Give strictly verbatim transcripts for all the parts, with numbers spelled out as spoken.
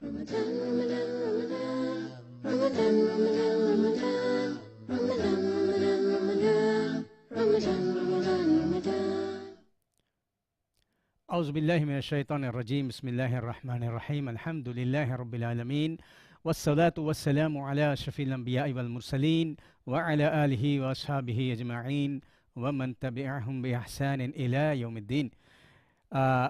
أعوذ بالله من الشيطان الرجيم. بسم الله الرحمن الرحيم. الحمد لله رب العالمين. والصلاة والسلام على أشرف الأنبياء والمرسلين وعلى آله وأصحابه أجمعين ومن تبعهم بإحسان إلى يوم الدين. އާ،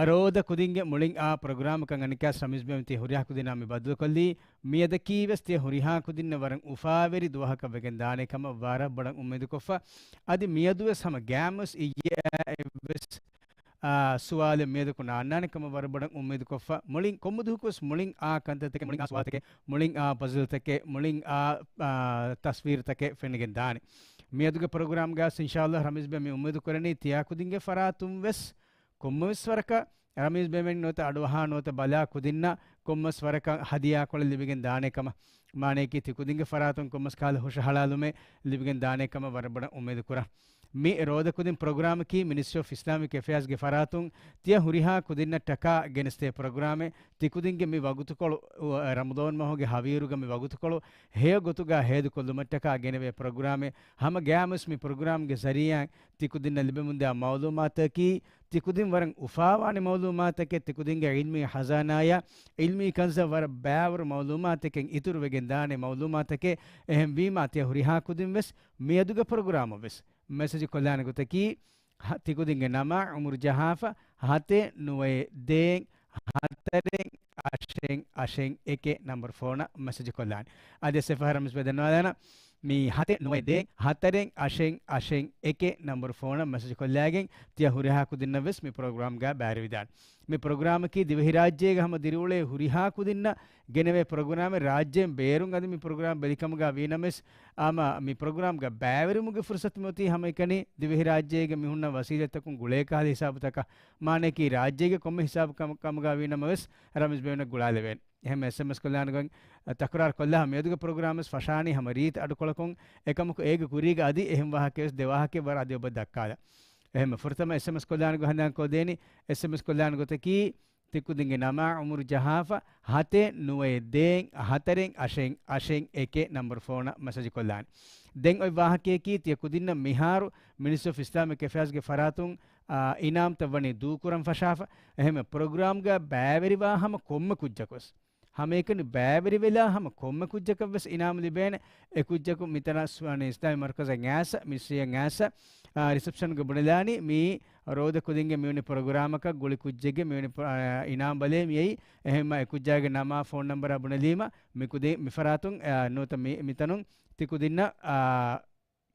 ރޯދަ ކުދިންގެ މުޅިން އާ ޕްރޮގްރާމަކަށް އަނެއްކާސް ރަމީޒް ބޭބެ ތިޔަ ހުރިހާ ކުދިންނާ މި ބައްދަލުކޮށްލީ. މިއަދަކީ ވެސް ތިޔަ ހުރިހާ ކުދިންނަށް ވަރަށް އުފާވެރި ދުވަހަކަށް ވެގެން ދާނެ ކަމަށް ވަރަށް ބޮޑަށް އުއްމީދުކޮށްފަ. އަދި މިއަދު ވެސް ހަމަ ގާމުސް އިއްޔާ އެއްވެސް، އާ، ސުވާލެއް މިއަދަކު ނާންނާނެ ކަމަށް ވަރަށް ބޮޑަށް އުއްމީދުކޮށްފަ. މުޅިން ކޮންމެ ދުވަހަކު ވެސް މުޅިން އާ ކަންތައްތަކެއް، މުޅިން އާ ސުވާލުތަކެއް، މުޅިން އާ ޕަޒަލްތަކެއް، މުޅިން އާ، އާ، ތަސްވީރުތަކެއް ފެނިގެން ދާނެ. މިއަދުގެ ޕްރޮގްރާމްގަ އިންޝާﷲ ރަމީޒް ބޭބެ މި އުއްމީދު ކުރަނީ ތިޔަ ކުދިންގެ ފަރާތުން ވެސް ކޮންމެވެސް ވަރަކަށް ރަމީޒް ބޭބެ ނުވަތަ އަޑުއަހާ ނުވަތަ ބަލާ ކުދިންނަށް ކޮންމެވެސް ވަރަކަށް ހަދިޔާކޮޅެއް ލިބިގެން ދާނެ ކަމަށް، މާނަޔަކީ ތި ކުދިންގެ ފަރާތުން ކޮންމެވެސް ކަހަލަ ހުށަހަޅާލުމެއް ލިބިގެން ދާނެ ކަމަށް ވަރަށް ބޮޑަށް އުއްމީދު ކުރަން. މި ރޯދަ ކުދިން ޕްރޮގްރާމަކީ މިނިސްޓްރީ އޮފް އިސްލާމިކް އެފެއާޒްގެ ފަރާތުން ތިޔަ ހުރިހާ ކުދިންނަށްޓަކާ ގެނެސްދޭ ޕްރޮގްރާމެއް. ތި ކުދިންގެ މި ވަގުތުކޮޅު، އު، ރަމަޟާން މަހުގެ ހަވީރުގަ މި ވަގުތުކޮޅު ހެޔޮ ގޮތުގަ ހޭދަކޮށްލުމަށްޓަކާ ގެނެވޭ ޕްރޮގްރާމެއް. ހަމަ ގާމުސް މި ޕްރޮގްރާމްގެ ޒަރީއާއިން ތި ކުދިންނަށް ލިބެމުންދާ މައުލޫމާތަކީ، ތި ކުދިން ވަރަށް އުފާވާނެ މައުލޫމާތަކެއް، ތި ކުދިންގެ ޢިލްމީ ޚަޒާނާޔަށް ޢިލްމީ ކަންޒަށް ވަރަށް ބައިވަރު މައުލޫމާތަކެއް އިތުރުވެގެން ދާނެ މައުލޫމާތަކެއް. އެހެންވީމާ، ތިޔަ ހުރިހާ ކުދިން ވެސް މިއަދުގެ ޕްރޮގްރާމަށް ވެސް މެސެޖް ކޮށްލާނެ ގޮތަކީ، ހަ، ތި ކުދިންގެ ނަމާ އުމުރު ޖަހާފަ، ހަތެއް ނުވައެއް ދޭއް ހަތަރެއް އަށެއް އަށެއް އެކެއް ނަންބަރު ފޯނަށް މެސެޖް ކޮށްލާނެ. އަދި އެއް ފަހަރަށް ރަމީޒް ބޭބެ ދަންނަވާލާނަން، މި ހަތެއް ނުވައެއް ދޭއް ހަތަރެއް އަށެއް އަށެއް އެކެއް ނަންބަރު ފޯނަށް މެސެޖް ކޮށްލާގެން ތިޔަ ހުރިހާ ކުދިންނަށް ވެސް މި ޕްރޮގްރާމްގަ ބައިވެރިވެދާނެ. މި ޕްރޮގްރާމަކީ ދިވެހިރާއްޖޭގަ ހަމަ ދިރިއުޅޭ ހުރިހާ ކުދިންނަށް ގެނެވޭ ޕްރޮގްރާމެއް. ރާއްޖޭން ބޭރުން އަދި މި ޕްރޮގްރާމް ބެލިކަމުގަ ވީނަމަވެސް، އާމަ މި ޕްރޮގްރާމްގަ ބައިވެރިވުމުގެ ފުރުސަތު މިއޮތީ ހަމައެކަނި ދިވެހިރާއްޖޭގެ މިހުންނަ ވަސީލަތްތަކުން ގުޅޭ ކަހަލަ ހިސާބުތަކަށް. މާނަޔަކީ ރާއްޖޭގެ ކޮންމެ ހިސާބު ކަމު-، ކަމުގަ ވީނަމަވެސް ރަމީޒް ބޭބެއަށް ގުޅާލެވޭނެ. އެހެން އެސްއެމްއެސް ކޮށްލާނެ ގޮތް ތަކުރާރު ކޮށްލާ މިއަދުގެ ޕްރޮގްރާމް ވެސް ފަށާނީ ހަމަ ރީތި އަޑުކޮޅަކުން. އެކަމަކު އޭގެ ކުރީގަ އަދި އެހެން ވާހަކަ ވެސް ދެ ވާހަކައެއް ވަރަށް އަދި އޮބަށް ދައްކާލަން. އެހެން ފުރަތަމަ އެސްއެމްއެސް ކޮށްލާނެ ގޮތް ހަނދާން ކޮށްދޭނީ. އެސްއެމްއެސް ކޮށްލާނެ ގޮތަކީ ތި ކުދިންގެ ނަމާ އުމުރު ޖަހާފަ ހަތެއް ނުވައެއް ދޭއް ހަތަރެއް އަށެއް އަށެއް އެކެއް ނަންބަރު ފޯނަށް މެސެޖް ކޮށްލާނެ. ދެން އޮތް ވާހަކަޔަކީ ތިޔަ ކުދިންނަށް މިހާރު މިނިސްޓްރީ އޮފް އިސްލާމިކް އެފެއާޒްގެ ފަރާތުން، އާ، އިނާމްތައް ވަނީ ދޫކުރަން ފަށާފަ. އެހެން ޕްރޮގްރާމްގަ ބައިވެރިވާ ހަމަ ކޮންމެ ކުއްޖަކު ވެސް ހަމައެކަނި ބައިވެރިވެލާ ހަމަ ކޮންމެ ކުއްޖަކަށް ވެސް އިނާމް ލިބޭނެ. އެ ކުއްޖަކު މިތަނަށް ސުވާނީ އިސްލާމީ މަރުކަޒަށް އައިސް، މިސްރީއަށް އައިސް، އާ، ރިސެޕްޝަންގަ ބުނެލާނީ މީ ރޯދަ ކުދިންގެ މިވެނި ޕްރޮގްރާމަކަށް ގުޅި ކުއްޖެއްގެ މިވެނި ޕްރޮ-، އާ، އިނާމް ބަލޭ މިއައީ. އެހެންމަ އެ ކުއްޖާގެ ނަމާ ފޯން ނަންބަރާ ބުނެލީމަ މި ކުދި-، މި ފަރާތުން، އާ، ނުވަތަ މި-، މިތަނުން ތި ކުދިންނަށް، އާ،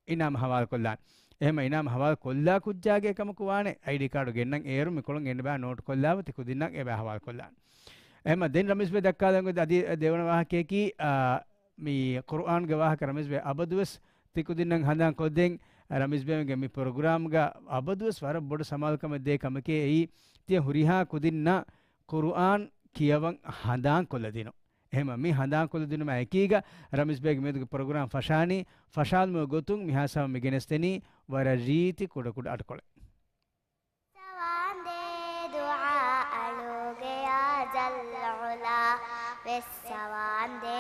އިނާމް ހަވާލުކޮށްލާނެ. އެހެންމަ އިނާމް ހަވާލު ކޮށްލާ ކުއްޖާގެ ކަމަކު ވާނެ، އައިޑީ ކާޑު ގެންނަން އޭރު މިކޮޅުން އެންމެ ބާ ނޯޓް ކޮށްލާފަ ތި ކުދިންނަށް އެބަ ހަވާލު ކޮށްލާނެ. އެހެންމަ ދެން ރަމީޒް ބޭ ދައްކާލަން އޮތް އަދި ދެވަނަ ވާހަކަޔަކީ، އާ، މި ޤުރުއާންގެ ވާހަކަ ރަމީޒް ބޭ އަބަދުވެސް ތި ކުދިންނަށް ހަނދާން ކޮށްދޭން. ރަމީޒް ބޭގެ މި ޕްރޮގްރާމްގަ އަބަދުވެސް ވަރަށް ބޮޑު ސަމާލުކަމެއް ދޭ ކަމެކޭ އެއީ، ތިޔަ ހުރިހާ ކުދިންނަށް ޤުރުއާން ކިޔަވަން ހަނދާން ކޮށްލަދިނުން. އެހެންމަ މި ހަނދާންކޮށްލަދިނުމާ އެކީގަ، ރަމީޒް ބޭގެ މިއަދުގެ ޕްރޮގްރާމް ފަށާނީ، ފަށާލުމުގެ ގޮތުން މިހާ ސަމަ މި ގެނެސްދެނީ ވަރަށް ރީތި ކުޑަކުޑަ އަޑުކޮޅެއް. އައްސަވާންދޭ ދުޢާ އަޅުގެ ޔާ ޒަލް ޢުލާ، ވެއްސަވާންދޭ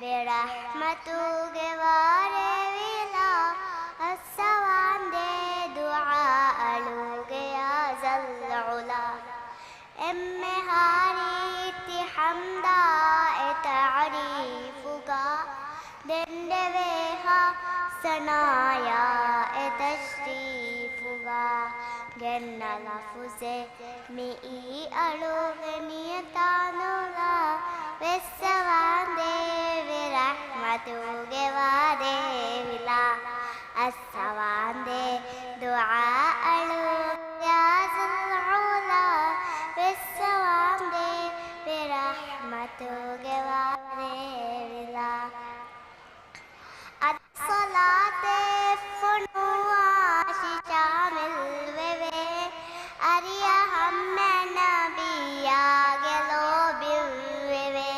ބިރަޙްމަތުގެ ވާރޭ ވިލާ، އައްސަވާންދޭ ދުޢާ އަޅުގެ ޔާ ޒަލް ޢުލާ. އެންމެހާ ރީތި ޙަމްދާ އެ ތަޢުރީފުގަ، ދެންނެވޭ ހަ ސަނާޔާ އެ ތަޝްރީފުގަ، ގެންނަ ލަފުޒެއް މިއީ އަޅުގެ ނިޔަތާ ނުލާ، ވެއްސަވާންދޭ ބިރަޙްމަތުގެ ވާރޭ ވިލާ. އައްސަވާންދޭ ދުޢާ އަޅު ޔާ ޒަލް ޢުލާ، ވެއްސަވާންދޭ ބިރަޙްމަތުގެ ވާރޭ ވިލާ. އަދި ޞަލާތެއް ފޮނުވާށި ޝާމިލް ވެވޭ، އަރިޔަ ހަމަ ނަބިއްޔާގެ ލޯބިވެވޭ.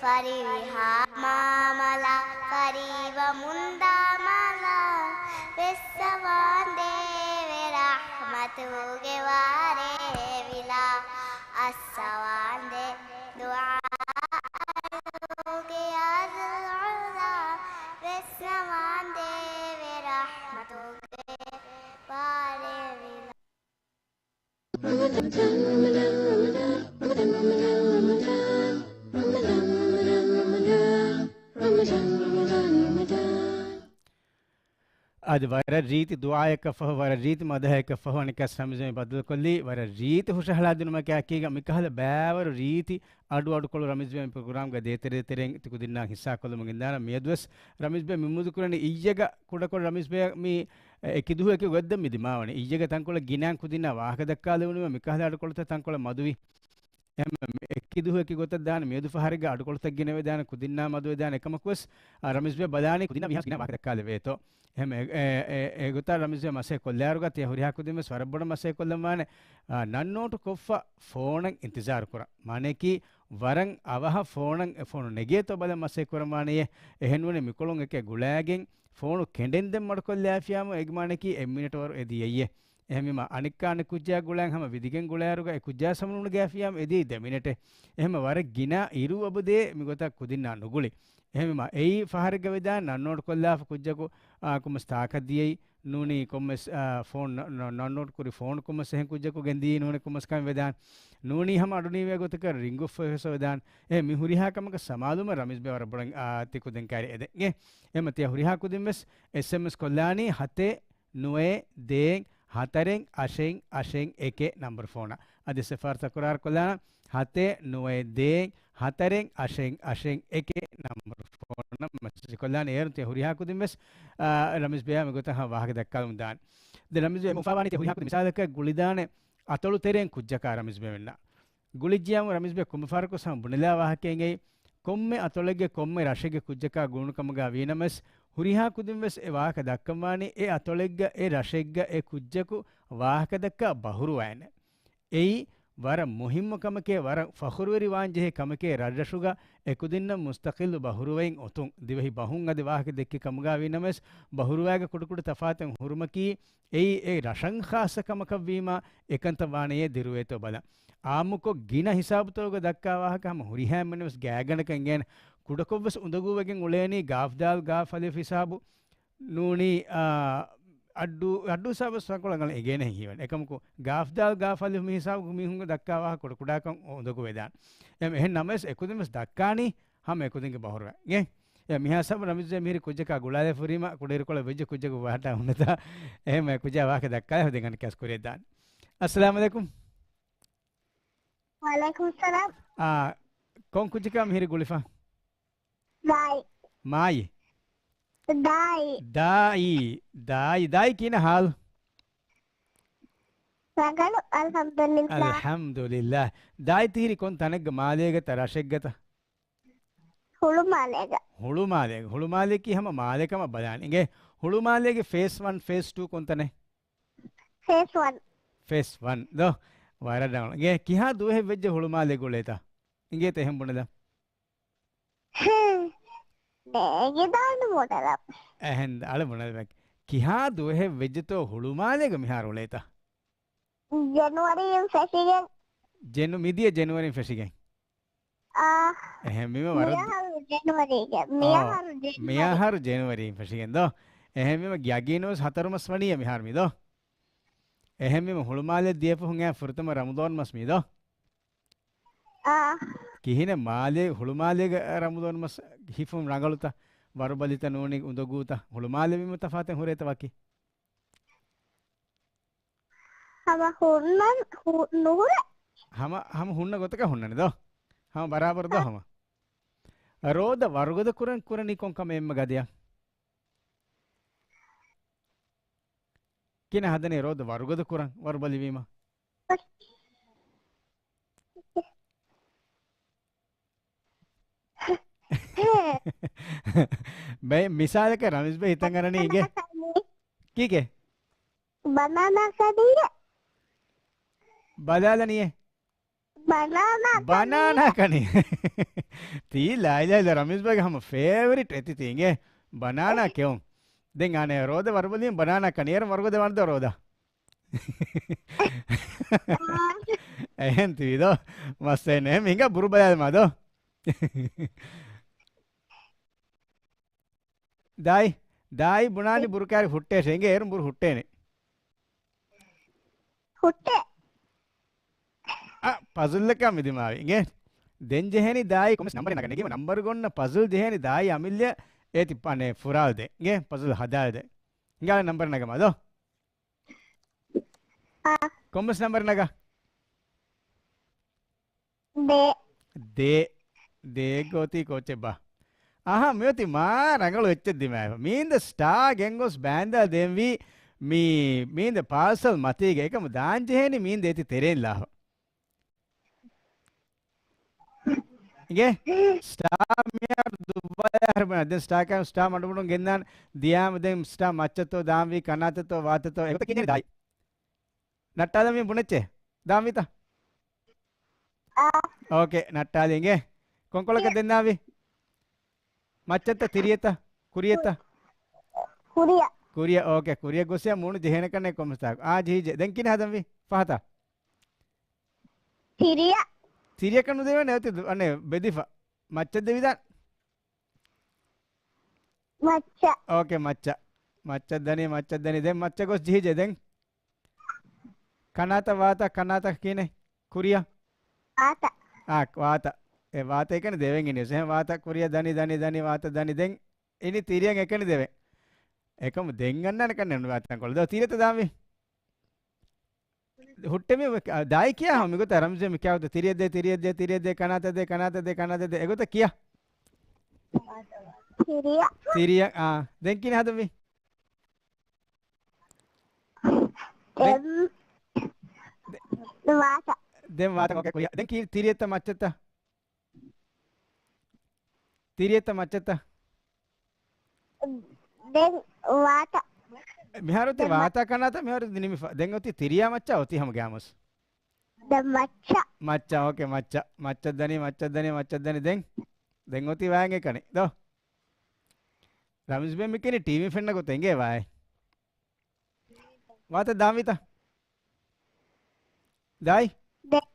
ފަރިހާ މާމަލާ ފަރީވަމުން ދާމަލާ، ވެއްސަވާންދޭ ބިރަޙްމަތުގެ ވާރޭ ވިލާ. އައްސަވާންދޭ ދުޢާ އަދި ވަރަށް ރީތި ދުޢާއަކަށް ފަހު، ވަރަށް ރީތި މަދަޙައަކަށް ފަހު އަނެއްކާސް ރަމީޒް ބެ ބައްދަލުކޮށްލީ. ވަރަށް ރީތި ހުށަހަޅާދިނުމަކާ އެކީގަ މިކަހަލަ ބައިވަރު ރީތި އަޑު އަޑުކޮޅު ރަމީޒް ބެ މި ޕްރޮގްރާމްގަ ދޭތެރޭ ތެރޭ ތި ކުދިންނާ ހިއްސާކޮށްލަމުން އިންދާނަ. މިއަދުވެސް ރަމީޒް ބެ މި މޫދުކުރަނީ އިއްޔެގަ ކުޑަކޮށް ރަމީޒް ބެ މި އެކި ދުވަހު އެކި ގޮތް ދެން މި ދިމާވަނީ. އިއްޔެގަ ތަންކޮޅެއް ގިނައިން ކުދިންނާ ވާހަކަ ދައްކާލެވުނުމަށް މިކަހަލަ އަޑުކޮޅުތައް ތަންކޮޅެއް މަދުވި. އެހެން އެކި ދުވަހު އެކި ގޮތަށް ދާނެ މިއަދު ފަހަރެއްގަ އަޑުކޮޅުތައް ގިނަވެދާނެ ކުދިންނާ މަދުވެދާނެ އެކަމަކުވެސް، އާ، ރަމީޒް ބެ ބަލާނީ ކުދިންނާ މިހާރު ގިނަ ވާހަކަ ދައްކާލެވޭތޯ. އެހެން އެ، އެ، އެ، އެގޮތަށް ރަމީޒް ބެ މަސޭ ކޮށްލާއިރުގަ ތިޔަ ހުރިހާ ކުދިން ވެސް ވަރަށް ބޮޑަށް މަސޭ ކޮށްލަން ވާނެ. އާ، ނަން ނޯޓު ކޮށްފަ ފޯނަށް އިންތިޒާރު ކުރަން. މާނައަކީ ވަރަށް އަވަހަށް ފޯނަށް، އެ ފޯނު ނެގޭތޯ ބަލަން މަސޭ ކުރަން ވާނެޔޭ. އެހެންވުނެ މިކޮޅުން އެކެއް ގުޅާގެން ފޯނު ކެނޑެންދެން މަޑުކޮށްލާފިޔާމު އޭގެ މާނައަކީ އެއް މިނެޓް ވަރު އެދި އެއްޔެ. އެހެންވީމަ އަނެއްކާ އަނެއް ކުއްޖާ ގުޅާން ހަމަ ވިދިގެން ގުޅާއިރުގަ އެ ކުއްޖާ ސަމުނުނުގާފިޔާމު އެދި ދެ މިނެޓެއް. އެހެންމަ ވަރަށް ގިނަ އިރު އަބަދޭ މިގޮތަށް ކުދިންނާ ނުގުޅި. އެހެންވީމަ އެއީ ފަހަރެއްގަ ވެދާން ނަން ނޯޓު ކޮށްލާފަ ކުއްޖަކު، އާ، ކޮންމެސް ތާކަށް ދިޔައީ ނޫނީ ކޮންމެސް، އާ، ފޯން ނަ-، ނަ-، ނަން ނޯޓު ކުރި ފޯން ކޮންމެސް އެހެން ކުއްޖަކު ގެންދިޔައީ ނޫނީ ކޮންމެސް ކަމެއް ވެދާން. ނޫނީ ހަމަ އަޑު ނީވޭ ގޮތަކަށް ރިންގު ފެސް ވެދާން. އެ މި ހުރިހާ ކަމަކަށް ސަމާލުވުމަށް ރަމީޒް ބެ ވަރަށް ބޮޑަށް، އާ، ތި ކުދިން ކައިރި އެދެން. އެ، އެހެންމަ ތިޔަ ހުރިހާ ކުދިން ވެސް އެސްއެމްއެސް ކޮށްލާނީ ހަތެއް ނުވައެއް ދޭއް ހަތަރެއް އަށެއް އަށެއް އެކެއް ނަންބަރު ފޯނަށް. އަދި ސެފާރް ތަކުރާރު ކޮށްލާނަން ހަތެއް ނުވައެއް ދޭއް ހަތަރެއް އަށެއް އަށެއް އެކެއް ނަންބަރު ފޯނަށް މެސެޖް ކޮށްލާނެ. އޭރުން ތިޔަ ހުރިހާ ކުދިން ވެސް، އާ، ރަމީޒް ބެއާ މިގޮތަށް ހަމަ ވާހަކަ ދައްކާލަމުން ދާނެ. ދެން ރަމީޒް ބެ އެ އުފާވާނީ ތިޔަ ހުރިހާ ކުދިން މިސާލަކަށް ގުޅިދާނެ އަތޮޅު ތެރޭން ކުއްޖަކާ ރަމީޒް ބެ މެންނަ. ގުޅިއްޖިޔާމު ރަމީޒް ބެ ކުނބަފާރަކު ހަމަ ބުނެލާ ވާހަކައެއް އެއީ، ކޮންމެ އަތޮޅެއްގެ ކޮންމެ ރަށެއްގެ ކުއްޖަކާ ގުޅުނު ކަމުގަ ވީނަމަވެސް، ހުރިހާ ކުދިން ވެސް އެ ވާހަކަ ދައްކަންވާނީ އެ އަތޮޅެއްގަ އެ ރަށެއްގަ އެ ކުއްޖަކު ވާހަކަ ދައްކާ ބަހުރުވައިނެ. އެއީ ވަރަށް މުހިއްމު ކަމެކޭ، ވަރަށް ފަޚުރުވެރިވާން ޖެހޭ ކަމެކޭ، ރަށްރަށުގަ އެކުދިންނަށް މުސްތަޤިއްލު ބަހުރުވައިން އޮތުން. ދިވެހި ބަހުން އަދި ވާހަކަ ދެއްކި ކަމުގަ ވީނަމަވެސް، ބަހުރުވައިގެ ކުޑަކުޑަ ތަފާތެއް ހުރުމަކީ، އެއީ އެ ރަށަށް ޚާއްޞަ ކަމަކަށްވީމާ، އެކަންތައް ވާނެޔޭ ދިރުވޭތޯ ބަލަން. އާއްމުކޮށް ގިނަ ހިސާބުތަކުގަ ދައްކާ ވާހަކަ ހަމަ ހުރިހާ އެންމެންވެސް ގާތްގަނޑަކަށް އެނގޭނެ. ކުޑަކޮށްވެސް އުނދަގޫވެގެން އުޅޭނީ ގާފް ދާލް ގާފް އަލިފް ހިސާބު ނޫނީ، އާ، އައްޑޫ، އައްޑޫ ހިސާބުވެސް ތަންކޮޅެއް އަނގަން އެނގޭނެ ހީވަން. އެކަމަކު ގާފް ދާލް ގާފް އަލިފް މި ހިސާބު މީހުންގެ ދައްކާ ވާހަކަ ކުޑަކުޑަކަށް އުނދަގޫ ވެދާނެ. އެހެން ނަމަވެސް އެކުދިންވެސް ދައްކާނީ ހަމަ އެކުދިންގެ ބަހުރުވަ. އެ މިހާ ހިސާބު ރަމީޒް މިހިރީ ކުއްޖަކާ ގުޅާލެ ފުރީމަ ކުޑައިރުކޮޅެއް ވެއްޖެ ކުއްޖަކު ވާހަކަ ހުންނަތާ. އެހެން ކުއްޖާ ވާހަކަ ދައްކާލެ ހުދެން އަނެއްކާސް ކުރިއަށް ދާނެ. އައްސަލާމު ޢަލައިކުމް. ވަޢަލައިކުމް ސަލާމް. އާ، ކޮން ކުއްޖަކާ މިހިރީ ގުޅިފަ؟ ދާއި. މާއި. ދާއި. ދާއި. ދާއި. ދާއި ކިހިނެއް ހާލު؟ ރަނގަޅު، އަލްޙަމްދުލިއްލާހް. އަލްޙަމްދުލިއްލާހް. ދާއި ތިހިރީ ކޮން ތަނެއްގަ، މާލޭގަތަ ރަށެއްގަތަ؟ ހުޅުމާލޭގަ. ހުޅުމާލޭގަ. ހުޅުމާލޭގެ ހަމަ މާލެ ކަމަށް ބަލާނެ. އިނގޭ ހުޅުމާލޭގެ ފޭސް ވަން، ފޭސް ޓޫ ކޮންތަނެއް؟ ފޭސް ވަން. ފޭސް ވަން ދޯ؟ ވަރަށް ރަނގަޅު. އިނގޭ ކިހާ ދުވަހެއް ވެއްޖެ ހުޅުމާލޭ ގުޅޭތަ؟ އިނގޭތަ އެހެން ބުނެލަ. ނޭގިދާން ބުނެލަ. އެހެން އަޅެ ބުނެލަ. ކިހާ ދުވަހެއް ވެއްޖެތޯ ހުޅުމާލޭގަ މިހާރު އުޅޭތަ؟ ޖެނުއަރީން ފެށިގެން. ޖެނު-، މިދިޔަ ޖެނުއަރީން ފެށިގެން. އާ. އެހެންވީމަ ވަރަށް މިއަހަރު ޖެނުއަރީގެ. އާ. މިއަހަރު ޖެނުއަރީ. މިއަހަރު ޖެނުއަރީން ފެށިގެން ދޯ؟ އެހެންވީމަ ޔަގީނުވެސް ހަތަރު މަސް ވަނީ މިހާރު މީ ދޯ؟ އެހެންވީމަ ހުޅުމާލެ ދިޔަފަހުން އެ ފުރަތަމަ ރަމަޟާން މަސް މީ ދޯ؟ އާ. ކިހިނެއް މާލޭ، ހުޅުމާލޭގެ ރަމަޟާން މަސް ހިފުން ރަނގަޅުތަ؟ ވަރުބަލިތަ ނޫނީ އުނދަގޫތަ؟ ހުޅުމާލެ ވީމަ ތަފާތެއް ހުރޭތަ ވަކި؟ ހަމަ ހުންނަން ހު-، ނުހުރޭ. ހަމަ، ހަމަ ހުންނަ ގޮތަކަށް ހުންނަނީ ދޯ؟ ހަމަ ބަރާބަރު ދޯ އަ. ހަމަ؟ ރޯދަ ވަރުގަދަ ކުރަން ކުރަނީ ކޮން ކަމެއް އެންމެ ގަދަޔަށް؟ ކިހިނެއް ހަދަނީ ރޯދަ ވަރުގަދަ ކުރަން ވަރުބަލިވީމަ؟ ބެ-، މިސާލަކަށް ރަމީޒް ބެ ހިތަށް އަރަނީ އިނގޭ. ކީކޭ؟ ބަނާނާ ކަނީ. ބަލާލަނީއޭ. ބަނާނާ ކަނީ. ބަނާނާ ކަނީ. ތީ ލާއިލާ އިލާ ރަމީޒް ބެގެ ހަމަ ފޭވަރިޓް އެތި ތީ އިނގޭ. ބަނާނާ ކެއުން. ދެން އާނެ ރޯދަ ވަރުބަލިން ބަނާނާ ކަނީ. އޭރު ވަރުގަދަ ވަންދޯ ރޯދަ. އެހެން ތީ ދޯ. މައްސައެއް ނެ. މިނގާ ބުރު ބަލާލަމާ ދޯ. ދާއި، ދާއި ބުނާނީ ބުރު ކާރި ހުއްޓޭށޭ. އިނގޭ އޭރުން ބުރު ހުއްޓޭނެ. ހުއްޓޭ. އަ، ޕަޒުލްއަކާ މި ދިމާވި. އިނގޭ؟ ދެން ޖެހޭނީ ދާއި ކޮންމެސް ނަމްބަރެއް ނަގަން. ނަގީމަ ނަމްބަރު ގޮންނަ ޕަޒުލް ޖެހޭނީ ދާއި އަމިއްލަ އޭތި އަނެއް ފުރާލް ދޭ. އިނގޭ؟ ޕަޒުލް ހަދާލް ދޭ. ހިނގާ ނަމްބަރެއް ނަގަމާ ދޯ. އާ. ކޮންމެސް ނަމްބަރެއް ނަގާ. ދޭ. ދޭ. ދޭއްގަ އޮތީ ކޯއްޗެއް ބާ؟ އަހަ، މިއޮތީ މާ ރަނގަޅު އެއްޗެއް ދިމާވެފަ. މީންދަ ސްޓާ ގެންގޮސް ބާންދާ ދޭންވީ މީ، މީންދަ ޕާސަލް މަތީގަ. އެކަމު ދާން ޖެހޭނީ މީންދަ އޭތި ތެރެއިން ލާފަ. އިނގޭ؟ ސްޓާ މިހާރު ދުއްވާލާ ހަރުބަނާ. ދެން ސްޓާ ކާ، ސްޓާ މަޑުމަޑުން ގެންދާން. ދިޔާމަ ދެން ސްޓާ މައްޗަށްތޯ ދާންވީ، ކަނާތަތޯ ވާތަތޯ. އެގޮތަށް ކިޔަނީ ދާއި. ނައްޓާލަމީ ބުނެއްޗޭ. ދާންވީތަ؟ އާ. އޯކޭ، ނައްޓާލި އިނގޭ. ކޮންކޮޅަކަށް ދެން ދާންވީ؟ މައްޗަށްތަ ތިރިއަތަ؟ ކުރިއަތަ؟ ކުރިއަށް. ކުރިއަށް، އޯކޭ. ކުރިއަށް ގޮސްޔާ މޫނު ޖެހޭނެ ކަންނޭ ކޮންމެސް ތާކު. އާ، ޖެހިއްޖެ. ދެން ކިހިނެއް ހަދަންވީ؟ ފަހަތަށް. ތިރިއަށް. ތިރިއަކަށް ނުދެވޭނެ އޮތީ ދު-، އަނެއް ބެދިފަ. މައްޗަށް ދެވިދާނެ. މައްޗަށް. އޯކޭ، މައްޗަށް. މައްޗަށް ދަނީ، މައްޗަށް ދަނީ. ދެން މައްޗަށް ގޮސް ޖެހިއްޖެ ދެން. ކަނާތަ ވާތަ، ކަނާތަ ކިހިނެއް؟ ކުރިއަށް. ވާތަ. އާ، ވާތަ. އެ ވާތަ އެކަނި ދެވެން އިނީސް. އެހެން ވާތަ ކުރިއަށް ދަނީ، ދަނީ، ދަނީ، ވާތަ ދަނީ. ދެން އިނީ ތިރިއަށް އެކަނި ދެވެން. އެކަމު ދެން އަންނާނެ ކަންނޭ ނުވާތަންކޮޅު. ދޯ ތިރިއަތަ ދާންވީ؟ ހުއްޓެ މި ވެ-، އަ، ދާއި ކިޔާ ހަމަ މިގޮތަށް ރަމްޒޭ މި ކިޔާ ގޮތަށް ތިރިއަށް ދޭ، ތިރިއަށް ދޭ، ތިރިއަށް ދޭ، ކަނާތަށް ދޭ، ކަނާތަށް ދޭ، އެގޮތަށް ކިޔާ. ތިރިއަށް. ތިރިއަށް، އާ. ދެން ކިހިނެއް ހަދަންވީ؟ ދެން، ދެން ވާތަ. ދެން ވާތަ، އޯކޭ، ކުރިއަށް. ދެން ކީ ތިރިއަށްތަ މައްޗަށްތަ؟ ތިރިއަށްތަ މައްޗަށްތަ؟ ދެން ވާތަ. މިހާރު އޮތީ ދެން މަ-، ވާތާ ކަނާތަ، މިހާރު އޮތީ ނިމިފަ. ދެން އޮތީ ތިރިއާ މައްޗާ އޮތީ ހަމަ ގާމުސް. ދެން މައްޗަށް. މައްޗަށް، އޯކޭ، މައްޗަށް. މައްޗަށް ދަނީ، މައްޗަށް ދަނީ، މައްޗަށް ދަނީ. ދެން، ދެން އޮތީ ވާން އެކަނި ދޯ. ރަމީޒް ބޭ މި ކިޔަނީ ޓީވީ ފެންނަ ގޮތަށް އިނގޭ ވާއޭ. ވާތަ ދާންވީތަ؟ ދާއި؟ ދެން.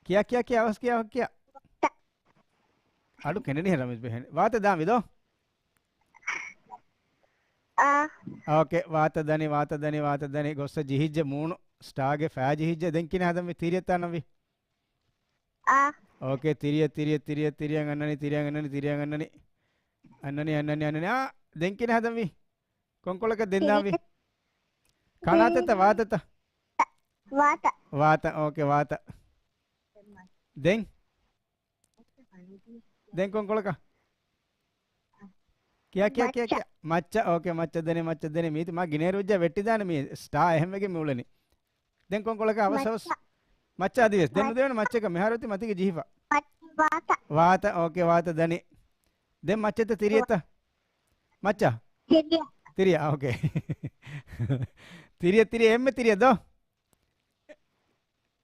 ކިޔާ، ކިޔާ، ކިޔާ، އަވަސް ކިޔާ، ކިޔާ. އަޑު ކެނޑެނީ ރަމީޒް ބޭ ހެން. ވާތަ ދާންވީ ދޯ؟ އާ. އޯކޭ، ވާތަ ދަނީ، ވާތަ ދަނީ، ވާތަ ދަނީ. ގޮއްސަ ޖެހިއްޖެ މޫނު ސްޓާގެ ފައި ޖެހިއްޖެ. ދެން ކިހިނެއް ހަދަންވީ؟ ތިރިއަށް ދާންވީ؟ އާ. އޯކޭ، ތިރިއަށް، ތިރިއަށް، ތިރިއަށް، ތިރިއަށް އަންނަނީ، ތިރިއަށް އަންނަނީ، ތިރިއަށް އަންނަނީ. އަންނަނީ، އަންނަނީ، އަންނަނީ. އާ، ދެން ކިހިނެއް ހަދަންވީ؟ ކޮންކޮޅަކަށް ދެން ދާންވީ؟ ކަނާތަތަ ވާތަތަ؟ ވާތަ. ވާތަ، އޯކޭ، ވާތަ. ދެން؟ ދެން ކޮންކޮޅަކަށް؟ ކިޔާ، ކިޔާ، ކިޔާ، ކިޔާ. މައްޗަށް. މައްޗަށް، އޯކޭ، މައްޗަށް ދަނީ، މައްޗަށް ދަނީ. މީތި މާ ގިނައިރު ވެއްޖާ ވެއްޓިދާނެ މީ ސްޓާ އެހެންވެގެން މި އުޅެނީ. ދެން ކޮންކޮޅަކަށް؟ އަވަސް، އަވަސް. މައްޗަށް. މައްޗަށް އަދިވެސް. ދެން ނުދެވޭނެ މައްޗަކަށް. މިހާރު އޮތީ މަތީގަ ޖެހިފަ. ވާތަ. ވާތަ، އޯކޭ، ވާތަ ދަނީ. ދެން މައްޗަށްތަ ތިރިއަށްތަ؟ މައްޗަށް؟ ތިރިއަށް. ތިރިއަށް، އޯކޭ. ތިރިއަށް، ތިރިއަށް، އެންމެ ތިރިއަށް ދޯ.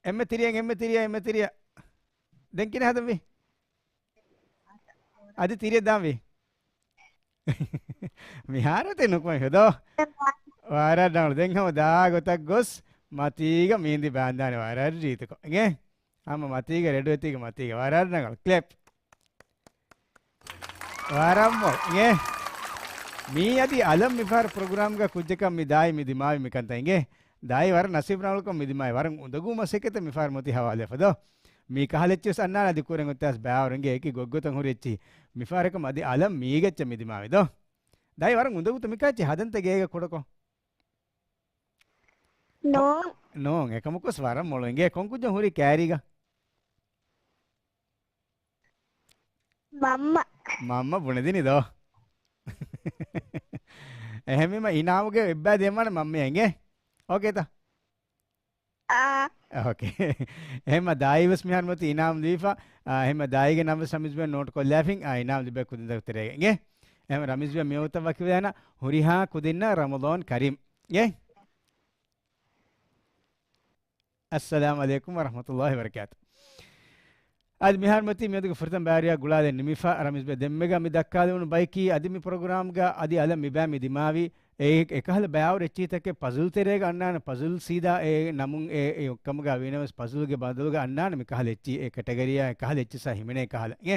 އެންމެ ތިރިއަށް، އެންމެ ތިރިއަށް، އެންމެ ތިރިއަށް. ދެން ކިހިނެއް ހަދަންވީ؟ އަދި ތިރިއަށް ދާންވީ؟ މިހާރު ތި ނުކުމެ ހެދޯ. ވަރަށް ރަނގަޅު. ދެން ހަމަ ދާ ގޮތަށް ގޮސް މަތީގަ މީނދި ބާންދާނެ ވަރަށް ރީތިކޮށް. އިނގޭ؟ ހަމަ މަތީގަ ރެޑު އެތީގަ މަތީގަ. ވަރަށް ރަނގަޅު. ކްލެޕް. ވަރަށް މޮ-، އިނގޭ؟ މީ އަދި އަލަށް މިފަހަރު ޕްރޮގްރާމްގަ ކުއްޖަކަށް މި ދާއި މި ދިމާވި މިކަންތައް އިނގޭ؟ ދާއި ވަރަށް ނަސީބު ރަނގަޅުކޮށް މި ދިމާވި. ވަރަށް އުނދަގޫ މަސައްކަތެއް މިފަހަރު މޮތީ ހަވާލުވެފަ ދޯ. މީ ކަހަލަ އެއްޗިސް އަންނާނެ އަދި ކުރިން އޮތާސް ބައިވަރު އިނގޭ އެކި ގޮތްގޮތަށް ހުރި އެއްޗިހި. މިފަހަރަކަށް އަދި އަލަށް މީގަ އެއްޗެއް މި ދިމާވި ދޯ. ދާއި ވަރަށް އުނދަގޫތަ މިކާ އެއްޗިހި ހަދަންތަ ގޭގަ ކުޑަކޮށް؟ ނޯ. ނޯ. އެކަމަކުސް ވަރަށް މޮޅު އިނގޭ. ކޮން ކުއްޖެއް ހުރީ ކައިރީގަ؟ މަންމަ. މަންމަ ބުނެދިނީ ދޯ. އެހެންވީމަ އިނާމުގެ އެއްބައި ދޭންވާނެ މަންމަޔަށް އިނގޭ. އޯކޭތަ؟ އާ. އޯކޭ. އެހެންމަ ދާއި ވެސް މިހާރު މިއޮތީ އިނާމު ލިބިފަ. އާ، އެހެންމަ ދާއީގެ ނަން ވެސް ރަމީޒް ބޭ ނޯޓް ކޮށްލާފިން، އާ، އިނާމު ލިބޭ ކުދިންތަކުގެ ތެރޭގަ އިނގޭ. އެހެންމަ ރަމީޒް ބޭ މި ވަގުތަށް ވަކިވެދާނަ ހުރިހާ ކުދިންނަށް ރަމަޟާން ކަރީމް. އިނގޭ؟ އައްސަލާމު ޢަލައިކުމް ވަރަޙްމަތުﷲި ވަބަރަކާތު. އަދި މިހާރު މަތީ މިއަދުގެ ފުރަތަމަ ބައިވެރިޔާ ގުޅާލަން ނިމިފަ. ރަމީޒް ބޭ ދެންމެގަ މި ދައްކާލެވުނު ބައެކީ އަދި މި ޕްރޮގްރާމްގަ އަދި އަލަށް މި ބައި މި ދިމާވި އެ އެކަހަލަ ބައިވަރު އެއްޗިހިތަކެއް ޕަޒުލް ތެރޭގަ އަންނާނެ. ޕަޒުލް ސީދާ އެ ނަމުން އެ، އެ ކަމުގަ ވީނަމަވެސް ޕަޒުލްގެ ބަދަލުގަ އަންނާނެ މި ކަހަލަ އެއްޗި، އެ ކެޓަގަރީއާ އެ ކަހަލަ އެއްޗިސްއާ ހިމެނޭ ކަހަލަ. އެ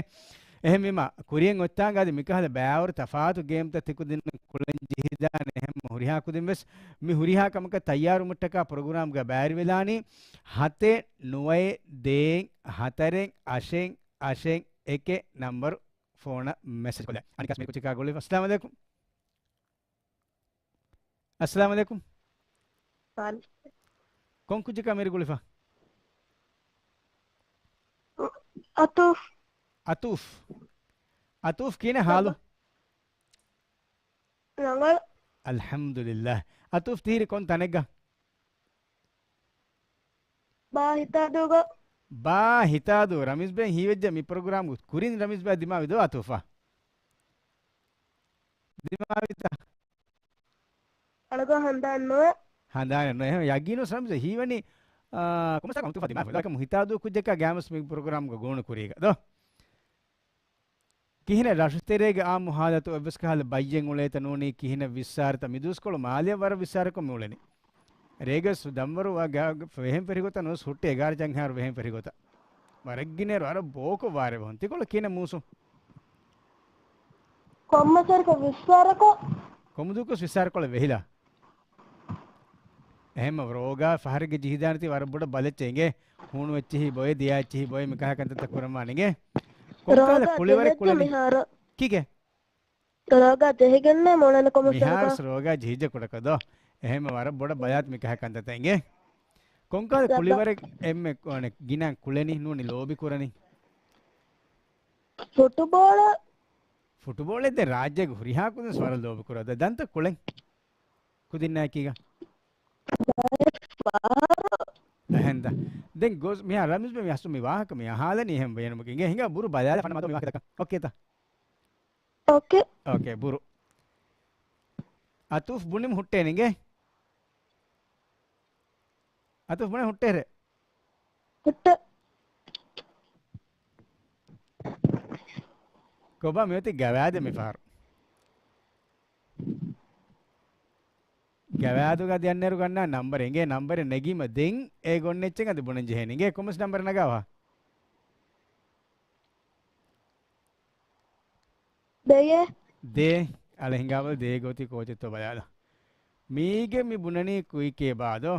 އެހެންވީމަ، ކުރިއަށް އޮތްތާނގަ އަދި މިކަހަލަ ބައިވަރު ތަފާތު ގޭމްތައް ތިކުދިންނަށް ކުޅެން ޖެހިދާނެ. އެހެން ހުރިހާ ކުދިން ވެސް މި ހުރިހާ ކަމަކަށް ތައްޔާރުވުމަށްޓަކާ ޕްރޮގްރާމްގަ ބައިވެރިވެލާނީ. ހަތެއް ނުވައެއް ދޭއް ހަތަރެއް އަށެއް އަށެއް އެކެއް ނަންބަރު ފޯނަށް މެސެޖް ކޮށްލާ. އަނެއްކާސް މި ކުއްޖަކާ ގުޅިފަ. އައްސަލާމު ޢަލައިކުމް. އައްސަލާމު ޢަލައިކުމް. ވަޢަލައިކުމް. ކޮން ކުއްޖަކާ މިރި ގުޅިފަ؟ އަތޫފް. އަތޫފް. އަތޫފް ކިހިނެއް ހާލު؟ ރަނގަޅު. އަލްޙަމްދުލިއްލާހް. އަތޫފް ތިހިރި ކޮން ތަނެއްގަ؟ ބާ ހިތާދޫގަ. ބާ ހިތާދޫ. ރަމީޒް ބޭ ހީވެއްޖެ މި ޕްރޮގްރާމް ކުރިން ރަމީޒް ބޭ ދިމާވި ދޯ އަތޫފާ؟ ދިމާވިތަ؟ އަޅުގަ ހަނދާން ނުވެ. ހަނދާނެއް ނުވެ. އެހެން ޔަގީނު ރަމީޒް ހީވަނީ، އާ، ކޮމަސް އަތޫފާ ދިމާވި ދޯ. ހިތާދޫ ކުއްޖަކާ ގާމަސް މި ޕްރޮގްރާމްގަ ގޯނު ކުރީގަ ދޯ. ކިހިނެއް ރަށުތެރޭގެ އާއްމު ހާލަތު އެއްވެސް ކަހަލަ ބައްޔެއް އުޅޭތަ ނޫނީ ކިހިނެއް ވިއްސާރަތަ މި ދުވަސްކޮޅު މާލެއަށް ވަރަށް ވިއްސާރަކޮށް މި އުޅެނީ. ރޭގަސް ދަންވަރު ވެހެން ފެށިގޮތަށް ނުވެސް ހުއްޓި އެގާރަ ޖަންހާރު ވެހެން ފެށިގޮތަށް. ވަރަށް ގިނައިރު ވަރަށް ބޯކޮށް ވާރޭ ވަހުން. ތިކޮޅަށް ކިހިނެއް މޫސު؟ ކޮންމެސަރަކަށް ވިއްސާރަކޮށް. ކޮމުދޫކޮށް ވިއްސާރަކޮޅެއް ވެހިލާ. އެހެންމަ ރޯގާ ފަހަރެއްގެ ޖިހިދާނެތީ ވަރަށް ބޮޑަށް ބަލައްޗޭ އިނގޭ. ހޫނު އެއްޗިހި ބޮއެ، ދިޔަ އެއްޗިހި ބޮއެ މިކަހަ ކަންތައްތައް ކުރަންވާނެ އިނގޭ. ކޮންކަހަލަ ރޯގާ ކުޅިވަރެއް ޖެހިއްޖެ ކުޅެނީ؟ މިހާރު. ކީކޭ؟ ރޯގާ ޖެހިގެންނޭ މޮޅަނަ ކޮމަސް މިހާރު ރޯގާ ޖެހިއްޖެ ކުޑަކޮށް ދޯ. އެހެންމަ ވަރަށް ބޮޑަށް ބަލާތި މިކަހަ ކަންތައްތައް އިނގޭ. ކޮންކަހަލަ ކުޅިވަރެއް އެންމެ ގިނަ ކުޅެނީ ނޫނީ ލޯބި ކުރަނީ؟ ފުޓުބޯޅަ. ފުޓުބޯޅަ ދެ ރާއްޖޭގެ ހުރިހާ ކުދިން ވަރަށް ލޯބި ކުރާ. ދަ-، ދަންތަ ކުޅެން. ކުދިންނާއެކީގަ. އެހެންދަ. ދެން ގޮސް މިހާ ރަމީޒް ބޭ މި އަސްލު މި ވާހަކަ މި އަހާލަނީ އެހެން ބޭނުމަކީ. އިނގޭ ހިނގާ ބުރު ބަލާލާ ފަނަމަދޯ މި ވާހަކަތަކަށް. އޯކޭތަ؟ އޯކޭ. އޯކޭ، ބުރު. އަތޫފް ބުނިމު ހުއްޓޭނެ އިނގޭ. އަތޫފް ބުނި ހުއްޓޭރެ. ހުއްޓެ. ކޮބާ މިއޮތީ ގަވާދެއް މިފަހަރު. ގަވާދުގަ ދިޔަންނޭރު ގަންނާ ނަންބަރެއް އިނގޭ. ނަންބަރެއް ނެގީމަ ދެން އެ ގޮންނެއްޗެއް އަދި ބުނަން ޖެހޭނެ އިނގޭ. ކޮމެންޓްސް ނަންބަރެއް ނަގާވާ. ދޭ. ދޭ. އަޅެ ހިނގާބަލަ ދޭ ގޯތި ކޯޗެއްތޯ ބަލާލަ. މީގެ މި ބުނަނީ ކުއިކޭ ބާދޯ؟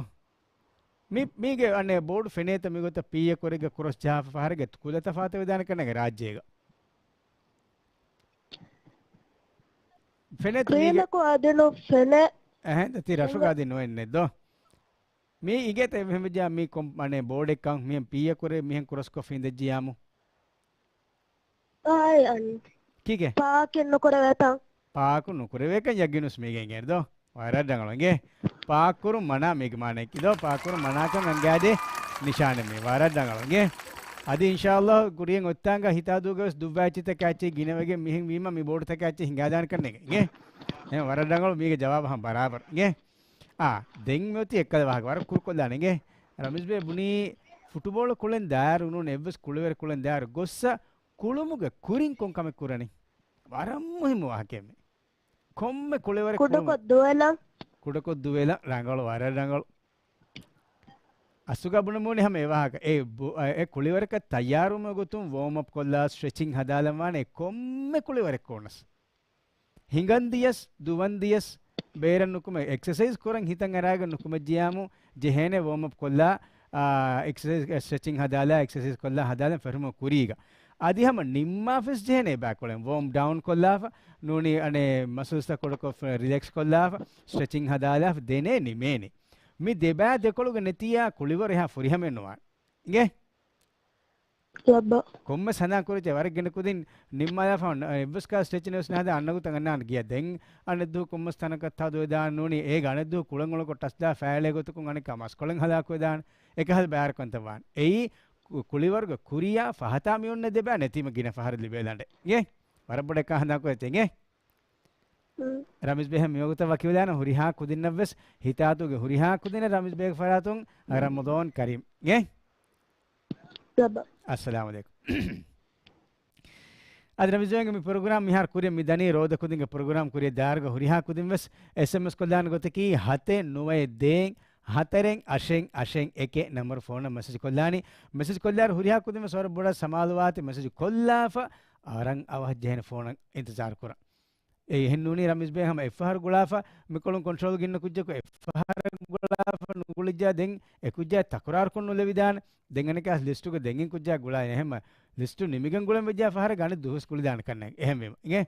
މި، މީގެ އަނެއް ބޯޑު ފެނޭތަ މިގޮތަށް ޕީއެ ކުރެއްގަ ކްރޮސް ޖަހާފަ ފަހަރެއްގަ ކުލަ ތަފާތު ވެދާނެ ކަންނޭގެ ރާއްޖޭގަ. ފެނޭތަ މީގެ؟ ކުރިނަކު އަދިނު ފެނޭ. އެހެން ތި ރަށުގަ އަދި ނުވެންނެއް ދޯ؟ މީ އިނގޭތަ އެހެންވެއްޖާ މީ ކޮން އަނެއް ބޯޑެއްކަން މިހެން ޕީއެ ކުރެ މިހެން ކްރޮސްކޮށް ފިނދައްޖިޔާމު. އާއި އަން. ކީކޭ؟ ޕާކެއް ނުކުރެވޭތަން. ޕާކު ނުކުރެވޭކަން ޔަގީނުސް މީގެ އިނގޭނެ ދޯ؟ ވަރަށް ރަނގަޅު އިނގޭ. ޕާކު ކުރުން މަނާ މީގެ މާނައަކީ ދޯ؟ ޕާކު ކުރުން މަނާކަން އަންގާދޭ ނިޝާނެއް މީ. ވަރަށް ރަނގަޅު އިނގޭ. އަދި އިންޝާﷲ ކުރިއަށް އޮތްތާނގަ ހިތާދޫގަވެސް ދުއްވާ އެއްޗިތަކާ އެއްޗެއް ގިނަވެގެން މިހެން ވީމަ މި ބޯޑުތަކާ އެއްޗެއް ހިނގާދާނެ ކަންނޭނގެ އިނގޭ. އެހެން ވަރަށް ރަނގަޅު މީގެ ޖަވާބު ހަމަ ބަރާބަރު އިނގޭ. އާ، ދެން މިއޮތީ އެއްކަލަ ވާހަކަ ވަރަށް ކުރުކޮށްލާނެ އިނގޭ. ރަމީޒް ބޭ ބުނީ ފުޓުބޯޅަ ކުޅެން ދާއިރު ނޫން އެއްވެސް ކުޅިވަރެއް ކުޅެން ދާއިރު ގޮއްސަ ކުޅުމުގެ ކުރިން ކޮން ކަމެއް ކުރަނީ؟ ވަރަށް މުހިއްމު ވާހަކައެއް މީ. ކޮންމެ ކުޅިވަރެއް ކުޅުމުގެ ކުޑަކޮށް ދުވެލަން. ކުޑަކޮށް ދުވެލަން. ރަނގަޅު، ވަރަށް ރަނގަޅު. އަސްލުގަ ބުނެމުނީ ހަމަ އެ ވާހަކަ. އެ ބު-، އެ ކުޅިވަރަކަށް ތައްޔާރުވުމުގެ ގޮތުން ވޯމް އަޕް ކޮށްލާ، ސްޓްރެޗިން ހަދާލަން ވާނެ ކޮންމެ ކުޅިވަރެއް ކޯނަސް. ހިނގަން ދިޔަސް، ދުވަން ދިޔަސް، ބޭރަށް ނުކުމެ، އެކްސަސައިޒް ކުރަން ހިތަށް އަރާގެން ނުކުމެއްޖިޔާމު، ޖެހޭނެ ވޯމް އަޕް ކޮށްލާ، އާ، އެކްސަސައިޒް، ސްޓްރެޗިން ހަދާލާ، އެކްސަސައިޒް ކޮށްލާ ހަދާލަން ފެށުމުގެ ކުރީގަ. އަދި ހަމަ ނިންމާފިސް ޖެހޭނެ އެބައި ކުޅެން ވޯމް ޑައުން ކޮށްލާފަ، ނޫނީ އަނެއް މަސަލްސްތައް ކުޑަކޮށް ރިލެކްސް ކޮށްލާފަ، ސްޓްރެޗިން ހަދާލާފަ، ދެނޭ ނިމޭނެ. މި ދެބައި ދެކޮޅުގަ ނެތިއްޔާ ކުޅިވަރު އެހާ ފުރިހަމައެއް ނުވާނެ. އިނގޭ؟ ލައްބަ. ކޮންމެސް ހަނދާން ކުރެއްޖެ ވަރަށް ގިނަ ކުދިން ނިންމާލާފަ އޮންނަ، އެއްވެސް ކާ ސްޓްރެޗިން ވެސް ނަހަދާ އަންނަ ގޮތަށް އަންނާނެ ގިޔަ. ދެން އަނެއްދުވަހު ކޮންމެސް ތަނަކަށް ތާ ދުވެދާން ނޫނީ އޭގަ އަނެއްދުވަހު ކުޅަނގުޅަކޮށް ޓަސް ދާ ފައިޅޭ ގޮތަކުން އަނެއްކާ މަސްކޮޅެއް ހަލާކުވެދާނެ. އެކަހަލަ ބައިވަރުކަންތައް ވާނެ. އެއީ ކު-، ކުޅިވަރުގެ ކުރިޔާ ފަހަތާ މި އޮންނަ ދެބައި ނެތީމަ ގިނަ ފަހަރަށް ލިބޭލަނޑެ. އިނގޭ؟ ވަރަށް ބޮޑަށް ކާ ހަނދާން ކުރެއްޖެ އިނގޭ؟ ރަމީޒް ބޭހަށް މިވަގުތަށް ވަކިވެލާނަ ހުރިހާ ކުދިންނަށްވެސް ހިތާތުގެ ހުރިހާ ކުދިންނަށް ރަމީޒް ބޭގެ ފަރާތުން ރަމަޟާން ކަރީމް. އެ؟ އައްސަލާމު ޢަލައިކުމް. އަދި ރަމީޒް ބޭގެ މި ޕްރޮގްރާމް މިހާރު ކުރިއަށް މި ދަނީ ރޯދަ ކުދިންގެ ޕްރޮގްރާމް ކުރިއަށް ދާއިރުގަ ހުރިހާ ކުދިންވެސް އެސްއެމްއެސް ކޮށްލާނެ ގޮތަކީ ހަތެއް ނުވައެއް ދޭއް ހަތަރެއް އަށެއް އަށެއް އެކެއް ނަންބަރު ފޯނަށް މެސެޖް ކޮށްލާނީ. މެސެޖް ކޮށްލާއިރު ހުރިހާ ކުދިންވެސް ވަރަށް ބޮޑަށް ސަމާލުވާތި މެސެޖް ކޮށްލާފަ އަރަން އަވަހަށް ޖެހޭނެ ފޯނަށް އިންތިޒާރު ކުރަން. އެ އެހެން ނޫނީ ރަމީޒް ބޭ ހަމަ އެއްފަހަރު ގުޅާފަ، މިކޮޅުން ކޮންޓްރޯލްގަ އިންނަ ކުއްޖަކު އެއްފަހަރަށް ގުޅާފަ ނުގުޅިއްޖާ ދެން އެ ކުއްޖާ ތަކުރާރުކޮށް ނުލެވިދާނެ. ދެން އަނެކާސް ލިސްޓުގަ ދެން ކުއްޖާ ގުޅާ އެހެންމަ ލިސްޓު ނިމިގެން ގުޅެން ވެއްޖާ ފަހަރަށް އަނެއް ދުވަސް ކުޅިދާނެ ކަންނޭނގެ. އެހެންވީމަ. އިނގޭ؟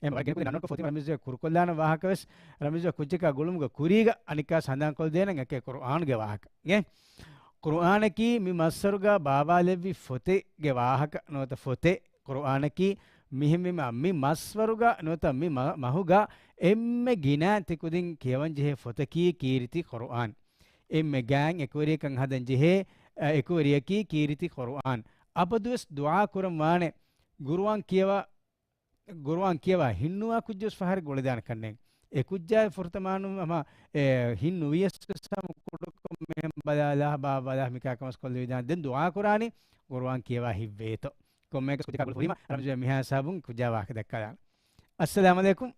އެހެން ވަރަށް ގިނަ ކުދިން ނަންނަކޮށް ފޮތި ރަމީޒް ބޭ ކުރުކޮށްލާނަ ވާހަކަވެސް ރަމީޒް ބޭ ކުއްޖަކާ ގުޅުމުގެ ކުރީގަ އަނެކާސް ހަނދާންކޮށްދޭނަން އެކޭ ޤުރުއާންގެ ވާހަކަ. އިނގޭ؟ ޤުރުއާނަކީ މި މައްސަރުގަ ބާވާލެއްވި ފޮތެއްގެ ވާހަކަ ނުވަތަ ފޮތެއް. ޤުރުއާނަކީ މިހެންވީމަ މި މަސްވަރުގަ ނުވަތަ މި މަ-، މަހުގަ އެންމެ ގިނަ ތިކުދިން ކިޔަވަންޖެހޭ ފޮތަކީ ކީރިތި ޤުރުއާން. އެންމެ ގާތް އެކުވެރިޔަކަށް ހަދަންޖެހޭ، އަ، އެކުވެރިޔަކީ ކީރިތި ޤުރުއާން. އަބަދުވެސް ދުޢާ ކުރަން ވާނެ، ޤުރުއާން ކިޔަވާ، ޤުރުއާން ކިޔަވާ ހިންނުވާ ކުއްޖެއްވެސް ފަހަރެއް ގުޅިދާނެ ކަންނޭނގެ. އެ ކުއްޖާއެއް ފުރަތަމަ ނޫން ހަމަ، އެ، ހިން ނުވިޔަސް ވެސް ހަމަ ކުޑަކޮށް މިހެން ބަލާލާ، ބާވާލާ، މިކާ ކަމަސް ކޮށްލެވިދާނެ. ދެން ދުޢާ ކުރާނީ ޤުރުއާން ކިޔަވާ ހިތްވޭތޯ. ކޮންމެއަކަސް ކުއްޖަކާ ގުޅުން ހުރީމަ، ރަމީޒް ބޭ މިހާ ހިސާބުން ކުއްޖާ ވާހަކަ ދައްކާލާނަން. އައްސަލާމް ޢަލައިކުމް.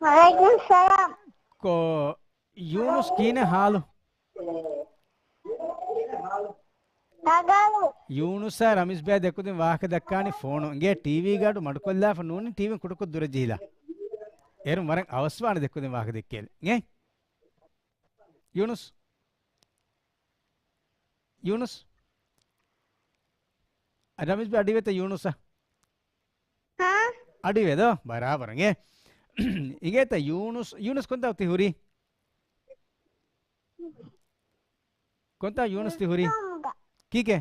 ވަޢަލައިކުމް ސަލާމް. ކޯ ޔޫނުސް ކިހިނެއް ހާލު؟ ރަނގަޅު. ޔޫނުސާ ރަމީޒް ބޭ ދެކުދިން ވާހަކަ ދައްކާނީ ފޯނު. އިނގޭ ޓީވީގެ އަޑު މަޑުކޮށްލާފަ ނޫނީ ޓީވީން ކުޑަކޮށް ދުރަށް ޖެހިލާ. އޭރުން ވަރަށް އަވަސްވާނެ ދެކުދިން ވާހަކަ ދެއްކޭލެ. އިނގޭ؟ ޔޫނުސް. ޔޫނުސް. ރަމީޒް ބޭ އަޑިވޭތަ ޔޫނުސަށް؟ ހާ؟ އަޑިވޭދޯ؟ ބަރާބަރު އިނގޭ. އިނގޭތަ ޔޫނުސް، ޔޫނުސް ކޮންތާ ތި ހުރީ؟ ކޮންތާ ޔޫނުސް ތި ހުރީ؟ ކީކޭ؟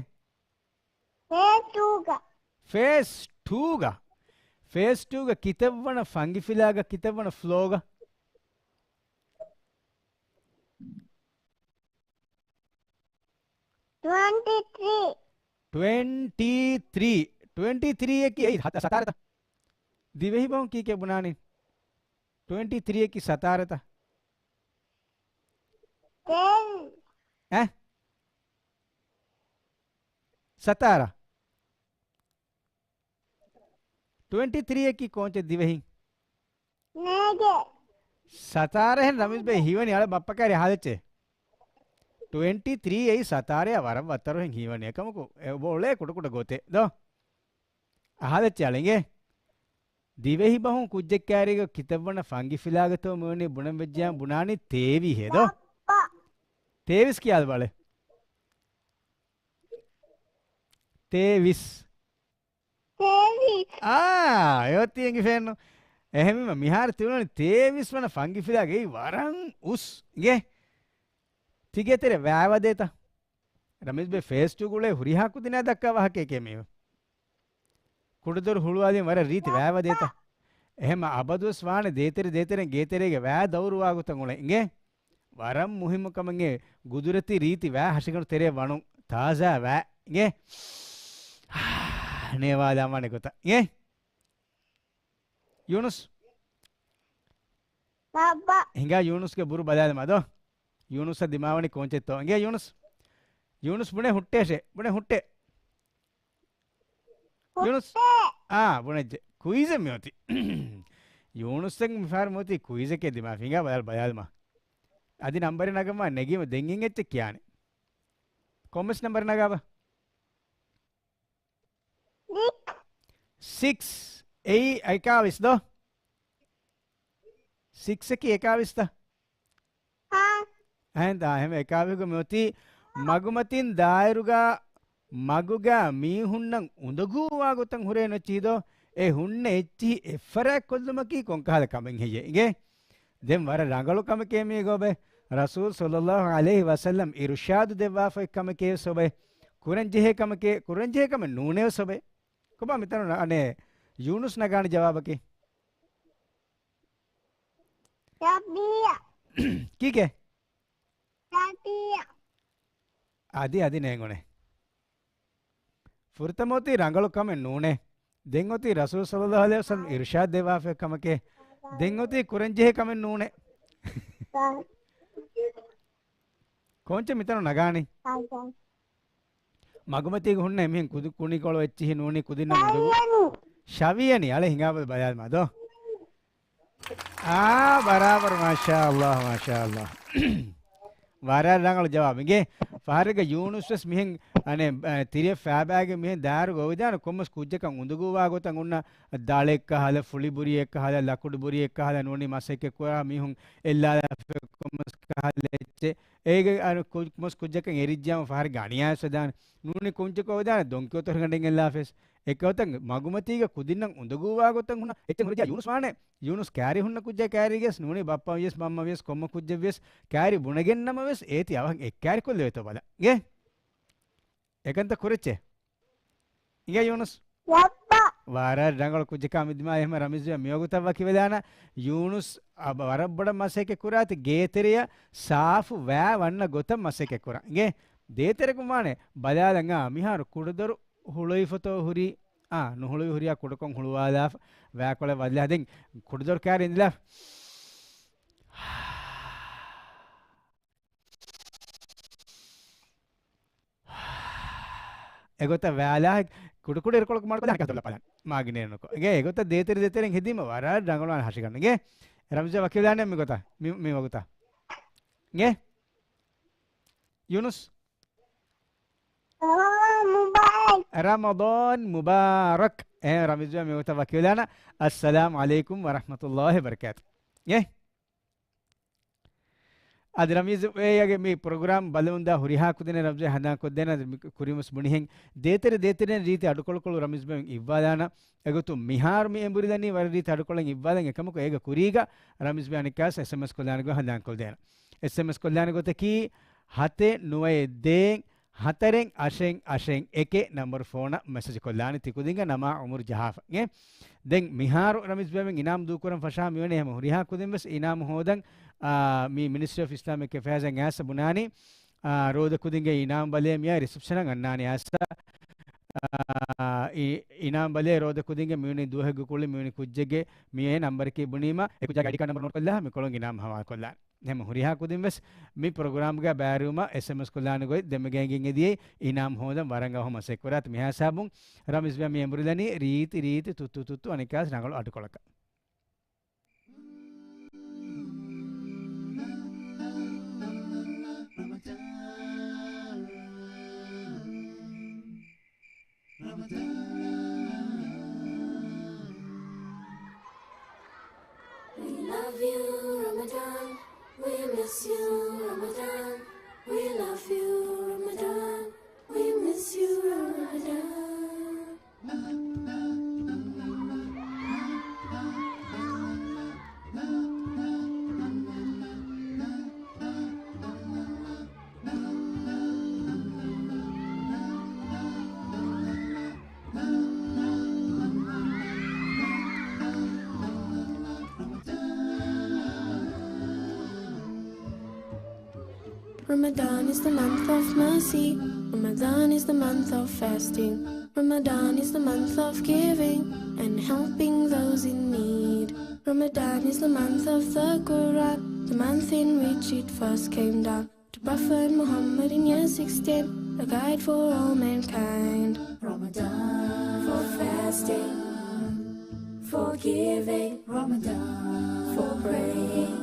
ފޭސް ޓޫގަ. ފޭސް ޓޫގަ. ފޭސް ޓޫގަ ކިތައްވަނަ ފަންގިފިލާގަ ކިތައްވަނަ ފްލޯގަ؟ ޓްވެންޓީ ތްރީ. ޓްވެންޓީ ތްރީ. ޓްވެންޓީ ތްރީ އަކީ އެއީ ހަތަ-، ސަތާރަތަ؟ ދިވެހި ބަހުން ކީކޭ ބުނާނީ؟ ޓްވެންޓީ ތްރީ އަކީ ސަތާރަތަ؟ ތެރެ. އެ؟ ސަތާރަ. ޓްވެންޓީ ތްރީ އަކީ ކޯންޗެއް ދިވެހިން؟ ނޭގެ. ސަތާރަ ހެން ރަމީޒް ބޭ ހީވަނީ އަޅެ ބައްޕަ ކައިރި އަހާލެއްޗޭ. ޓްވެންޓީ ތްރީ އެއީ ސަތާރަޔާ ވަރަށް ވައްތަރު ހެން ހީވަނީ. އެކަމަކު އެ އޮޅޭ ކުޑަކުޑަ ގޮތެއް ދޯ. އަހާލެއްޗޭ އަޅެ އިނގޭ. ދިވެހި ބަހުން ކުއްޖެއް ކައިރީގަ ކިތައްވަނަ ފަންގިފިލާގަތޯ މިވަނީ ބުނަން ވެއްޖެޔާ ބުނާނީ ތޭވީހޭ ދޯ. ބައްޕަ. ތޭވީސް ކިޔާލަބަލަ. ތޭވީސް. ތޭވީސް. އާ، އެއޮތީ އެނގިފައެއްނު. އެހެންވީމަ މިހާރު ތިބުނަނީ ތޭވީސް ވަނަ ފަންގިފިލާގައި ވަރަށް އުސް. އިނގޭ. ތިގޭތެރެ ވާވަދޭތަ؟ ރަމީޒް ބޭ ފޭސް ޓޫ ގުޅޭ ހުރިހާ ކުދިންނާ ދައްކާ ވާހަކައެކޭ މީ. ކުޑަދޮރު ހުޅުވާލީމަ ވަރަށް ރީތި ވާވަދޭތަ؟ އެހެންމަ އަބަދުވެސް ވާނެ ދޭތެރެ ދޭތެރެން ގޭތެރޭގެ ވާ ދައުރުވާ ގޮތަށް އުޅެ އިނގޭ. ވަރަށް މުހިއްމު ކަމެއް ގުދުރަތީ ރީތި ވާ ހަށިގަނޑު ތެރޭ ވަނުން ތާޒާ ވާ އިނގޭ. ނޭވާލާން ވާނެ ގޮތަށް އިނގޭ. ޔޫނުސް. ބާބާ. ހިނގާ ޔޫނުސްގެ ބުރު ބަލާލަމާ ދޯ. ޔޫނުސްއަށް ދިމާވަނީ ކޯންޗެއްތޯ. އިނގޭ ޔޫނުސް. ޔޫނުސް ބުނޭ ހުއްޓޭށޭ. ބުނޭ ހުއްޓޭ. ޔޫނުސް. ހުއްޓޭ. އާ، ބުނެއްޖެ. ކުއިޒެއް މިއޮތީ. ޔޫނުސްއަށް މިފަހަރު މިއޮތީ ކުއިޒެކޭ ދިމާ. ހިނގާ ބަލާ، ބަލާލަމާ. އަދި ނަންބަރެއް ނަގަންވާ ނެގީމަ ދެން އިން އެއްޗެއް ކިޔާނެ. ކޮންމެސް ނަންބަރެއް ނަގާބަ؟ ސިކްސް. ސިކްސް. އެއީ އެކާވީސް ދޯ؟ ސިކްސް އަކީ އެކާވީސްތަ؟ ހާ. އެހެންތާ، އެހެން އެކާވީސްގަ މިއޮތީ މަގުމަތިން ދާއިރުގަ މަގުގަ މީހުންނަށް އުނދަގޫވާ ގޮތަށް ހުރޭ ނުއެއްޗިހި ދޯ؟ އެ ހުންނަ އެއްޗިހި އެއްފަރާތް ކޮށްލުމަކީ ކޮންކަހަލަ ކަމެއް ހެއްޔޭ؟ އިނގޭ؟ ދެން ވަރަށް ރަނގަޅު ކަމެކޭ މީ ގޯބެ. ރަސޫލު ޞައްލައްލާހު ޢަލައިހި ވަސައްލަމް އިރުޝާދު ދެއްވާފައި ކަމެކޭ ވެސް އޮބެ. ކުރަންޖެހޭ ކަމެކޭ، ކުރަންޖެހޭ ކަމެއް ނޫނޭ ވެސް އޮބެ. ކޮބާ މިތަނުން އަނެއް ޔޫނުސް ނަގާނެ ޖަވާބަކީ؟ ރަބީޢަ. ކީކޭ؟ ރަބީޢަ. އަދި، އަދި ނޭނގުނޭ. ފުރަތަމަ އޮތީ ރަނގަޅު ކަމެއް ނޫނޭ. ދެން އޮތީ ރަސޫލު ޞައްލައްލާހު ޢަލައިހި ވަސައްލަމް އިރުޝާދު ދެއްވާފައި ކަމެކޭ. ދެން އޮތީ ކުރަންޖެހޭ ކަމެއް ނޫނޭ. ކޯންޗެއް މިތަނުން ނަގާނީ؟ މަގުމަތީގަ ހުންނަ އެމީހުން ކުދި-، ކުނިކޮޅު އެއްޗިހި ނޫނީ ކުދިންނަށް އުނދަގޫ. ޝަވިޔަނި. ޝަވިޔަނި. އަޅެ ހިނގާބަލަ ބަލާލަމާ ދޯ. އާ، ބަރާބަރު. މާޝާﷲ، މާޝާﷲ. ވަރަށް ރަނގަޅު ޖަވާބެއް. އިނގޭ، ފަހަރެއްގަ ޔޫނުސް ވެސް މިހެން، އަނެއް، އަ، ތިރިއަށް ފައިބައިގެން މިހެން ދާއިރުގަ އޮވެދާނެ ކޮންމެސް ކުއްޖަކަށް އުނދަގޫވާ ގޮތަށް އޮންނަ ދަޅެއް ކަހަލަ، ފުޅި ބުރިއެއް ކަހަލަ، ލަކުޑު ބުރިއެއް ކަހަލަ ނޫނީ މަސައްކަތް ކުރާ މީހުން އެއްލާލާފަ ކޮންމެސް ކަހަލަ އެއްޗެއް. އޭގެ އަނެއް ކު-، ކޮންމެސް ކުއްޖަކަށް އެރިއްޖާމަ ފަހަރެއްގަ އަނިޔާވެސް ވެދާނެ. ނޫނީ ކޮންޗަކޮށް ވެދާނެ ދޮންކި އޮތަރު ގަނޑެއް އެއްލާފަވެސް. އެކަހަލަ މަގުމަތީގަ ކުދިންނަށް އުނދަގޫވާ ގޮތަށް ހުންނަ އެއްޗެއް ހުރިއްޖާ ޔޫނުސް ވާނެ. ޔޫނުސް ކާރި ހުންނަ ކުއްޖާ ކާރީގަސް ނޫނީ ބައްޕަ ވިޔަސް މަންމަ ވިޔަސް ކޮންމެ ކުއްޖެއް ވިޔަސް ކާރި ބުނެގެން ނަމަވެސް އޭތި އަވަހަށް އެއްކާރި ކޮށްލެވޭތޯ ބަލަން. އޭ؟ އެކަންތަ ކުރެއްޗޭ؟ އިނގޭ ޔޫނުސް. ޔައްބާ. ވަރަށް ރަނގަޅު ކުއްޖަކާ މިދިމާ އެހެމަ ރަމިޒް ވެ މިވަގުތަށް ވަކިވެލާނަ. ޔޫނުސް އަ، ވަރަށް ބޮޑަށް މަސައްކަތް ކުރާތި ގޭތެރެއަށް ސާފު ވައި ވަންނަ ގޮތަށް މަސައްކަތް ކުރާ. އިނގޭ؟ ދޭތެރެކުން ވާނެ ބަލާލަން އާ މިހާރު ކުޑަދޮރު ހުޅުވިފަތޯ ހުރީ. އާ، ނުހުޅުވި ހުރިޔާ ކުޑަކޮށް ހުޅުވާލާފަ ވައިކޮޅަށް ވަދެލާ ދެން ކުޑަދޮރު ކާރި އިނދެލާފަ. އެގޮތަށް ވައިލާ ކުޑަކުޑަ އިރުކޮޅަކު މަޑުކޮށްލާ ހަކަތު ލަޕަލަން. މާގިނޭނުކޮ. އިނގޭ އެގޮތަށް ދޭތެރެ ދޭތެރެން ހެދީމަ ވަރަށް ރަނގަޅުވާނެ ހަށިގަނޑު. އިނގޭ ރަމިޒް ވެ ވަކިވެލާނެ މިގޮތަށް. މި، މި ވަގުތަށް. އިނގޭ ޔޫނުސް. ރަމަޟާން މުބާރަކް. ރަމަޟާން މުބާރަކް. އެ، ރަމިޒް ވެ މިގޮތަށް ވަކިވެލާނަ. އައްސަލާމު ޢަލައިކުމް ވަރަޙްމަތުﷲި ވަބަރަކާތު. އިނގޭ؟ އަދި ރަމީޒް ވޭޔަގެ މި ޕްރޮގްރާމް ބަލަމުންދާ ހުރިހާ ކުދިން ރަމްޒޭ ހަނދާން ކޮށްދޭނަ. އަދި މި ކުރިންވެސް ބުނިހެން ދޭތެރެ ދޭތެރެން ރީތި އަޑުކޮޅުކޮޅު ރަމީޒް ބޭ އިއްވާލާނަ. އެގޮތުން މިހާރު މި އެނބުރިލަނީ ވަރަށް ރީތި އަޑުކޮޅެއް އިއްވާލަން އެކަމަކު އޭގެ ކުރީގަ ރަމީޒް ބޭ އަނެއްކާސް އެސްއެމްއެސް ކޮށްލާނެ ގޮތް ހަނދާން ކޮށްދޭނަ. އެސްއެމްއެސް ކޮށްލާނެ ގޮތަކީ ހަތެއް ނުވައެއް ދޭއް ހަތަރެއް އަށެއް އަށެއް އެކެއް ނަންބަރު ފޯނަށް މެސެޖް ކޮށްލާނެ ތިކުދިންގެ ނަމާ އުމުރު ޖަހާފަ. އެ ދެން މިހާރު ރަމީޒް ބޭ އިނާމް ދޫކުރަން ފަށާ މިވަނީ ހަމަ ހުރިހާ ކުދިން ވެސް އިނާމް ހޯދަން، އާ، މި މިނިސްޓްރީ އޮފް އިސްލާމިކް އެފެއާޒް އަށް ބުނާނީ، އާ، ރޯދަ ކުދިންގެ އިނާމް ބަލޭ މިއާ ރިސެޕްޝަނަށް އަންނާނެ އާސާ، އާ، އި-، އިނާމް ބަލޭ ރޯދަ ކުދިންގެ މިވަނީ ދުވަހެއްގެ ކުޅި މިވަނީ ކުއްޖެއްގެ މިއޭ ނަންބަރަކީ ބުނީމަ އެ ކުއްޖާގެ އައިޑީ ކާޑް ނަންބަރު ނޯޓް ކޮށްލާ މިކޮޅުން އިނާމް ހަވާލު ކޮށްލާނެ. ހަމަ ހުރިހާ ކުދިން ވެސް މި ޕްރޮގްރާމްގަ ބައިވެރިވުމަށް އެސްއެމްއެސް ކޮށްލާނެ ގޮތް ދެމެގެންގެން އެދިޔައީ އިނާމް ހޯދަން ވަރަށް އަވަހަށް މަސައްކަތް ކުރާތި މިހާ ހިސާބުން ރަމީޒް ބޭ މި އެނބުރިލަނީ ރީތި ރީތި ތުއްތު ތުއްތު އަނެއްކާސް ރަނގަޅު އަޑުކޮޅަކަށް. We love you, Ramadan. We miss you, Ramadan. We love you, Ramadan. We miss you, Ramadan. Ramadan is the month of mercy. Ramadan is the month of fasting. Ramadan is the month of giving and helping those in need. Ramadan is the month of the Quran, the month in which it first came down to Prophet Muhammad in year sixteen, a guide for all mankind. Ramadan for fasting, for giving, Ramadan for praying.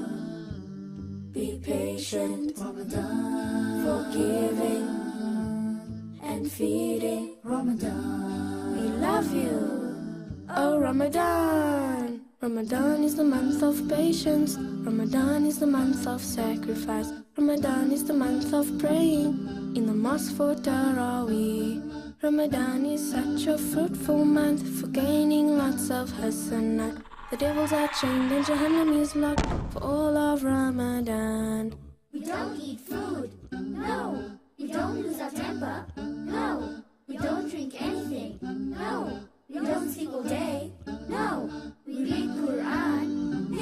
Be patient, Ramadan for giving and feeding, Ramadan. We love you, oh Ramadan. Ramadan is the month of patience. Ramadan is the month of sacrifice. Ramadan is the month of praying in the mosque for Taraweeh. Ramadan is such a fruitful month for gaining lots of hasanat. The devils are chained and Jahannam is locked for all of Ramadan. We don't eat food, no. We don't lose our temper, no. We don't drink anything, no. We don't sleep all day, no. We read Quran,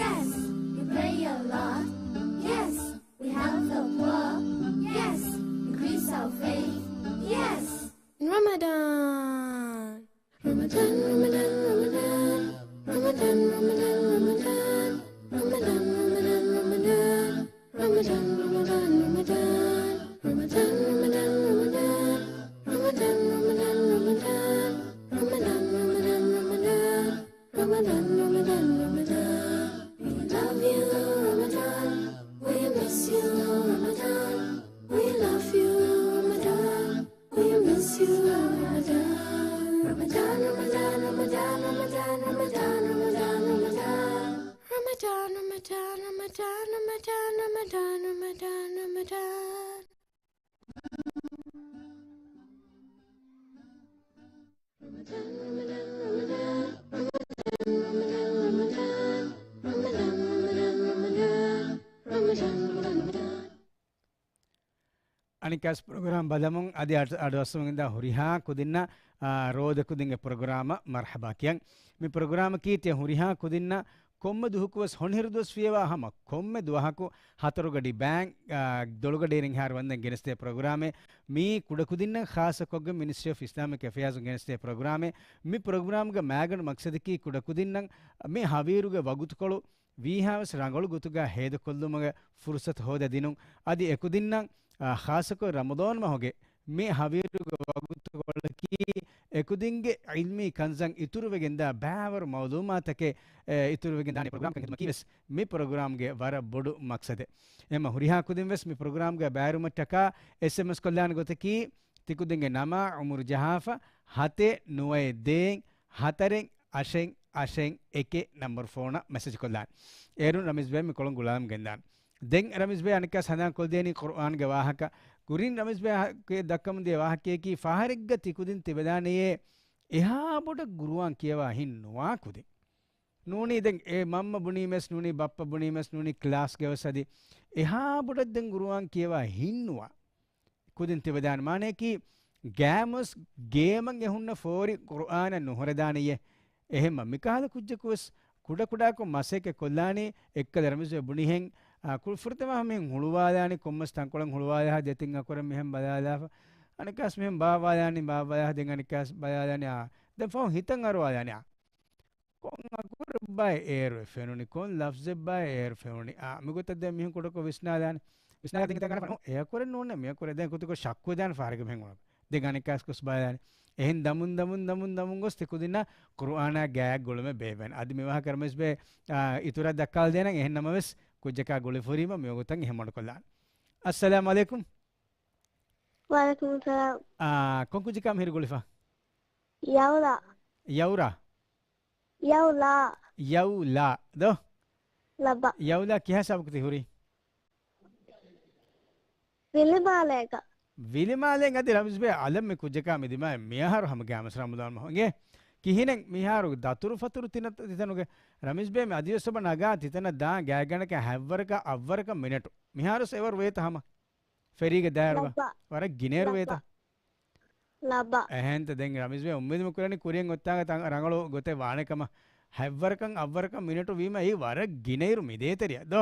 yes. We pray a lot, yes. We help the poor, yes. Increase our faith, yes. In Ramadan. Ramadan, Ramadan, Ramadan. Ramadan, Ramadan, Ramadan. Ramadan, Ramadan, Ramadan. Ramadan, Ramadan, Ramadan. Ramadan, Ramadan, Ramadan. Ramadan, Ramadan, Ramadan. Ramadan, Ramadan, Ramadan. Ramadan, Ramadan, Ramadan. Ramadan, Ramadan, Ramadan, Ramadan, Ramadan. އަނިކާސް ޕްރޮގްރާމް ބަލަމުން އަދި އަޑު-، އަޑުއައްސަމުން އިންދާ ހުރިހާ ކުދިންނަށް، އާ، ރޯދަ ކުދިންގެ ޕްރޮގްރާމަށް މަރްޙަބާ ކިޔަން. މި ޕްރޮގްރާމަކީ ތިޔަ ހުރިހާ ކުދިންނަށް ކޮންމެ ދުހަކުވެސް ހޮނިހިރު ދުވަސް ފިޔަވާ ހަމަ ކޮންމެ ދުވަހަކު ހަތަރުގަޑި ބައިން، އާ، ދޮޅުގަޑިއިރިން އެހާރު ވަންދެން ގެނެސްދޭ ޕްރޮގްރާމެއް. މީ ކުޑަކުދިންނަށް ޚާއްޞަކޮށްގެން މިނިސްޓްރީ އޮފް އިސްލާމިކް އެފެއާޒުން ގެނެސްދޭ ޕްރޮގްރާމެއް. މި ޕްރޮގްރާމްގެ މައިގަނޑު މަޤްޞަދަކީ ކުޑަކުދިންނަށް މި ހަވީރުގެ ވަގުތުކޮޅު ވީހާވެސް ރަނގަޅު ގޮތުގަ ހޭދަކޮށްލުމުގެ ފުރުޞަތު ހޯދަ ދިނުން. އަދި އެކުދިންނަށް، އާ، ޚާއްޞަކޮށް ރަމަޟާން މަހުގެ މި ހަވީރުގެ ވަގުތުކޮޅަކީ އެކުދިންގެ ޢިލްމީ ކަންޒަށް އިތުރުވެގެންދާ ބައިވަރު މަޢުލޫމާތަކެއް، އެ، އިތުރުވެގެން ދާނެ ޕްރޮގްރާމްކަން ހިދުމަތް ކީވެސް މި ޕްރޮގްރާމްގެ ވަރަށް ބޮޑު މަޤްޞަދެއް. އެމަ ހުރިހާ ކުދިން ވެސް މި ޕްރޮގްރާމްގަ ބައިވެރިވުމަށްޓަކާ އެސްއެމްއެސް ކޮށްލާނެ ގޮތަކީ ތިކުދިންގެ ނަމާ ޢުމުރު ޖަހާފަ ހަތެއް ނުވައެއް ދޭއް ހަތަރެއް އަށެއް އަށެއް އެކެއް ނަމްބަރު ފޯނަށް މެސެޖް ކޮށްލާނެ. އޭރުން ރަމީޒް ބޭ މިކޮޅުން ގުޅާލަމުން ގެންދާނެ. ދެން ރަމީޒް ބޭ އަނެއްކާސް ހަނދާން ކޮށްދޭނީ ޤުރުއާންގެ ވާހަކަ. ކުރިން ރަމީޒް ބޭ ދައްކަމުން ދިޔަ ވާހަކައަކީ ފަހަރެއްގަ ތިކުދިން ތިބެދާނެޔޭ އެހާ ބޮޑަށް ޤުރުއާން ކިޔަވާ ހިން ނުވާ ކުދިން. ނޫނީ ދެން އެ މަންމަ ބުނީމެސް ނޫނީ ބައްޕަ ބުނީމެސް ނޫނީ ކްލާސްގަވެސް އަދި އެހާ ބޮޑަށް ދެން ޤުރުއާން ކިޔަވާ ހިން ނުވާ ކުދިން ތިބެދާނެ. މާނަޔަކީ ގައިމުވެސް ގޭމަށް އެ ހުންނަ ފޯރި ޤުރުއާނަށް ނުހުރެދާނެޔޭ. އެހެންމަ މިކަހަލަ ކުއްޖަކުވެސް ކުޑަކުޑަކޮށް މަސައްކަތް ކޮށްލާނީ އެއްކަލަ ރަމީޒް ބުނިހެން، އާ، ކު-، ފުރަތަމަ މިހެން ހުޅުވާލާނީ ކޮންމެސް ތަންކޮޅެއް ހުޅުވާލާ ދެތިން އަކުރެއް މިހެން ބަލާލާފަ. އަނެއްކާސް މިހެން ބާވާލާނީ، ބާވާލާ ދެން އަނެއްކާސް ބަލާލާނީ، އާ، ދެން ފަހުން ހިތަށް އަރުވާލާނީ، އާ. ކޮން އަކުރެއްބާއޭ އޭރު ފެނުނީ؟ ކޮން ލަފްޒެއްބާއޭ އޭރު ފެނުނީ؟ އާ، މިގޮތަށް ދެން މީހުން ކުޑަކޮށް ވިސްނާލާނެ. ވިސްނާލާ ދެން ހިތަށް ގަންނަ ފަން، އޭ އަކުރެއް ނޫނޭ، މި އަކުރެއް ދެން ކުތުކޮށް ޝައްކުވެދާނެ ފަހަރެއްގަ މިހެން އުޅުނު. ދެން އަނެއްކާސް ގޮސް ބަލާލާނެ. އެހެން ދަމުން ދަމުން ދަމުން ދަމުން ގޮސް ތިކުދިންނަށް ޤުރުއާނާ ގާތް ގުޅުމެއް ބޭއްވޭނެ. އަދި މި ވާހަކަ ރަމީޒް ބޭ، އާ، އިތުރަށް ދައްކާލަދޭނަން. އެހެން ނަމަވެސް ކުއްޖަކާ ގުޅިފަ ހުރީމަ މިވަގުތަށް އެހެން މަޑުކޮށްލާނެ. އައްސަލާމު ޢަލައިކުމް. ވަޢަލައިކުމުއްސަލާމް. އާ، ކޮން ކުއްޖަކާ މިހިރު ގުޅިފަ؟ ޔައުލާ. ޔައުރާ؟ ޔައުލާ. ޔައުލާ ދޯ؟ ލައްބަ. ޔައުލާ ކިހާ ސަބަބަކަށް ތި ހުރީ؟ ވިލިމާލޭގަ. ވިލިމާލޭގަ އަދި ރަމީޒް ބޭ އަލަށް މި ކުއްޖަކާ މި ދިމާއަށް މިއަހަރު ހަމަ ގައިމުވެސް ރަމަޟާން މަހު އިނގޭ. ކިހިނެއް މިހާރު ދަތުރު ފަތުރު ތިނަ-، ތިތަނުގެ؟ ރަމީޒް ބޭ މި އަދިވެސް އޮބަ ނަގާ ތިތަނަށް ދާން ގާތްގަނޑަކަށް ހަތްވަރަކަށް އަށްވަރަކަށް މިނެޓު. މިހާރުވެސް އެވަރު ވޭތަ ހަމަ؟ ފެރީގަ ދާއިރުގަ. ލައްބަ. ވަރަށް ގިނައިރު ވޭތަ؟ ލައްބަ. އެހެންތަ ދެން ރަމީޒް ބޭ އުއްމީދު މި ކުރަނީ ކުރިއަށް އޮތާގަ ތަން ރަނގަޅު ގޮތެއް ވާނެ ކަމަށް. ހަތްވަރަކަށް އަށްވަރަކަށް މިނެޓު ވީމަ އެއީ ވަރަށް ގިނައިރު މި ދޭތެރެއަށް ދޯ؟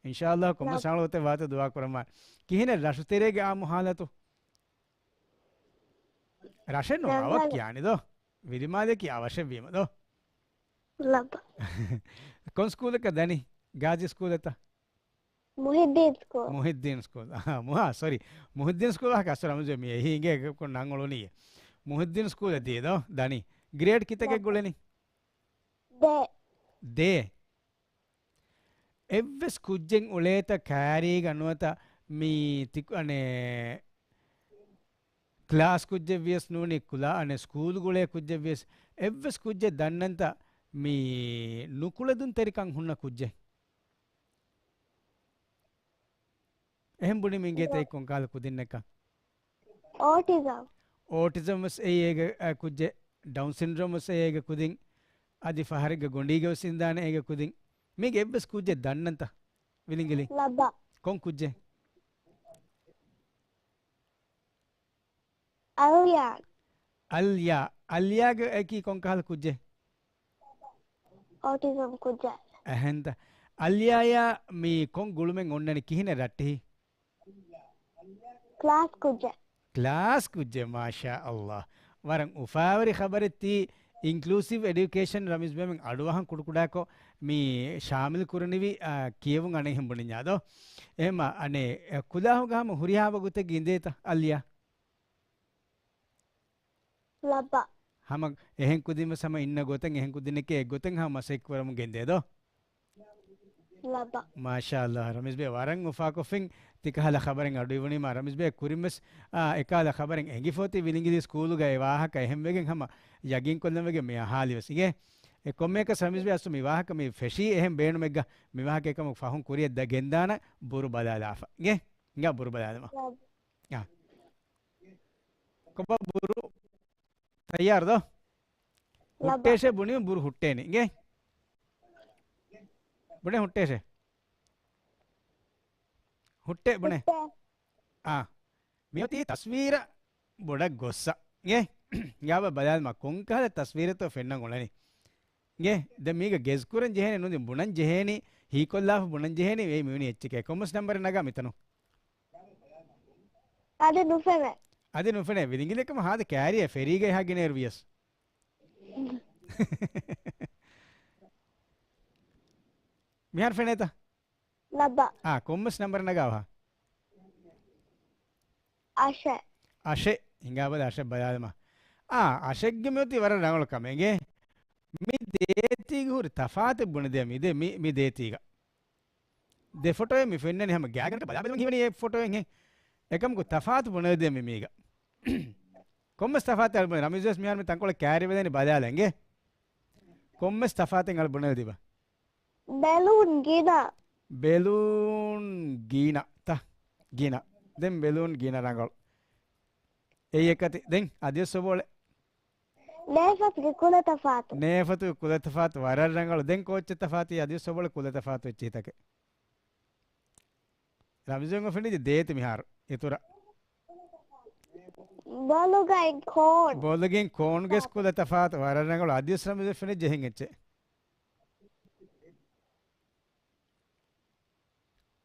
އިންޝާﷲ ކޮންމެސް ރަނގަޅު ގޮތެއް ވާތަ ދުޢާ ކުރަންވާނެ. ކިހިނެއް ރަށުތެރޭގެ އާއްމު ހާލަތު؟ ރަށެއް ނޫން ރަނގަޅު. އަވަށް ކިޔާނެ ދޯ؟ ވިލިމާލެއަކީ އަވަށެއް ވީމަ ދޯ؟ ލައްބަ. ކޮން ސްކޫލަކަށް ދަނީ؟ ގާޒީ ސްކޫލަށްތަ؟ މުހިއްދީން ސްކޫލް. މުހިއްދީން ސްކޫލް. އަހާ، މުހާ، ސޮރީ. މުހިއްދީން ސްކޫލް އަހާ ކަސް ރަމްޒު މި އެހީ އިނގޭ ކޮން ނަން އުޅުނީ. މުހިއްދީން ސްކޫލަށް ދިޔަ ދޯ؟ ދަނީ. ގްރޭޑް ކިތަކެއް ގުޅެނީ؟ ދޭ. ދޭ. އެއްވެސް ކުއްޖެއް އުޅޭތަ ކާރީގަ ނުވަތަ މި ތި-، އަނެ، ކްލާސް ކުއްޖެއް ވިޔަސް ނޫނީ ކުލާ-، އަނެ، ސްކޫލް ގުޅޭ ކުއްޖެއް ވިޔަސް އެއްވެސް ކުއްޖެއް ދަންނަންތަ މި ނުކުޅެދުންތެރިކަން ހުންނަ ކުއްޖެއް؟ އެހެން ބުނީމަ އިނގޭތަ ކޮންކަހަލަ ކުދިންނަކަށް؟ އޯޓިޒަމް. އޯޓިޒަމް ވެސް އެއީ އޭގެ، އަ، ކުއްޖެއް، ޑައުން ސިންޑްރޯމް ވެސް އެއީ އޭގެ ކުދިން، އަދި ފަހަރެއްގެ ގޮނޑީގަ ވެސް އިންދާނެ އޭގެ ކުދިން. މީގެ އެއްވެސް ކުއްޖެއް ދަންނަންތަ؟ ވިލިނގިލި. ލަބާ. ކޮން ކުއްޖެއް؟ އަލްޔާ. އަލްޔާ. އަލްޔާގެ އެކީ ކޮންކަހަލަ ކުއްޖެއް؟ އޯޓިޒަމް ކުއްޖެއް. އެހެންތަ؟ އަލްޔާޔާ މީ ކޮން ގުޅުމެއް އޮންނަނީ ކިހިނެއް ރައްޓެހި؟ ކްލާސް ކުއްޖެއް. ކްލާސް ކުއްޖެއް، މާޝާ އައްލާ. ވަރަށް އުފާވެރި ޚަބަރެއް ތީ އިންކްލޫސިވް އެޑިއުކޭޝަން ރަމީޒް ބޭމެން އަޑުއަހަން ކުޑަކުޑަކޮށް މި ޝާމިލް ކުރަނިވި، އާ، ކިޔެވުން އަނެއްހެން ބުނިންޏާ ދޯ؟ އެހެމަ އަނެއް ކުލާހުގަ ހަމަ ހުރިހާ ވަގުތެއްގެ އިނދޭތަ އަލްޔާ؟ ލަބާ. ހަމަ އެހެން ކުދިންވެސް ހަމަ އިންނަ ގޮތެއް އެހެން ކުދިންނެކޭ އެއްގޮތެއް ހަމަ މަސައްކަތް ކުރަމުން ގެންދޭ ދޯ؟ ލަބާ. މާޝާ އައްލާ، ރަމީޒް ބޭ ވަރަށް އުފާކޮށްފިން ތިކަހަލަ ޚަބަރެއް އަޑުއިވުނީމާ. ރަމީޒް ބޭ ކުރިންވެސް، އާ، އެކާލަ ޚަބަރެއް އެނގިފޯތި ވިލިނގިލި ސްކޫލުގަ އެ ވާހަކަ އެހެންވެގެން ހަމަ ޔަގީންކޮށްލަންވެގެން މި އަހާލިވެސް އިނގޭ. އެ ކޮންމެއަކަސް ރަމީޒް ބެ އަސްލު މި ވާހަކަ މި ފެށީ އެހެން ބޭނުމެއްގަ މި ވާހަކަ އެކަމަކު ފަހުން ކުރިއަށް ދަ ގެންދާނަ ބުރު ބަލާލާފަ. އިނގޭ؟ އިނގާ ބުރު ބަލާލަމާ. އާ. ކޮބާ ބުރު؟ ތައްޔާރު ދޯ؟ ލަބާ. ހުއްޓޭށޭ ބުނީމަ ބުރު ހުއްޓޭނީ. އިނގޭ؟ ބުނޭ ހުއްޓޭށޭ. ހުއްޓޭ ބުނޭ. ހުއްޓޭ. އާ. މިއޮތީ ތަސްވީރަށް ބޮޑަށް ގޮއްސަ. އިނގޭ؟ އިނގާބަ ބަލާލަމާ ކޮންކަހަލަ ތަސްވީރެއްތޯ ފެންނަން އުޅެނީ. އިނގޭ؟ ދެން މީގަ ގެސް ކުރަން ޖެހޭނީ ނުދިން ބުނަން ޖެހޭނީ، ހީކޮށްލާފަ ބުނަން ޖެހޭނީ، އެއީ މިވަނީ އެއްޗެކޭ. ކޮންމެސް ނަންބަރެއް ނަގާ މިތަނު؟ އަދި ނުފެނޭ. އަދި ނުފެނޭ. ވިލިނގިލެކަމަ ހާދަ ކައިރިއެއް ފެރީގައި ހާ ގިނައިރު ވިޔަސް. މިހާރު ފެނޭތަ؟ ލައްބަ. އާ، ކޮންމެސް ނަންބަރެއް ނަގާވާ؟ އަށެއް. އަށެއް. ހިނގާބަލަ އަށެއް ބަލާލަމާ. އާ، އަށެއްގެ މިއޮތީ ވަރަށް ރަނގަޅު ކަމެއް އިނގޭ. މި ދޭތީގަ ހުރި ތަފާތެއް ބުނެދޭ މި ދޭ، މި، މި ދޭތީގަ. ދެ ފޮޓޯއެއް މި ފެންނަނީ ހަމަ ގާތްގަނޑަކަށް ބަލާ ބަލަމުން ހީވަނީ އެ ފޮޓޯއެއްހެން. އެކަމަކު ތަފާތު ބުނެދޭ މި މީގަ. ކޮންމެސް ތަފާތެއް އަޅު ބުނެ. ރަމީޒް ވެސް މިހާރު މި ތަންކޮޅެއް ކައިރިވެދެނީ ބަލާލަ އިނގޭ. ކޮންމެސް ތަފާތެއް އަޅު ބުނެލަދީބަ. ބެލޫން ގިނަ. ބެލޫން ގިނަ. ތަ. ގިނަ. ދެން ބެލޫން ގިނަ ރަނގަޅު. އެއީ އެކަތި. ދެން އަދިވެސް އޮބޯލެ. ނޭފަތުގެ ކުލަ ތަފާތު. ނޭފަތުގެ ކުލަ ތަފާތު ވަރަށް ރަނގަޅު. ދެން ކޯއްޗެއް ތަފާތު އަދިވެސް އޮބޯލެ ކުލަ ތަފާތު އެއްޗެހިތަކެއް. ރަމްޒީން އޮފެންޑި ދޭތި މިހާރު އިތުރަށް. ބޮލުގައި ކޯން. ބޮލުގެ ކޯންގެސް ކުލަ ތަފާތު ވަރަށް ރަނގަޅު. އަދިވެސް ރަމްޒީން އޮފެންޑި ޖެހެން އެއްޗެއް.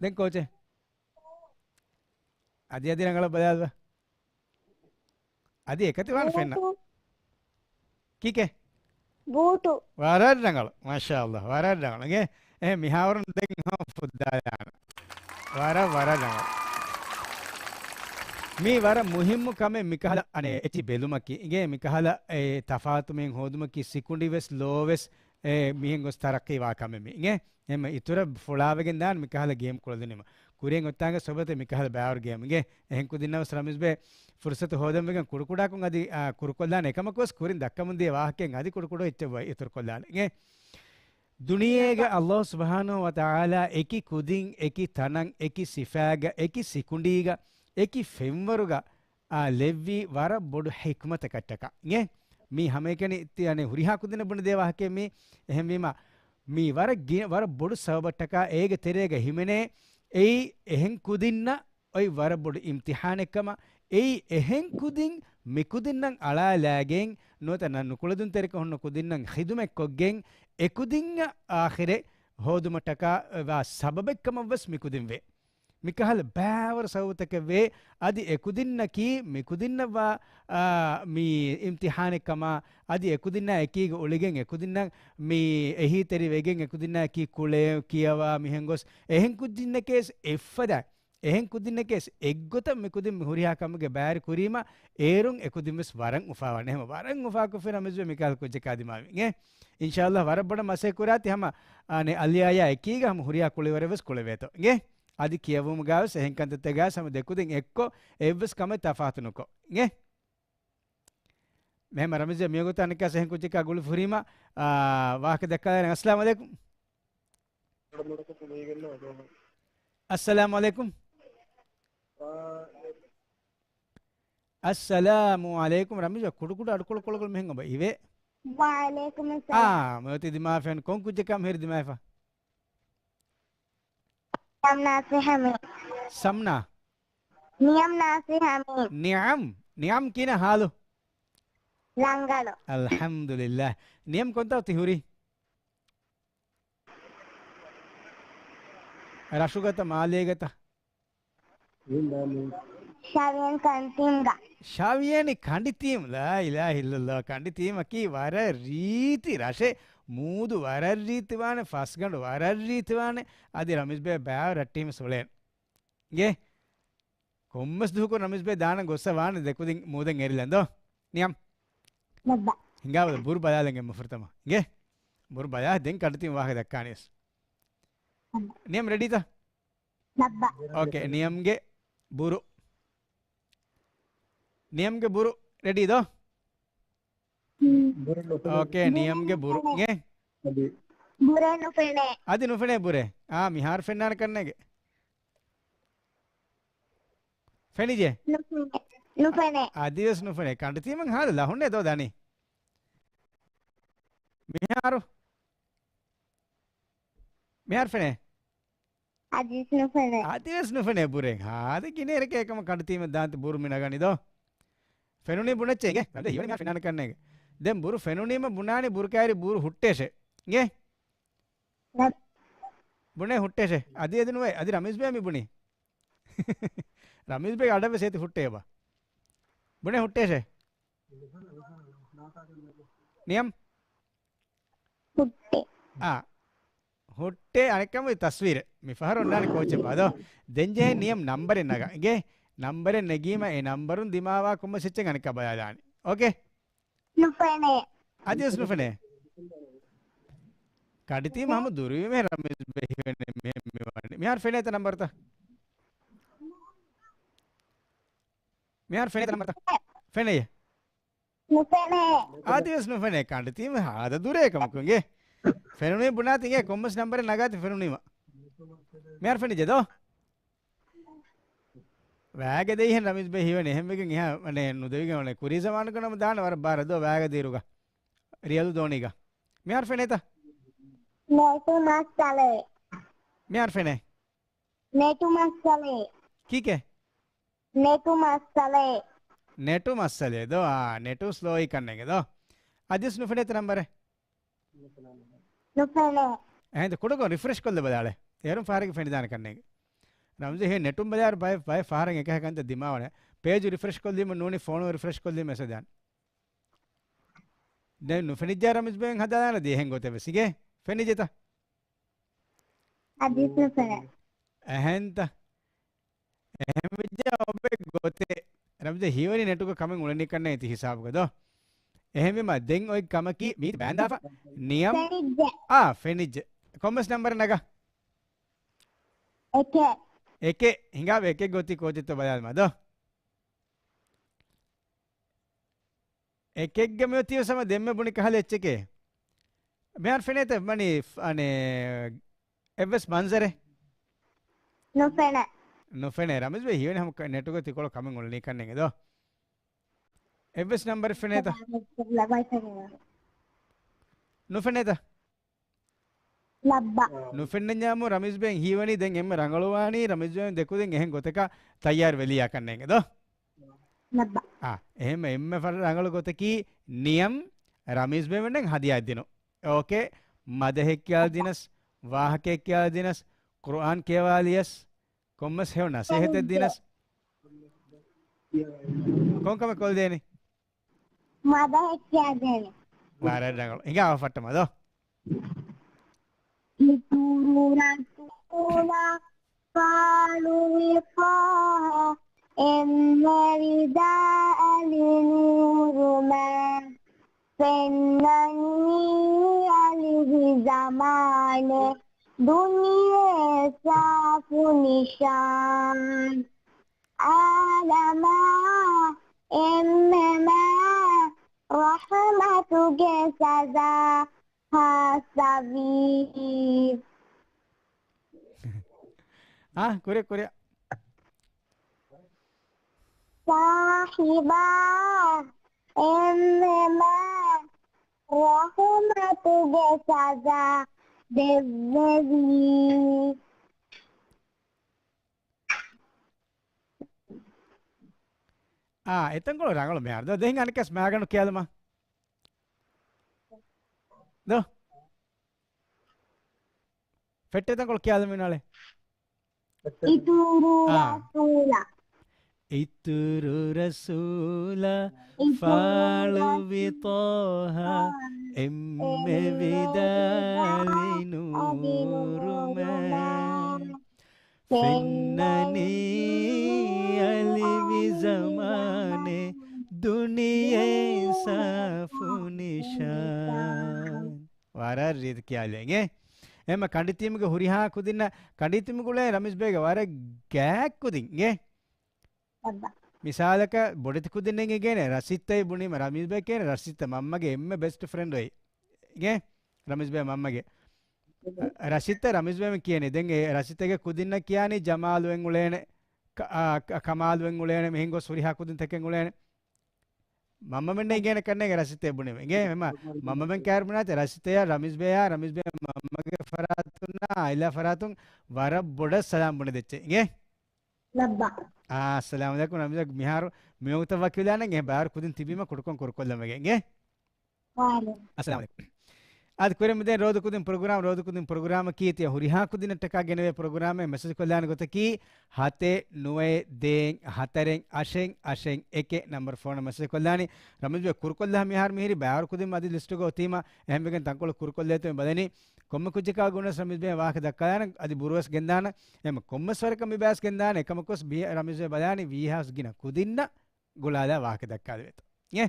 ދެން ކޯޗެ. އަދި އަދި ރަނގަޅަށް ބަލާލަ. އަދި އެކަތި ވާން ފެންނަ. ބޫޓު. ކީކޭ؟ ބޫޓު. ވަރަށް ރަނގަޅު. މާޝާﷲ. ވަރަށް ރަނގަޅު. އިނގޭ؟ އެހެން މިހާވަރުން ދެން ހަމަ ފުއްދާލާނަ. ވަރަށް، ވަރަށް ރަނގަޅު. މީ ވަރަށް މުހިއްމު ކަމެއް މިކަހަލަ އަނެއް އެއްޗި ބެލުމަކީ. އިނގޭ؟ މިކަހަލަ އެ ތަފާތުމެއް ހޯދުމަކީ ސިކުނޑި ވެސް ލޯ ވެސް އެ މިހެން ގޮސް ތަރައްޤީ ވާ ކަމެއް މީ. އިނގޭ؟ އެހެން އިތުރަށް ފުޅާވެގެން ދާން މިކަހަލަ ގޭމް ކުޅަދުންނީމަ. ކުރިއަށް އޮތްތާނގެ ސޮބަތެއް މިކަހަލަ ބާވަރު ގޭމް. އިނގޭ؟ އެހެން ކުދިންނަށް ވެސް ރަމީޒް ބޭ ފުރުސަތު ހޯދަން ވެގެން ކުޑަކުޑަކުން އަދި، އާ، ކުރުކޮށްލާނެ. އެކަމަކު ވެސް ކުރިން ދައްކަމުން ދިޔަ ވާހަކައިން އަދި ކުޑަކުޑަ އެއްޗެއް ވަ-، އިތުރުކޮށްލާނެ. އިނގޭ؟ ދުނިޔޭގަ ﷲ ސުބްޙާނަހޫ ވަތަޢާލާ އެކި ކުދިން، އެކި ތަނަށް، އެކި ސިފާގަ، އެކި ސިކުނޑީގަ، އެކި ފެންވަރުގަ، އާ، ލެއްވީ ވަރަށް ބޮޑު ޙިކްމަތަކަށްޓަކާ. އިނގޭ؟ މީ ހަމައެކަނި ތި-، އަނެއް ހުރިހާ ކުދިންނަށް ބުނެދޭ ވާހަކައެއް މީ. އެހެންވީމަ، މީ ވަރަށް ގި-، ވަރަށް ބޮޑު ސަބަބަށްޓަކާ އޭގެ ތެރޭގަ ހިމެނޭ، އެއީ އެހެން ކުދިންނަށް އޮތް ވަރަށް ބޮޑު އިމްތިޙާނެއްކަމަށް. އެއީ އެހެން ކުދިން މިކުދިންނަށް އަޅާލާގެން ނުވަތަ ނަ-، ނުކުޅަދުންތެރިކަށް ހުންނަ ކުދިންނަށް ޚިދުމަތްކޮށްގެން އެކުދިންނަށް އާޚިރެއް ހޯދުމަށްޓަކާ ވާ ސަބަބެއްކަމަށްވެސް މިކުދިން ވޭ. މިކަހަލަ ބާވަރު ސަބަބުތަކެއް ވޭ. އަދި އެކުދިންނަކީ މިކުދިންނަށްވާ، އާ، މި އިމްތިޙާނެއްކަމާ، އަދި އެކުދިންނާ އެކީގަ އުޅިގެން އެކުދިންނަށް މި އެހީތެރިވެގެން އެކުދިންނާ އެކީ ކުޅޭ ކިޔަވާ މިހެން ގޮސް އެހެން ކުދިންނެކޭސް އެއްފަދަ، އެހެން ކުދިންނެކޭސް އެއްގޮތަށް މިކުދިން މި ހުރިހާ ކަމުގެ ބައިވެރި ކުރީމަ، އޭރުން އެކުދިންވެސް ވަރަށް އުފާވާނެ. އެހެން ވަރަށް އުފާކޮށްފި ރަމީޒް ބޭ މިކަހަލަ ކުއްޖަކާ ދިމާވި. އިނގޭ؟ އިންޝާﷲ ވަރަށް ބޮޑަށް މަސައްކަތް ކުރާތި ހަމަ، އާ، އަލިޔާޔާ އެކީގަ ހަމަ ހުރިހާ ކުޅިވަރެއް ވެސް ކުޅެވޭތޯ. އިނގޭ؟ އަދި ކިޔެވުމުގަ ވެސް އެހެން ކަންތައްތަކުގަ ވެސް ހަމަ ދެކުދިން އެއްކޮށް އެއްވެސް ކަމެއް ތަފާތު ނުކޮށް. އިނގޭ؟ މެހެމަ ރަމީޒް ބޭ މިވަގުތު އަނެއްކާސް އެހެން ކުއްޖަކާ ގުޅި ފުރީމަ، އާ، ވާހަކަ ދައްކާލަން. އައްސަލާމު ޢަލައިކުމް. އައްސަލާމު ޢަލައިކުމް. އައްސަލާމު ޢަލައިކުމް. ރަމީޒް ބޭ ކުޑަކުޑަ އަޑުކޮޅު ކޮޅުކޮޅު މިހެން އޮބަ އިވޭ. ވަޢަލައިކުމުއްސަލާމް. އާ، މިއޮތީ ދިމާވެފަ ކޮން ކުއްޖަކާ މިހިރީ ދިމާވެފަ؟ ނިޢަމް ނާސި ޙަމީދު. ސަމްނާ؟ ނިޢަމް ނާސި ޙަމީދު. ނިޢަމް. ނިޢަމް ކިހިނެއް ޙާލު؟ ރަނގަޅު. އަލްޙަމްދުލިއްލާހް. ނިޢަމް ކޮންތާ ތި ހުރީ؟ ރަށުގަތަ މާލޭގަތަ؟ ޝަވިޔަނި ކަނޑިތީމްގަ. ޝަވިޔަނި ކަނޑިތީމް. ލާ އިލާހަ އިއްލައްލާހް. ކަނޑިތީމަކީ ވަރަށް ރީތި ރަށެއް. މޫދު ވަރަށް ރީތިވާނެ، ފަސްގަނޑު ވަރަށް ރީތިވާނެ. އަދި ރަމީޒް ބޭ ބާވަ ރައްޓީމެސް އުޅޭނެ. އިނގޭ؟ ކޮންމެސް ދުވަހަކު ރަމީޒް ބޭ ދާނަން ގޮއްސަ ވާނެ ދެކުދިން މޫދެއް އެރިލަން ދޯ. ނިޢަމް. ލައްބަ. ހިނގާބަލަ ބުރު ބަލާލަން އެންމެ ފުރަތަމަ. އިނގޭ؟ ބުރު ބަލާ ދެން ކަނޑިތީމް ވާހަކަ ދައްކާނީސް. ލައްބަ. ނިޢަމް ރެޑީތަ؟ ލައްބަ. އޯކޭ، ނިޢަމްގެ ބުރު. ނިޢަމްގެ ބުރު ރެޑީ ދޯ؟ އޯކޭ، ނިޢަމްގެ ބުރު. އިނގޭ؟ އަދި. ބުރޭ ނުފެނޭ. އަދި ނުފެނޭ ބުރޭ. އާ، މިހާރު ފެންނާނެ ކަންނޭނގެ. ފެނިޖެ؟ ނުފެނޭ. ނުފެނޭ. އަދިވެސް ނުފެނޭ. ކަނޑިތީމަށް ހާދަ ލަހުންނޭ ދޯ ދަނީ. މިހާރު. މިހާރު ފެނޭ. އަދިވެސް ނުފެނޭ. އަދިވެސް ނުފެނޭ ބުރޭ. ހާދަ ގިނައިރެކޭ އެކަމަށް ކަނޑިތީމަށް ދާންތި ބުރު މި ނަގަނީ ދޯ. ފެނުނީ ބުނައްޗޭ އިނގޭ. އަދި ހީވަނީ މިހާރު ފެންނާނެ ކަންނޭނގެ. ދެން ބުރު ފެނުނީމަ ބުނާނީ ބުރު ކައިރި ބުރު ހުއްޓޭށޭ. އިނގޭ؟ ނަ- ބުނޭ ހުއްޓޭށޭ. އަދި އަދި ނުވޭ. އަދި ރަމީޒް ބޭ މި ބުނީ. ރަމީޒް ބޭގެ އަޑަށް ވެސް އޭތި ހުއްޓޭ ބާ. ބުނޭ ހުއްޓޭށޭ. ނިޔަމް؟ ހުއްޓޭ. އާ. ހުއްޓޭ އަނެއްކަމު ތަސްވީރެއް. މި ފަހަރު އޮންނާނެ ކޯޗެއް ބާ ދޯ. ދެން ޖެހޭ ނިޔަމް ނަންބަރެއް ނަގަން. އިނގޭ؟ ނަންބަރެއް ނެގީމަ އެ ނަންބަރުން ދިމާވާ ކޮންމެސް އެއްޗެއް އަނެއްކާ ބަލާލާނެ. އޯކޭ؟ ނުފެނޭ. އަދިވެސް ނުފެނޭ. ކަނޑިތީމަ ހަމަ ދުރުވީމޭ ރަމީޒް ބޭ ހީވަނީ މިހެން މިވާނީ. މިހާރު ފެނޭތަ ނަންބަރުތައް؟ މިހާރު ފެނޭތަ ނަންބަރުތައް؟ ފެނޭ. ނުފެނޭ. އަދިވެސް ނުފެނޭ. ކަނޑިތީމަ ހާދަ ދުރޭ ކަމަކު އިނގޭ. ފެނުނީ ބުނާތި އިނގޭ ކޮންމެސް ނަންބަރެއް ނަގާތި ފެނުނީމަ. މިހާރު ފެނިޖެ ދޯ. ވައިގަ ދެއިހެން ރަމީޒް ބޭ ހީވަނީ އެހެންވެގެން އެހާ ނުދެވިގެން އޮންނަ ކުރީ ޒަމާނުގަ ނަމަ ދާނެ ވަރަށް ބާރަށް ދޯ ވައިގަ ދިއިރުގަ. ރިޔަލު ދޯނީގަ. މިހާރު ފެނޭތަ؟ ނެޓު މައްސަލައެއް. މިހާރު ފެނޭ. ނެޓު މައްސަލައެއް. ކީކޭ؟ ނެޓު މައްސަލައެއް. ނެޓު މައްސަލައެއް ދޯ؟ އާ، ނެޓު ސްލޯއީ ކަންނޭނގެ ދޯ. އަދިވެސް ނުފެނޭތަ ނަންބަރެއް؟ ނުފެނޭ. އެހެން ކުޑަކޮށް ރިފްރެޝް ކޮށްލަ ބަލާޅެ. އޭރުން ފަހަރެއްގެ ފެނިދާނެ ކަންނޭނގެ. ރަމްޒީ ހޭ ނެޓުން ބަލާއިރު ބައެއް، ބައެއް ފަހަރެއް އެކަހަ ކަންތައް ދިމާވަނެ. ޕޭޖު ރިފްރެޝް ކޮށްލީމަ ނޫނީ ފޯނު ރިފްރެޝް ކޮށްލީމަ އެސެދާނެ. ދެން ނުފެނިއްޖާ ރަމީޒް ބޭން ހަދާލާނެ ދިޔަ އެހެން ގޮތެއް ވެސް އިނގޭ. ފެނިޖެތަ؟ އަދިސް ނުފެނޭ. އެހެންތަ؟ އެހެންވެއްޖާ އޮބެ ގޮތެއް. ރަމްޒީ ހީވަނީ ނެޓުގަ ކަމެއް އުޅެނީ ކަންނޭ ތި ހިސާބުގަ ދޯ. އެހެންވީމަ ދެން އޮތް ކަމަކީ މީތި ބާންދާފަ ނިޔަމް. ފެނިއްޖެ. އާ، ފެނިއްޖެ. ކޮންމެސް ނަންބަރެއް ނަގާ. އެކެއް. އެކެއް. ހިނގާބަ އެކެއް ގޮތީ ކޯޗެއްތޯ ބަލާލަމާ ދޯ. އެކެއްގަ މިއޮތީވެސް ހަމަ ދެންމެ ބުނި ކަހަލަ އެއްޗެކޭ. މިހާރު ފެނޭތަ މަނީ ފް-، އަނެ، އެއްވެސް މަންޒަރެއް؟ ނުފެނޭ. ނުފެނޭ. ރަމީޒް ބޭ ހީވަނީ ހަމަ ކަ-، ނެޓުގަ ތިކޮޅު ކަމެއް އުޅެނީ ކަންނޭނގެ ދޯ. އެއްވެސް ނަންބަރެއް ފެނޭތަ؟ ނުފެނޭތަ؟ ލައްބަ. ނުފެންނަންޏާމު ރަމީޒް ބޭން ހީވަނީ ދެން އެންމެ ރަނގަޅުވާނީ ރަމީޒް ބޭން ދެކުދިން އެހެން ގޮތަކަށް ތައްޔާރު ވެލިޔާ ކަންނޭނގެ ދޯ؟ ލައްބަ. އާ، އެހެންމެ އެންމެ ފަރު ރަނގަޅު ގޮތަކީ ނިޔަމް ރަމީޒް ބޭން ވެންނަން ހަދިޔާ ދިނު. އޯކޭ، މަދަހެއް ކިޔާލަދިނަސް، ވާހަކައެއް ކިޔާލަދިނަސް، ޤުރުއާން ކިޔަވާލިޔަސް، ކޮންމެސް ހެޔޮ ނަސޭހަތެއް ދިނަސް. ކޮންކަމެއް ކޮށްދޭނީ؟ މަދަހެއް ކިޔައިދޭނެ. ވަރަށް ރަނގަޅު. ހިނގާ އަވަފައްޓަމާ ދޯ. އިތުރު ރަސޫލާ ފާޅުވި ޠާހާ އެންމެ ވިދާ އަލި ނޫރުމެ ފެންނަނީ އަލިވި ޒަމާނެ ދުނިޔެ ސާފު ނިޝާން. އާލަމާ އެންމެމާ ރަޙްމަތުގެ ސަޒާ ހާއްސަވީ. އާ، ކުރި، ކުރި. ސާހިބާ އެންމެމާ ރަޙްމަތުގެ ސަޒާ ދެއްވެވީ. އާ، އެތަންކޮޅު ރަނގަޅު މިހާރު. ދޯ، ދެން އަނެއްކާސް މާގަނޑު ކިޔާލަމާ. ދޯ. ފެއްޓޭ ތަންކޮޅު ކިޔާލަމާ މިނާޅެ. އިތުރު އާ. ރަސޫލާ. އިތުރު ރަސޫލާ އިތުރު ފާޅުވި ރަސޫލާ ޠާހާ އެންމެ އެންމެ ވިދާލި ވިދާލި ނޫރުމެ ނޫރުމެ. ފެންނަނީ އަލިވި ޒަމާނެ ދުނިޔެ ސާފު ނިޝާން. ވަރަށް ރީތި ކިޔާލެނގެ. އެހެންމަ ކަނޑިތީމުގެ ހުރިހާ ކުދިންނަށް ކަނޑިތީމުގުޅޭ ރަމީޒް ބޭގެ ވަރަށް ގާތް ކުދިންގެ. އައްބަ. މިސާލަކަށް ބޮޑެތި ކުދިންނެއް އިނގޭނެ ރަސީދުތައް ބުނީމަ ރަމީޒް ބޭ ކޭނެ ރަސީދުތައް މަންމަގެ އެންމެ ބެސްޓް ފްރެންޑް އޮތް. އިނގޭ؟ ރަމީޒްބެ މަންމަގެ. ރަޝީދްތައް ރަމީޒްބެ ކިޔަނީ. ދެން އެ ރަޝީދްތަކެއް ކުދިންނަށް ކިޔާނީ ޖަމާލު އެން އުޅޭނެ. ކަ-، އާ، ކަ-، ކަމާލު އެން އުޅޭނެ. މިހެން ގޮސް ހުރިހާ ކުދިންތަކެއް އުޅޭނެ. މަންމަމެންނަށް އިނގޭނެ ކަންނޭނގެ ރަޝީދްތައް ބުނީމަ. އިނގޭ މަންމަ-، މަންމަމެން ކައިރި ބުނާތި ރަޝީދްތަޔާ ރަމީޒްބެޔާ ރަމީޒްބެ މަންމަގެ ފަރާތުންނާ އާއިލާ ފަރާތުން ވަރަށް ބޮޑަށް ސަލާމް ބުނެދެއްޗޭ. އިނގޭ؟ ލައްބަ. އާ، އައްސަލާމު ޢަލައިކުމް ރަމީޒް މިހާރު މިވަގުތަށް ވަކިވެލާނަން އެ ބާރު ކުދިން ތިބީމަ ކުޑަކޮށް ކުރުކޮށްލަމެގެ. އިނގޭ؟ ވާނެ. އައްސަލާމު ޢަލައިކުމް. އާދެ، ކުރިން މިދެން ރޯދަ ކުދިން ޕްރޮގްރާމް، ރޯދަ ކުދިން ޕްރޮގްރާމަކީ ތިޔަ ހުރިހާ ކުދިންނަށްޓަކާ ގެނެވޭ ޕްރޮގްރާމެއް. މެސެޖް ކޮށްލާނެ ގޮތަކީ ހަތެއް ނުވައެއް ދޭއް ހަތަރެއް އަށެއް އަށެއް އެކެއް ނަމްބަރު ފޯނަށް މެސެޖް ކޮށްލާނީ. ރަމީޒް ބޭ ކުރުކޮށްލާ މިހާރު މިހިރީ ބާރު ކުދިން އަދި ލިސްޓުގަ އޮތީމަ އެހެންވެގެން ތަންކޮޅު ކުރުކޮށްލޭތޯ މި ބަލަނީ. ކޮންމެ ކުއްޖަކާ ގުޅުނަސް ރަމީޒް ބޭ ވާހަކަ ދައްކާލާނަން އަދި ބުރުވެސް ގެންދާނަން. އެމަ ކޮންމެސް ވަރަކަށް މި ބައިސް ގެންދާނެ އެކަމަކުސް ބީ-، ރަމީޒް ބޭ ބަލާނީ ވީހާސް ގިނަ ކުދިންނަށް ގުޅާލާ ވާހަކަ ދައްކާލެވޭތޯ. އޭ؟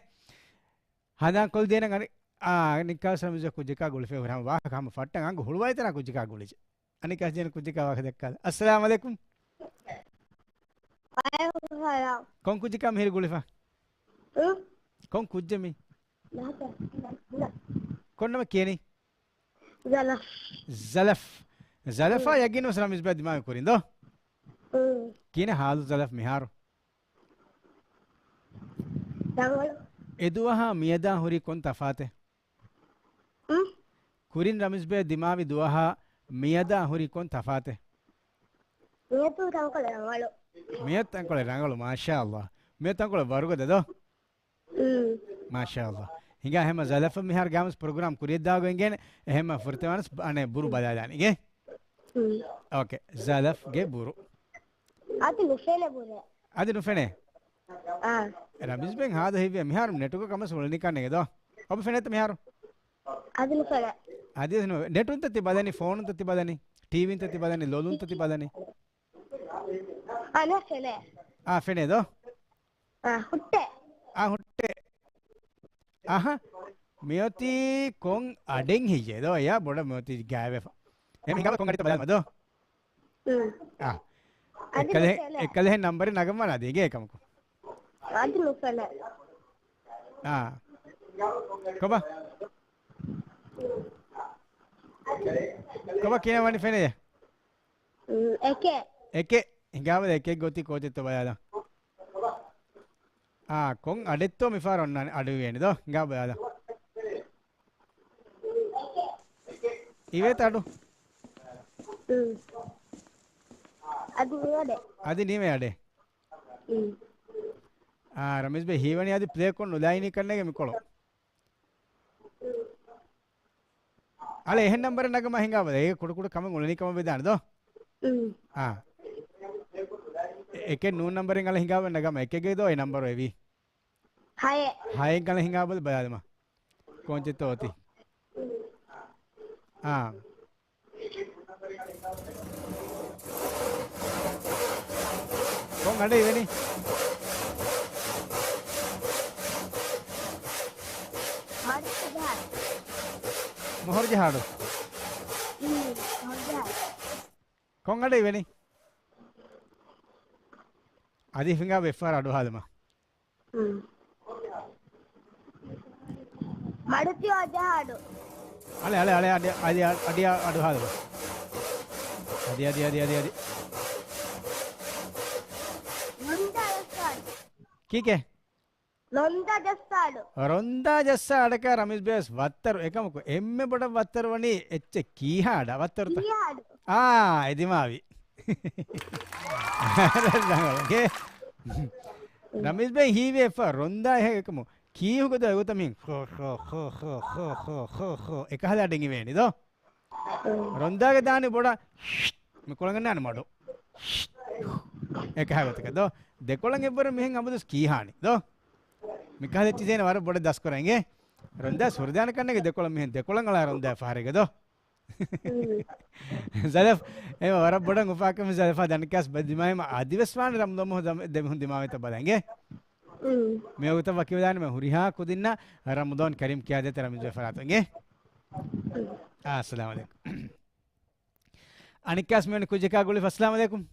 ހަނދާން ކޮށްދޭނަން އަނި-، އާ، ނިކާސް ރަމީޒް ކުއްޖަކާ ގުޅިފަ ހުރި ހަމަ ވާހަކަ ހަމަ ފައްޓަން އަނގު ހުޅުވާލި ތަނާ ކުއްޖަކާ ގުޅިޖެ. އަނިކާސް ޖޭން ކުއްޖަކާ ވާހަކަ ދައްކާލަ. އައްސަލާމު ޢަލައިކުމް. ވަޢަލައިކުމް ސަލާމް. ކޮން ކުއްޖަކާ މިހިރި ގުޅިފަ؟ އު؟ ކޮން ކުއްޖެއް މީ؟ ކޮން ނަމެއް ކިޔަނީ؟ ޒަލަފް. ޒަލަފް. ޒަލަފާ އު. ޔަގީން ވެސް ރަމީޒް ބޭ ދިމާވި ކުރިން ދޯ؟ އު. ކިހިނެއް ހާލު ޒަލަފް މިހާރު؟ ރަނގަޅު. އެދުވަހާ މިއަދާ ހުރީ ކޮން ތަފާތެއް؟ އު؟ ކުރިން ރަމީޒް ބޭ ދިމާވި ދުވަހާ މިއަދާ ހުރީ ކޮން ތަފާތެއް؟ މިއަދު ތަންކޮޅެއް ރަނގަޅު. މިއަދު ތަންކޮޅެއް ރަނގަޅު، މާޝާﷲ. މިއަދު ތަންކޮޅެއް ވަރުގަދަ ދޯ؟ އު. މާޝާﷲ. ހިނގާ ހަމަ ޒަލަފަށް މިހާރު ގާމުސް ޕްރޮގްރާމް ކުރިޔަށް ދާގޮ އިނގޭނެ. އެހެންމަ ފުރަތަމަ ވެސް އަނެއް ބުރު ބަލާލާނީ އިނގޭ؟ އު. އޯކޭ. ޒަލަފްގެ ބުރު. އަދި ނުފެނޭ ބުރެއް. އަދި ނުފެނޭ؟ އާ. ރަމީޒް ބެން ހާދަ ހިއްވޭ މިހާރު ނެޓުގަ ކަމަސް އުޅެނިކަން ނޭނގެ ދޯ؟ އޮބަ ފެނޭތަ މިހާރު؟ އަދި ނުފެނޭ. އަދި ނު-، ނެޓުންތަ ތި ބަލަނީ، ފޯނުންތަ ތި ބަލަނީ، ޓީވީންތަ ތި ބަލަނީ، ލޮލުންތަ ތި ބަލަނީ؟ އަނެއް ފެނޭ. އާ، ފެނޭ ދޯ؟ އާ، ހުއްޓޭ. އާ، ހުއްޓޭ. އަހަ، މިއޮތީ ކޮން އަޑެއް ހެއްޔޭ ދޯ؟ އެޔާ ބޮޑަށް މިއޮތީ ގާތްވެފަ. އެ ހިނގާބަލަ ކޮން އަޑެއްތަ ބަލާލަމާ ދޯ؟ އު. އާ. އަދި އެއްކަލެ-، ނުފެނޭ. އެއްކަލެހެން ނަންބަރެއް ނަގަންވާނެ އަދި އިނގޭ އެކަމަކު. އަދި ނުފެނޭ. އާ. ކޮބާ؟ ކޮބާ ކިހިނެއް ވަނީ ފެނޭ؟ އު، އެކެއް. އެކެއް. ހިނގާބަލަ އެކެއް ގޮތީ ކޯޗެއްތޯ ބަލާލަން. އާ، ކޮން އަޑެއްތޯ މިފަހަރު އޮންނާނެ އަޑު އިވޭނެ ދޯ؟ ހިނގާ ބަލާލަ. އިވޭތަ އަޑު؟ އު. އަދި ނިވޭ އަޑެއް. އަދި ނިވޭ އަޑެއް. އު. އާ، ރަމީޒް ބޭ ހީވަނީ އަދި ޕްލޭ ކޮށް ނުލާއިނީ ކަންނޭނގެ މިކޮޅު. އަޅެ އެހެން ނަންބަރެއް ނަގަމާ ހިނގާބަލަ. އޭގެ ކުޑަކުޑަ ކަމެއް އުޅެނީ ކަމަށް ވެދާނެ ދޯ؟ އު. އާ. އެ-، އެކެއް ނޫން ނަންބަރެއް އަޅެ ހިނގާބަލަ ނަގަމާ. އެކެއްގައި ދޯ އެ ނަންބަރު އެވީ. ހައެއް. ހައެއް އަޅެ ހިނގާބަލަ ބަލާލަމާ. ކޯންޗެއްތޯ އޮތީ؟ އާ. ކޮން އަޑެއް އިވެނީ؟ މަޑު ޖަހާ. މޮހޮރު ޖަހާ އަޑު؟ އު، މޮހޮރު ޖަހާ. ކޮން އަޑެއް އިވެނީ؟ އަދި ހިނގާބަލަ އެއްފަހަރަށް އަޑު ހާލަމާ. އު. މަޑު ތިޔަ ޖަހާ އަޑު. އަޅެ، އަޅެ، އަޅެ، އަޑި، އަޑި، އަޑި، އަޑު ހާލަ. އަދި، އަދި، އަދި، އަދި، އަދި. ރޮންދާ ޖައްސާ އަޑު. ކީކޭ؟ ރޮންދާ ޖައްސާ އަޑު. ރޮންދާ ޖައްސާ އަޑަކާ ރަމީޒް ބޭ ވައްތަރު އެކަމަކު އެންމެ ބޮޑަށް ވައްތަރު ވަނީ އެއްޗެއް ކީހާ އަޑާ ވައްތަރުތަ؟ ކީހާ އަޑު. އާ، އެ ދިމާވި. ރަމީޒް ބެ ހީވޭފަ ރޮންދާ އެހެން އެކަމު ކީހުގަދަ އެގޮތަށް މިހެން ޚޯ، ޚޯ، ޚޯ، އެކަހަލަ އަޑެއް އިވޭނި ދޯ؟ ރޮންދާގެ ދާނީ ބޮޑަށް މި ކޮޅަނގަންނާނެ މަޑު. އެކަހަލަ ގޮތަކަށް ދޯ؟ ދެކޮޅަށް އެއްވަރަށް މިހެން އަބަދުސް ކީހާނި ދޯ؟ މިކަހަލަ އެއްޗި ދޭނެ ވަރަށް ބޮޑަށް ދަސްކުރަން އިނގޭ. ރޮންދާ ހުރިދާނެ ކަންނޭނގެ ދެކޮޅަށް މިހެން ދެކޮޅަށް އަޅާ ރޮންދާ ފަހަރެއްގަ ދޯ؟ ޒަލަފް، އެ ވަރަށް ބޮޑަށް އުފާކަމެއް ޒަލަފާ ދަނިކާސް ބަ ދިމާވީމަ އަދިވެސް ވާނެ ރަމްދޯމު ދަމް-، ދެމިހުން ދިމާވެތަ ބަލަންގެ. މިވަގުތަށް ވަކިވެލާނެ މެ ހުރިހާ ކުދިންނަށް ރަމްދޯން ކަރީމް ކިޔާދޭތަ ރަމްޒުވެ ފަރާތުންގެ. އާ، އައްސަލާމު ޢަލައިކުމް. އަނެއްކާސް މިވެނި ކުއްޖަކާ ގުޅިފަ. އައްސަލާމު ޢަލައިކުމް.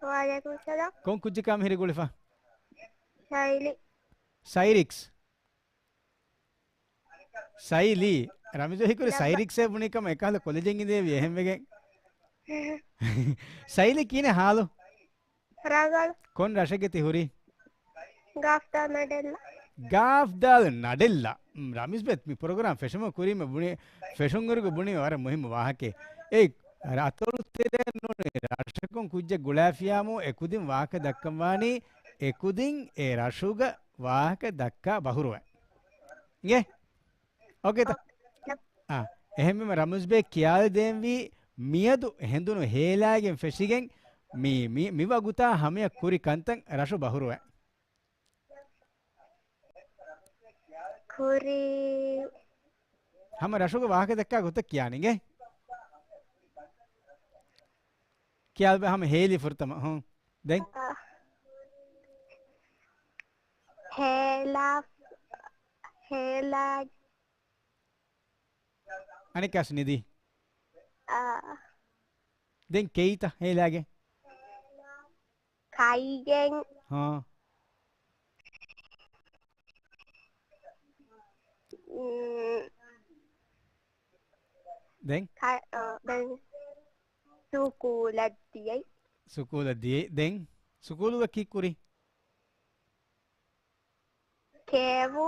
ވަޢަލައިކުމް އައްސަލާމް. ކޮން ކުއްޖަކާ މިހިރި ގުޅިފަ؟ ސައިލި. ސައިރިކްސް. ސައިލީ. ރަމިޒު ހީކުރި ލައްބަ. ސައިލިކް ސޭ ބުނި ކަމަށް އެކަހަލަ ކޮލެޖެއް އިނދެވި އެހެންވެގެން. ސައިލި ކިހިނެއް ހާލު؟ ރަނގަޅު. ކޮން ރަށެއްގަ ތި ހުރީ؟ ގާފްދާލް ނަޑެއްލަ. ގާފްދާލް ނަޑެއްލަ. މް، ރަމީޒް ބެ، މި ޕްރޮގްރާމް ފެށުމަށް ކުރީމަ ބުނި، ފެށުންއިރުގަ ބުނީ ވަރަށް މުހިއްމު ވާހަކައެއް. އެ ރަތޮޅު ތެރޭ ނޫނީ ރަށަކުން ކުއްޖެއް ގުޅާފިޔާމު އެކުދިން ވާހަކަ ދައްކަންވާނީ، އެކުދިން އެ ރަށުގަ ވާހަކަ ދައްކާ ބަހުރުވަ. އިނގޭ؟ އޯކޭތަ؟ އާ، އެހެންވީމަ ރަމުޒްބޭ ކިޔާލަދޭންވީ މިއަދު ހެނދުނު ހޭލާގެން ފެށިގެން މި، މި، މި ވަގުތާ ހަމަޔަށް ކުރި ކަންތައް ރަށު ބަހުރުވަ. ކުރި. ހަމަ ރަށުގެ ވާހަކަ ދައްކާ ގޮތަށް ކިޔާނީ އިނގޭ؟ ކިޔާލަބަ ހަމަ ހޭލި ފުރަތަމަ. ހުން. ދެން؟ އާ. ހޭލާ، ހޭލާ. އަނެއްކާސް ނިދީ. އާ. ދެން ކެއީތަ ހޭލާގެ؟ ކައިގެން. ހާ. މް، ދެން؟ ކަ-، އަ، ދެން ސުކޫލަށް ދިޔައީ. ސުކޫލަށް ދިޔައީ. ދެން ސުކޫލުގަ ކީއްކުރީ؟ ކޭވު.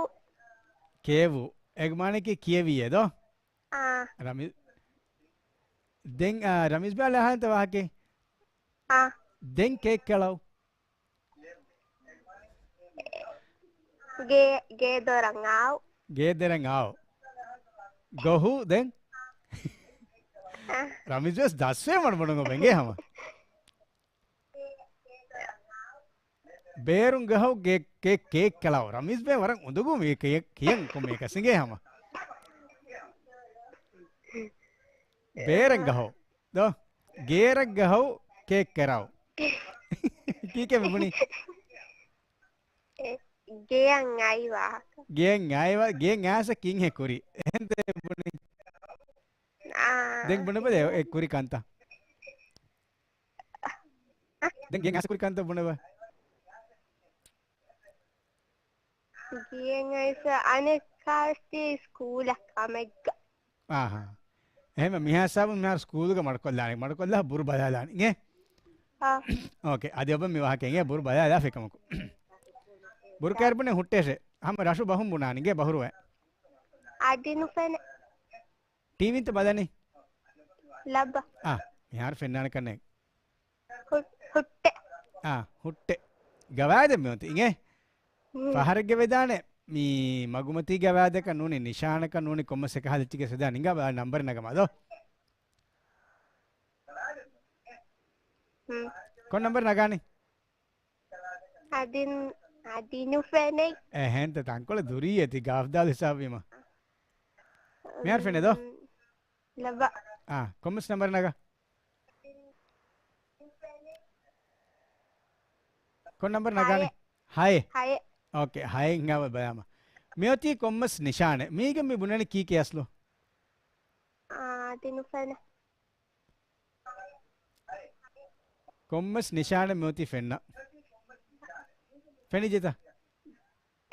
ކޭވު. އޭގެ މާނައަކީ ކިޔެވިއޭ ދޯ؟ އާ. ރަމި-، ދެން، އާ، ރަމީޒް ބާ އަހާންތަ ވާހަކައެއް؟ އާ. ދެން ކޭކް ކެޅައު. ގޭ، ގޭ ދޮރަށް އާއު. ގޭ ދޮރަށް އާއު. ގޮހު ދެން؟ އާ. ރަމީޒް ވެސް ދަސްވޭ މަޑުމަޑުން އޮބެނގޭ ހަމަ. ބޭރުން ގަހައު ގެ-، ކޭ-، ކޭކް ކެޅައު. ރަމީޒް ބޭ ވަރަށް އުނދަގޫ މީ ކޭ-، ކިޔަން ކޮންމެއަކަސް އިނގޭ ހަމަ. ބޭރަށް ގަހައު. ދޯ؟ ގޭރަށް ގަހައު ކޭކް ކެރައު. ކީކޭ މި ބުނީ؟ އެ، ގެޔަށް އައި ވާހަކަ. ގެޔަށް އައި ވާ-، ގެޔަށް އައިސަ ކީއްހޭ ކުރީ؟ އެހެންތަ ބުނީ؟ އާ. ދެން ބުނެބަލަ އެ ކުރި ކަންތައް. ދެން ގެޔަށް އައިސަ ކުރި ކަންތައް ބުނެބަ. ގެޔަށް އައިސަ އަނެއްކާސް ސްކޫލަށް ކަމެއްގަ. އާހާ. އެހެން މިހާ ހިސާބުން މިހާރު ސްކޫލުގަ މަޑުކޮށްލާނެ. މަޑުކޮށްލާ ބުރު ބަލާލާނެ. އިނގޭ؟ އާ. އޯކޭ. އަދި އޮބަ މި ވާހަކަ އިނގޭ ބުރު ބަލާލާފަ އެކަމަކު. ބުރު ކައިރި ބުނެ ހުއްޓޭށޭ. ހަމަ ރަށު ބަހުން ބުނާނެ. އިނގޭ ބަހުރުވަ. އަދި ނުފެނެ. ޓީވީންތަ ބަލަނީ؟ ލައްބަ. އާ، މިހާރު ފެންނާނެ ކަންނޭނގެ. ހު-، ހުއްޓެ. އާ، ހުއްޓެ. ގަވާއިދެއް މިއޮތީ އިނގޭ؟ ހުން. ފަހަރެއްގެ ވެދާނެ މީ މަގުމަތީ ގަވާއިދަކަށް ނޫނީ ނިޝާނަކަށް ނޫނީ ކޮންމެސް އެކަހަލަ އެއްޗެއްގެ ސަދާ ނިނގާ ބަލާ ނަންބަރެއް ނަގަމާ ދޯ. ހުން. ކޮން ނަންބަރެއް ނަގާނީ؟ އަދި، އަދި ނުފެނޭ. އެހެންތަ ތަންކޮޅެއް ދުރީ އޭތި ގާފްދާލް ހިސާބުވީމަ. މިހާރު ފެނޭ ދޯ؟ ލައްބަ. އާ، ކޮންމެސް ނަންބަރެއް ނަގާ. ކޮން ނަންބަރެއް ނަގާނީ؟ ހައެއް. ހައެއް. ހައެއް. އޯކޭ، ހައެއް ހިނގާ ބަލާމަ. މިއޮތީ ކޮންމެސް ނިޝާނެއް. މީގެ މި ބުނަނީ ކީކޭ އަސްލު؟ އާ، އަދި ނުފެނޭ. ކޮންމެސް ނިޝާނެއް މިއޮތީ ފެންނަ. ފެނިއްޖެތަ؟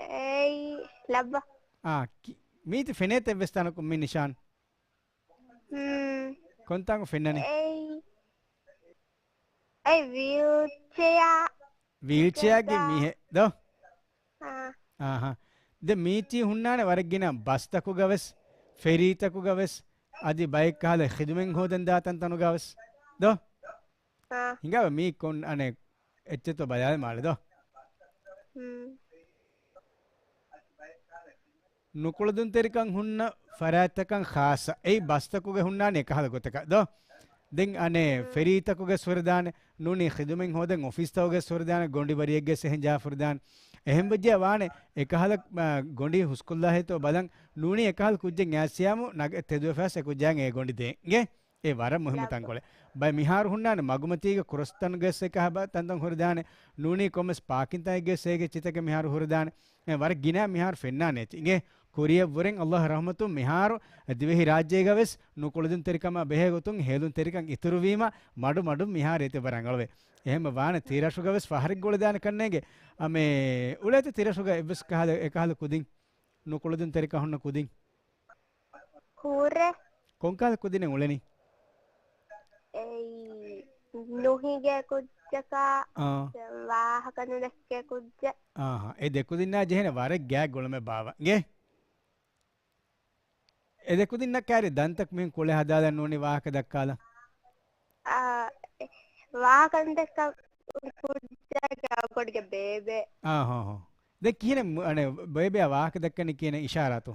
އެއީ ލައްބަ. އާ، ކި-، މީތި ފެނޭތަ އެއްވެސް ތަނަކު މި ނިޝާން؟ ހުން. ކޮންތާނގު ފެންނަނީ؟ އެއީ، އެއީ ވީލްޗެއާ. ވީލްޗެއާގެ ގެ މީހެއް ދޯ؟ އާ. އާހާ. ދެ މީތީ ހުންނާނެ ވަރަށް ގިނަ ބަސްތަކުގަ ވެސް، ފެރީތަކުގަ ވެސް، އަދި ބައެއް ކަހަލަ ޚިދުމަތް ހޯދަން ދާ ތަންތަނުގަ ވެސް ދޯ؟ އާ. ހިނގާބަ މީ ކޮން އަނެއް އެއްޗެއްތޯ ބަލާލަ މާޅެ ދޯ؟ ހުން. ނުކުޅެދުންތެރިކަން ހުންނަ ފަރާތްތަކަށް ޚާއްޞަ. އެއީ ބަސްތަކުގެ ހުންނާނެ އެކަހަލަ ގޮތަކަށް ދޯ؟ ދެން އަނެއް ހުން. ފެރީތަކުގެ ހުރެދާނެ، ނޫނީ ޚިދުމަތް ހޯދަން އޮފީސްތަކުގެ ހުރެދާނެ، ގޮނޑި ވަރިއެއްގެ އެހެން ޖާ ހުރެދާނެ. އެހެން ވެއްޖެ ވާނެ އެކަހަލަ، އަ، ގޮނޑި ހުސްކޮށްލާ ހޭތޯ ބަލަން، ނޫނީ އެކަހަލަ ކުއްޖެއް އައިސްޔާމު ނަގ-، ތެދުވެފަސް އެ ކުއްޖާއަށް އެ ގޮނޑި ދޭ. އިނގޭ؟ އެ ވަރަށް މުހިއްމު ތަންކޮޅެއް. ބައެއް މިހާރު ހުންނާނެ މަގުމަތީގެ ކްރޮސް ތަނުގެ އެކަހަ ތަންތަން ހުރެދާނެ. ނޫނީ ކޮންމެސް ޕާކިން ތަނެއްގެ އެ ގެ ޗިތަކެއް މިހާރު ހުރެދާނެ. އެ ވަރަށް ގިނަ މިހާރު ފެންނާނެ އެތި. އިނގޭ؟ ކުރިއަށްވުރެން އައްލާހު ރަޙްމަތުން މިހާރު ދިވެހި ރާއްޖޭގަ ވެސް ނުކުޅެދުންތެރިކަމާ ބެހޭ ގޮތުން ހޭލުންތެރިކަން އިތުރުވީމަ މަޑު މަޑުން މިހާރު އެތި ވަރަށް ރަނގަޅުވޭ. އެހެންމަ ވާނެ ތިރަށުގަ ވެސް ފަހަރެއް ގުޅެދާނެ ކަންނޭނގެ. އަމޭ އުޅޭތަ ތިރަށުގަ އެއްވެސް ކަހަލަ، އެކަހަލަ ކުދިން؟ ނުކުޅެދުންތެރިކަން ހުންނަ ކުދިން. ހޫރެ. ކޮންކަހަލަ ކުދިންނެއް އުޅެނީ؟ އެއީ، ނުހިނގޭ ކުއްޖަކާ، އާ. ވާހަކަ ނުދެއްކޭ ކުއްޖެއް. އާހާ. އެ ދެ ކުދިންނާ ޖެހޭނެ ވަރަށް ގާތް ގުޅުމެއް ބާވަ. އިނގޭ؟ އެ ދެ ކުދިންނަށް ކާރި ދަންތައް މިހެން ކުޅެ ހަދާލަން ނޫނީ ވާހަކަ ދައްކާލަން. އާ، ވާހަކަ ނުދެއްކަ ކުއްޖާގެ އަގުގަޑުގެ ބޭބެ. އާ، ހޯ، ހޯ. ދެން ކިހިނެއް މު-، އަނެއް ބޭބެއާ ވާހަކަ ދައްކަނީ ކިހިނެއް އިޝާރާތު؟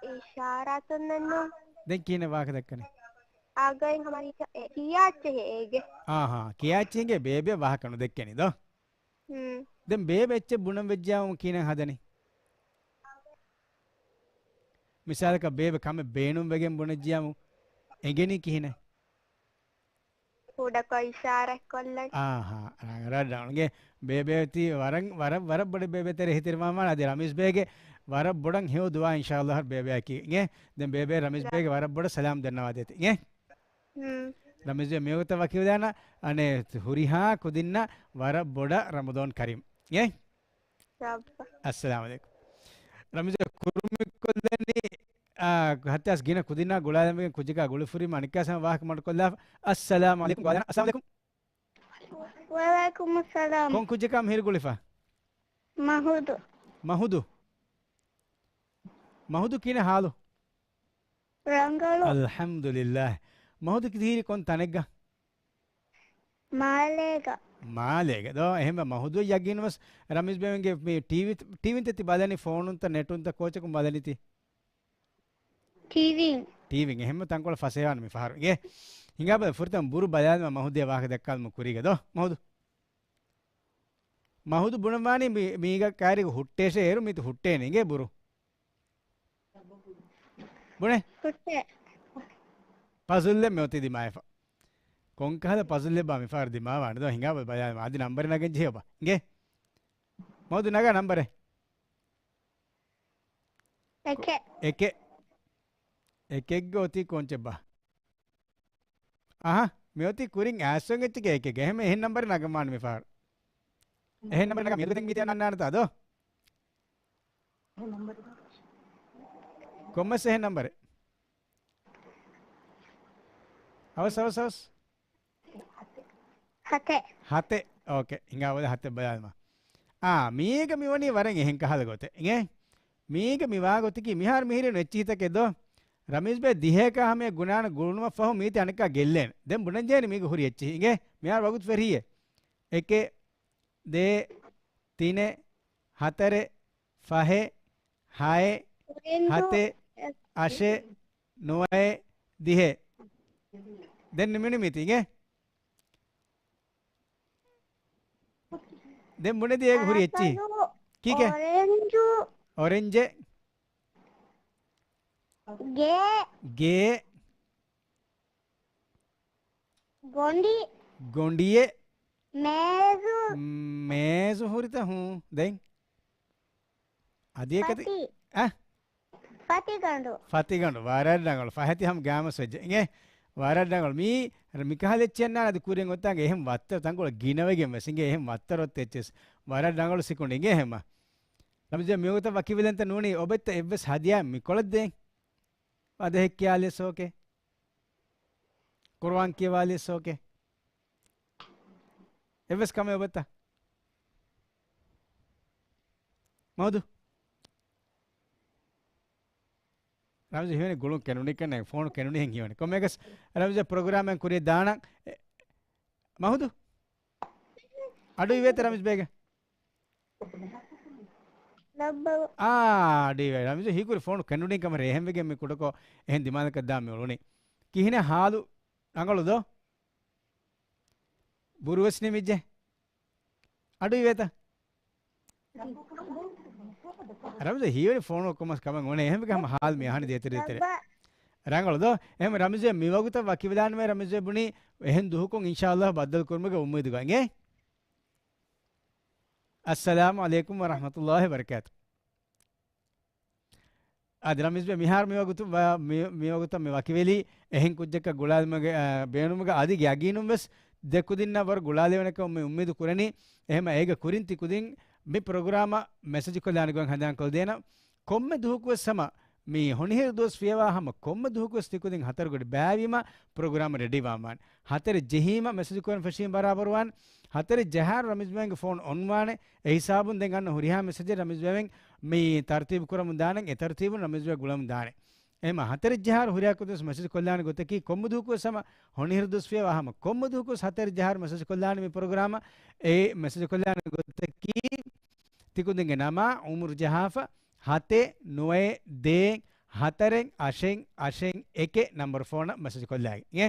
އިޝާރާތުންނެއްނު. ދެން ކިހިނެއް ވާހަކަ ދައްކަނީ؟ އަގައިން ހަމަ ކިޔާ-، އެ، ކިޔާ އެއްޗެހި އޭގެ. އާހާ، ކިޔާ އެއްޗެހިގެ ބޭބެ ވާހަކަ ނުދެއްކެނީ ދޯ؟ ހުން. ދެން ބޭބެ އެއްޗެއް ބުނަން ވެއްޖިއްޔާމު ކިހިނެއް ހަދަނީ؟ މިސާލަކަށް ބޭބެ ކަމެއް ބޭނުން ވެގެން ބުނެއްޖިއްޔާމު އެނގެނީ ކިހިނެއް؟ ކުޑަކޮށް އިޝާރާތްކޮށްލަން. އާހާ، ރަނގަޅަށް ރަނގަޅު. އިނގޭ ބޭބެ ތި ވަރަށް، ވަރަށް، ވަރަށް ބޮޑެތި ބޭބެ ތެރޭ ހިތިރި މާމާ އަދި ރަމީޒް ބޭގެ ވަރަށް ބޮޑަށް ހެޔޮ ދުޢާ އިންޝާﷲ ބޭބެއަކީ. އިނގޭ ދެން ބޭބެ ރަމީޒް ބޭގެ ވަރަށް ބޮޑަށް ސަލާމް ދަންނަވާ ދޭތި. އިނގޭ. ހުން. ރަމީޒް ބޭ މިވަގުތަށް ވަކިވެލާނަ އަނެއް ހުރިހާ ކުދިންނަށް ވަރަށް ބޮޑަށް ރަމަޟާން ކަރީމް. އިނގޭ. އައްސަލާމު ޢަލައިކުމް. ރަމީޒް ބޭ ކުރުމިކޮށްލަނީ އާ، ހަތްތާސް ގިނަ ކުދިންނާ ގުޅާލަމެގެން ކުއްޖަކާ ގުޅިފުރީމަ އަނެއްކާސް ހަމަ ވާހަކަ މަޑުކޮށްލާފަ. އައްސަލާމު ޢަލައިކުމް. ގުޅާލާނަ. އައްސަލާމު ޢަލައިކުމް. ވަޢަލައިކުމުއްސަލާމް. ކޮން ކުއްޖަކާ މިހިރު ގުޅިފަ؟ މަހުދު. މަހުދު؟ މަހުދު ކިހިނެއް ހާލު؟ ރަނގަޅު. އަލްޙަމްދުލިއްލާހް. މަހުދު ތިހިރީ ކޮން ތަނެއްގަ؟ މާލޭގަ. މާލޭގަ. ދޯ، އެހެންވެ މަހުދު ޔަގީންވެސް ރަމީޒް ބޭގެ މި ޓީވީ، ޓީވީންތަ ތި ބަލަނީ ފޯނުންތަ ނެޓުންތަ ކޯޗަކުން ބަލަނީތީ؟ ޓީވީން. ޓީވީން. އެހެންވެ ތަންކޮޅެއް ފަސޭހަވާނެ މި ފަހަރު. އިނގޭ. ހިނގާބަލަ ފުރަތަމަ ބުރު ބަލާލަމާ މަހުދޭ ވާހަކަ ދައްކާލުމު ކުރީގަ ދޯ. މަހުދު. މަހުދު ބުނަންވާނީ މި، މީގަ ކާރިގަ ހުއްޓޭށޭ އޭރު މީތި ހުއްޓޭނެ. އިނގޭ ބުރު. ބުނެ. ހުއްޓޭ. ޕަޒުލްއެއް މިއޮތީ ދިމާވެފަ. ކޮންކަހަލަ ޕަޒުލްއެއްބާ މިފަހަރު ދިމާވާނެ ދޯ؟ ހިނގާބަލަ ބަލާލަމާ. އަދި ނަންބަރެއް ނަގަން ޖެހޭ އޮބާ. އިނގޭ. މަހުދު ނަގާ ނަންބަރެއް. އެކެއް. އެކެއް. އެކެއްގަ އޮތީ ކޯންޗެއްބާ؟ އަހަ، މިއޮތީ ކުރިން އާސްވެން އެއްޗެކޭ އެކެއްގަ. އެހެން އެހެން ނަންބަރެއް ނަގަންވާނެ މިފަހަރު. އެހެން ނަންބަރެއް ނަގާ މިއަދު ދެން މީތި އަންނާނެތާ ދޯ؟ ކޮންމެސް އެހެން ނަންބަރެއް. އަވަސް، އަވަސް، އަވަސް. ހަތެއް. ހަތެއް. އޯކޭ. ހިނގާބަލަ ހަތެއް ބަލާލަމާ. އާ، މީގަ މިވަނީ ވަރަށް އެހެން ކަހަލަ ގޮތެއް. އިނގޭ؟ މީގަ މިވާ ގޮތަކީ މިހާރު މިހިރީނު އެއްޗިހިތަކެއް ދޯ؟ ރަމީޒް ބޭ ދިހައެއްކާ ހަމަޔަށް ގުނާނަ ގުޅުނުމަށް ފަހު މީތި އަނެއްކާ ގެއްލޭނެ. ދެން ބުނަންޖެހޭނެ މީގަ ހުރި އެއްޗިހި. އިނގޭ؟ މިހާރު ވަގުތު ފެށިއްޔޭ. އެކެއް، ދޭ، ތިނެއް، ހަތަރެއް، ފަހެއް، ހައެއް، އޮރެންޖު، ހަތެއް، އަށެއް، ނުވައެއް، ދިހައެއް. ދެން ނިމިނު މީތި އިނގޭ. ދެން ބުނެދިޔަ އޭގެ ހުރި އެއްޗިހި. އަސަލު، ކީކޭ؟ އޮރެންޖު. އޮރެންޖެއް. ގޭ. ގޭ. ގޮނޑި. ގޮނޑިއެއް. މޭޒު. މޭޒު ހުރިތަ؟ ހޫ. ދެން؟ އަދި އެކަތި-، ފަތި. އަ؟ ފަތިގަނޑު. ފަތިގަނޑު. ވަރަށް ރަނގަޅު. ފަހެތި ހަމަ ގާމަސް ވެއްޖެ. އިނގޭ؟ ވަރަށް ރަނގަޅު. މީ މިކަހަލަ އެއްޗެއް އަންނާނެ އަދި ކުރިން އޮތާނގެ އެހެން ވައްތަރު ތަންކޮޅެއް ގިނަވެގެން ވެސް އިނގޭ. އެހެން ވައްތަރު އޮތް އެއްޗެއް. ވަރަށް ރަނގަޅު ސިކުނޑި. އިނގޭ ހަމަ. ރަމްޒީ މިވަގުތަށް ވަކިވެލެންތަ ނޫނީ އޮބެއްތަ އެއްވެސް ހަދިޔާ މިކޮޅަށް ދޭން؟ އަދަހެއް ކިޔާލިޔަސް އޯކޭ. ޤުރުއާން ކިޔަވާލިޔަސް އޯކޭ. އެއްވެސް ކަމެއް އޮބައްތަ؟ މަހުދު. ރަމްޒީ ހީވަނީ ގުޅުން ކެނޑުނީކަން ނެތް، ފޯނު ކެނޑުނީހެން ހީވަނީ. ކޮންމެއަކަސް ރަމްޒީ ޕްރޮގްރާމެއް ކުރިޔަށް ދާނަން. އެ، މަހުދު. އަޑު އިވޭތަ ރަމްޒީ ބޭގެ؟ ލައްބަވަ. އާ، އަޑު އިވޭ. ރަމްޒީ ހީކުރި ފޯނު ކެނޑުނީ ކަމަށް ރޭހެންވެގެން މި ކުޑަކޮށް އެހެން ދިމާލަކަށް ދާ މި އުޅުނީ. ކިހިނެއް ހާލު؟ ރަނގަޅު ދޯ؟ ބުރުވެސް ނިމިއްޖެ. އަޑު އިވޭތަ؟ ރަމްޒީ ހީވަނީ ފޯނު ކޮމަސް ކަމެއް އުނެ އެހެންވެގެ ހަމަ ހާލު މި އަހަނި ދޭތެރޭ ތެރޭ. ރަނގަޅު ދޯ؟ އެހެން ރަމްޒީ މިވަގުތަށް ވަކިވެލާނަމޭ ރަމްޒީ ބުނީ އެހެން ދުހަކުން އިންޝާﷲ ބައްދަލު ކުރުމުގެ އުއްމީދުގަ އިނގޭ. އައްސަލާމު ޢަލައިކުމް ވަރަޙްމަތުﷲ ވަބަރަކާތު. އަދި ރަމްޒީ ބޭ މިހާރު މިވަގުތު ވަ-، މި-، މިވަގުތަށް މި ވަކިވެލީ އެހެން ކުއްޖަކަށް ގުޅާލުމުގެ، އަ، ބޭނުމުގަ އަދި ޔަގީނުން ވެސް ދެ ކުދިންނަށް ވަރު ގުޅާލެވޭނެކަމަށް މި އުއްމީދު ކުރަނީ. އެހެމަ އޭގެ ކުރިން ތި ކުދިން މި ޕްރޮގްރާމަށް މެސެޖް ކޮށްލާނެ ގޮތް ހަނދާން ކޮށްދޭނަ. ކޮންމެ ދުހަކު ވެސް ހަމަ މި ހޮނިހިރު ދުވަސް ފިޔަވާ ހަމަ ކޮންމެ ދުވަހަކުވެސް ތިކުދިން ހަތަރު ގަޑި ބައިވީމަ ޕްރޮގްރާމް ރެޑީ ވާން ވާނެ. ހަތަރެއް ޖެހީމަ މެސެޖް ކުރަން ފެށީމަ ބަރާބަރު ވާނެ. ހަތަރެއް ޖަހާއިރު ރަމީޒް ބޭގެ ފޯން އޮން ވާނެ. އެ ހިސާބުން ދެން އަންނަ ހުރިހާ މެސެޖެއް ރަމީޒް ބޭގެން މި ތަރުތީބު ކުރަމުން ދާނެ. އެ ތަރުތީބުން ރަމީޒް ބޭގެ ގުޅަމުން ދާނެ. އެހެންމަ ހަތަރެއް ޖަހާއިރު ހުރިހާ ކުދިން މެސެޖް ކޮށްލާނެ ގޮތަކީ ކޮންމެ ދުވަހަކުވެސް ހަމަ ހޮނިހިރު ދުވަސް ފިޔަވާ ހަމަ ކޮންމެ ދުވަހަކުވެސް ހަތަރެއް ޖަހާއިރު މެސެޖް ކޮށްލާނެ މި ޕްރޮގްރާމަށް. އެ މެސެޖް ކޮށްލާނެ ގޮތަކީ ތިކުދިންގެ ނަމާ، އުމުރު ޖަހާފަ، ހަތެއް، ނުވައެއް، ދޭއް، ހަތަރެއް، އަށެއް، އަށެއް، އެކެއް ނަމްބަރު ފޯނަށް މެސެޖް ކޮށްލާގެން. އެ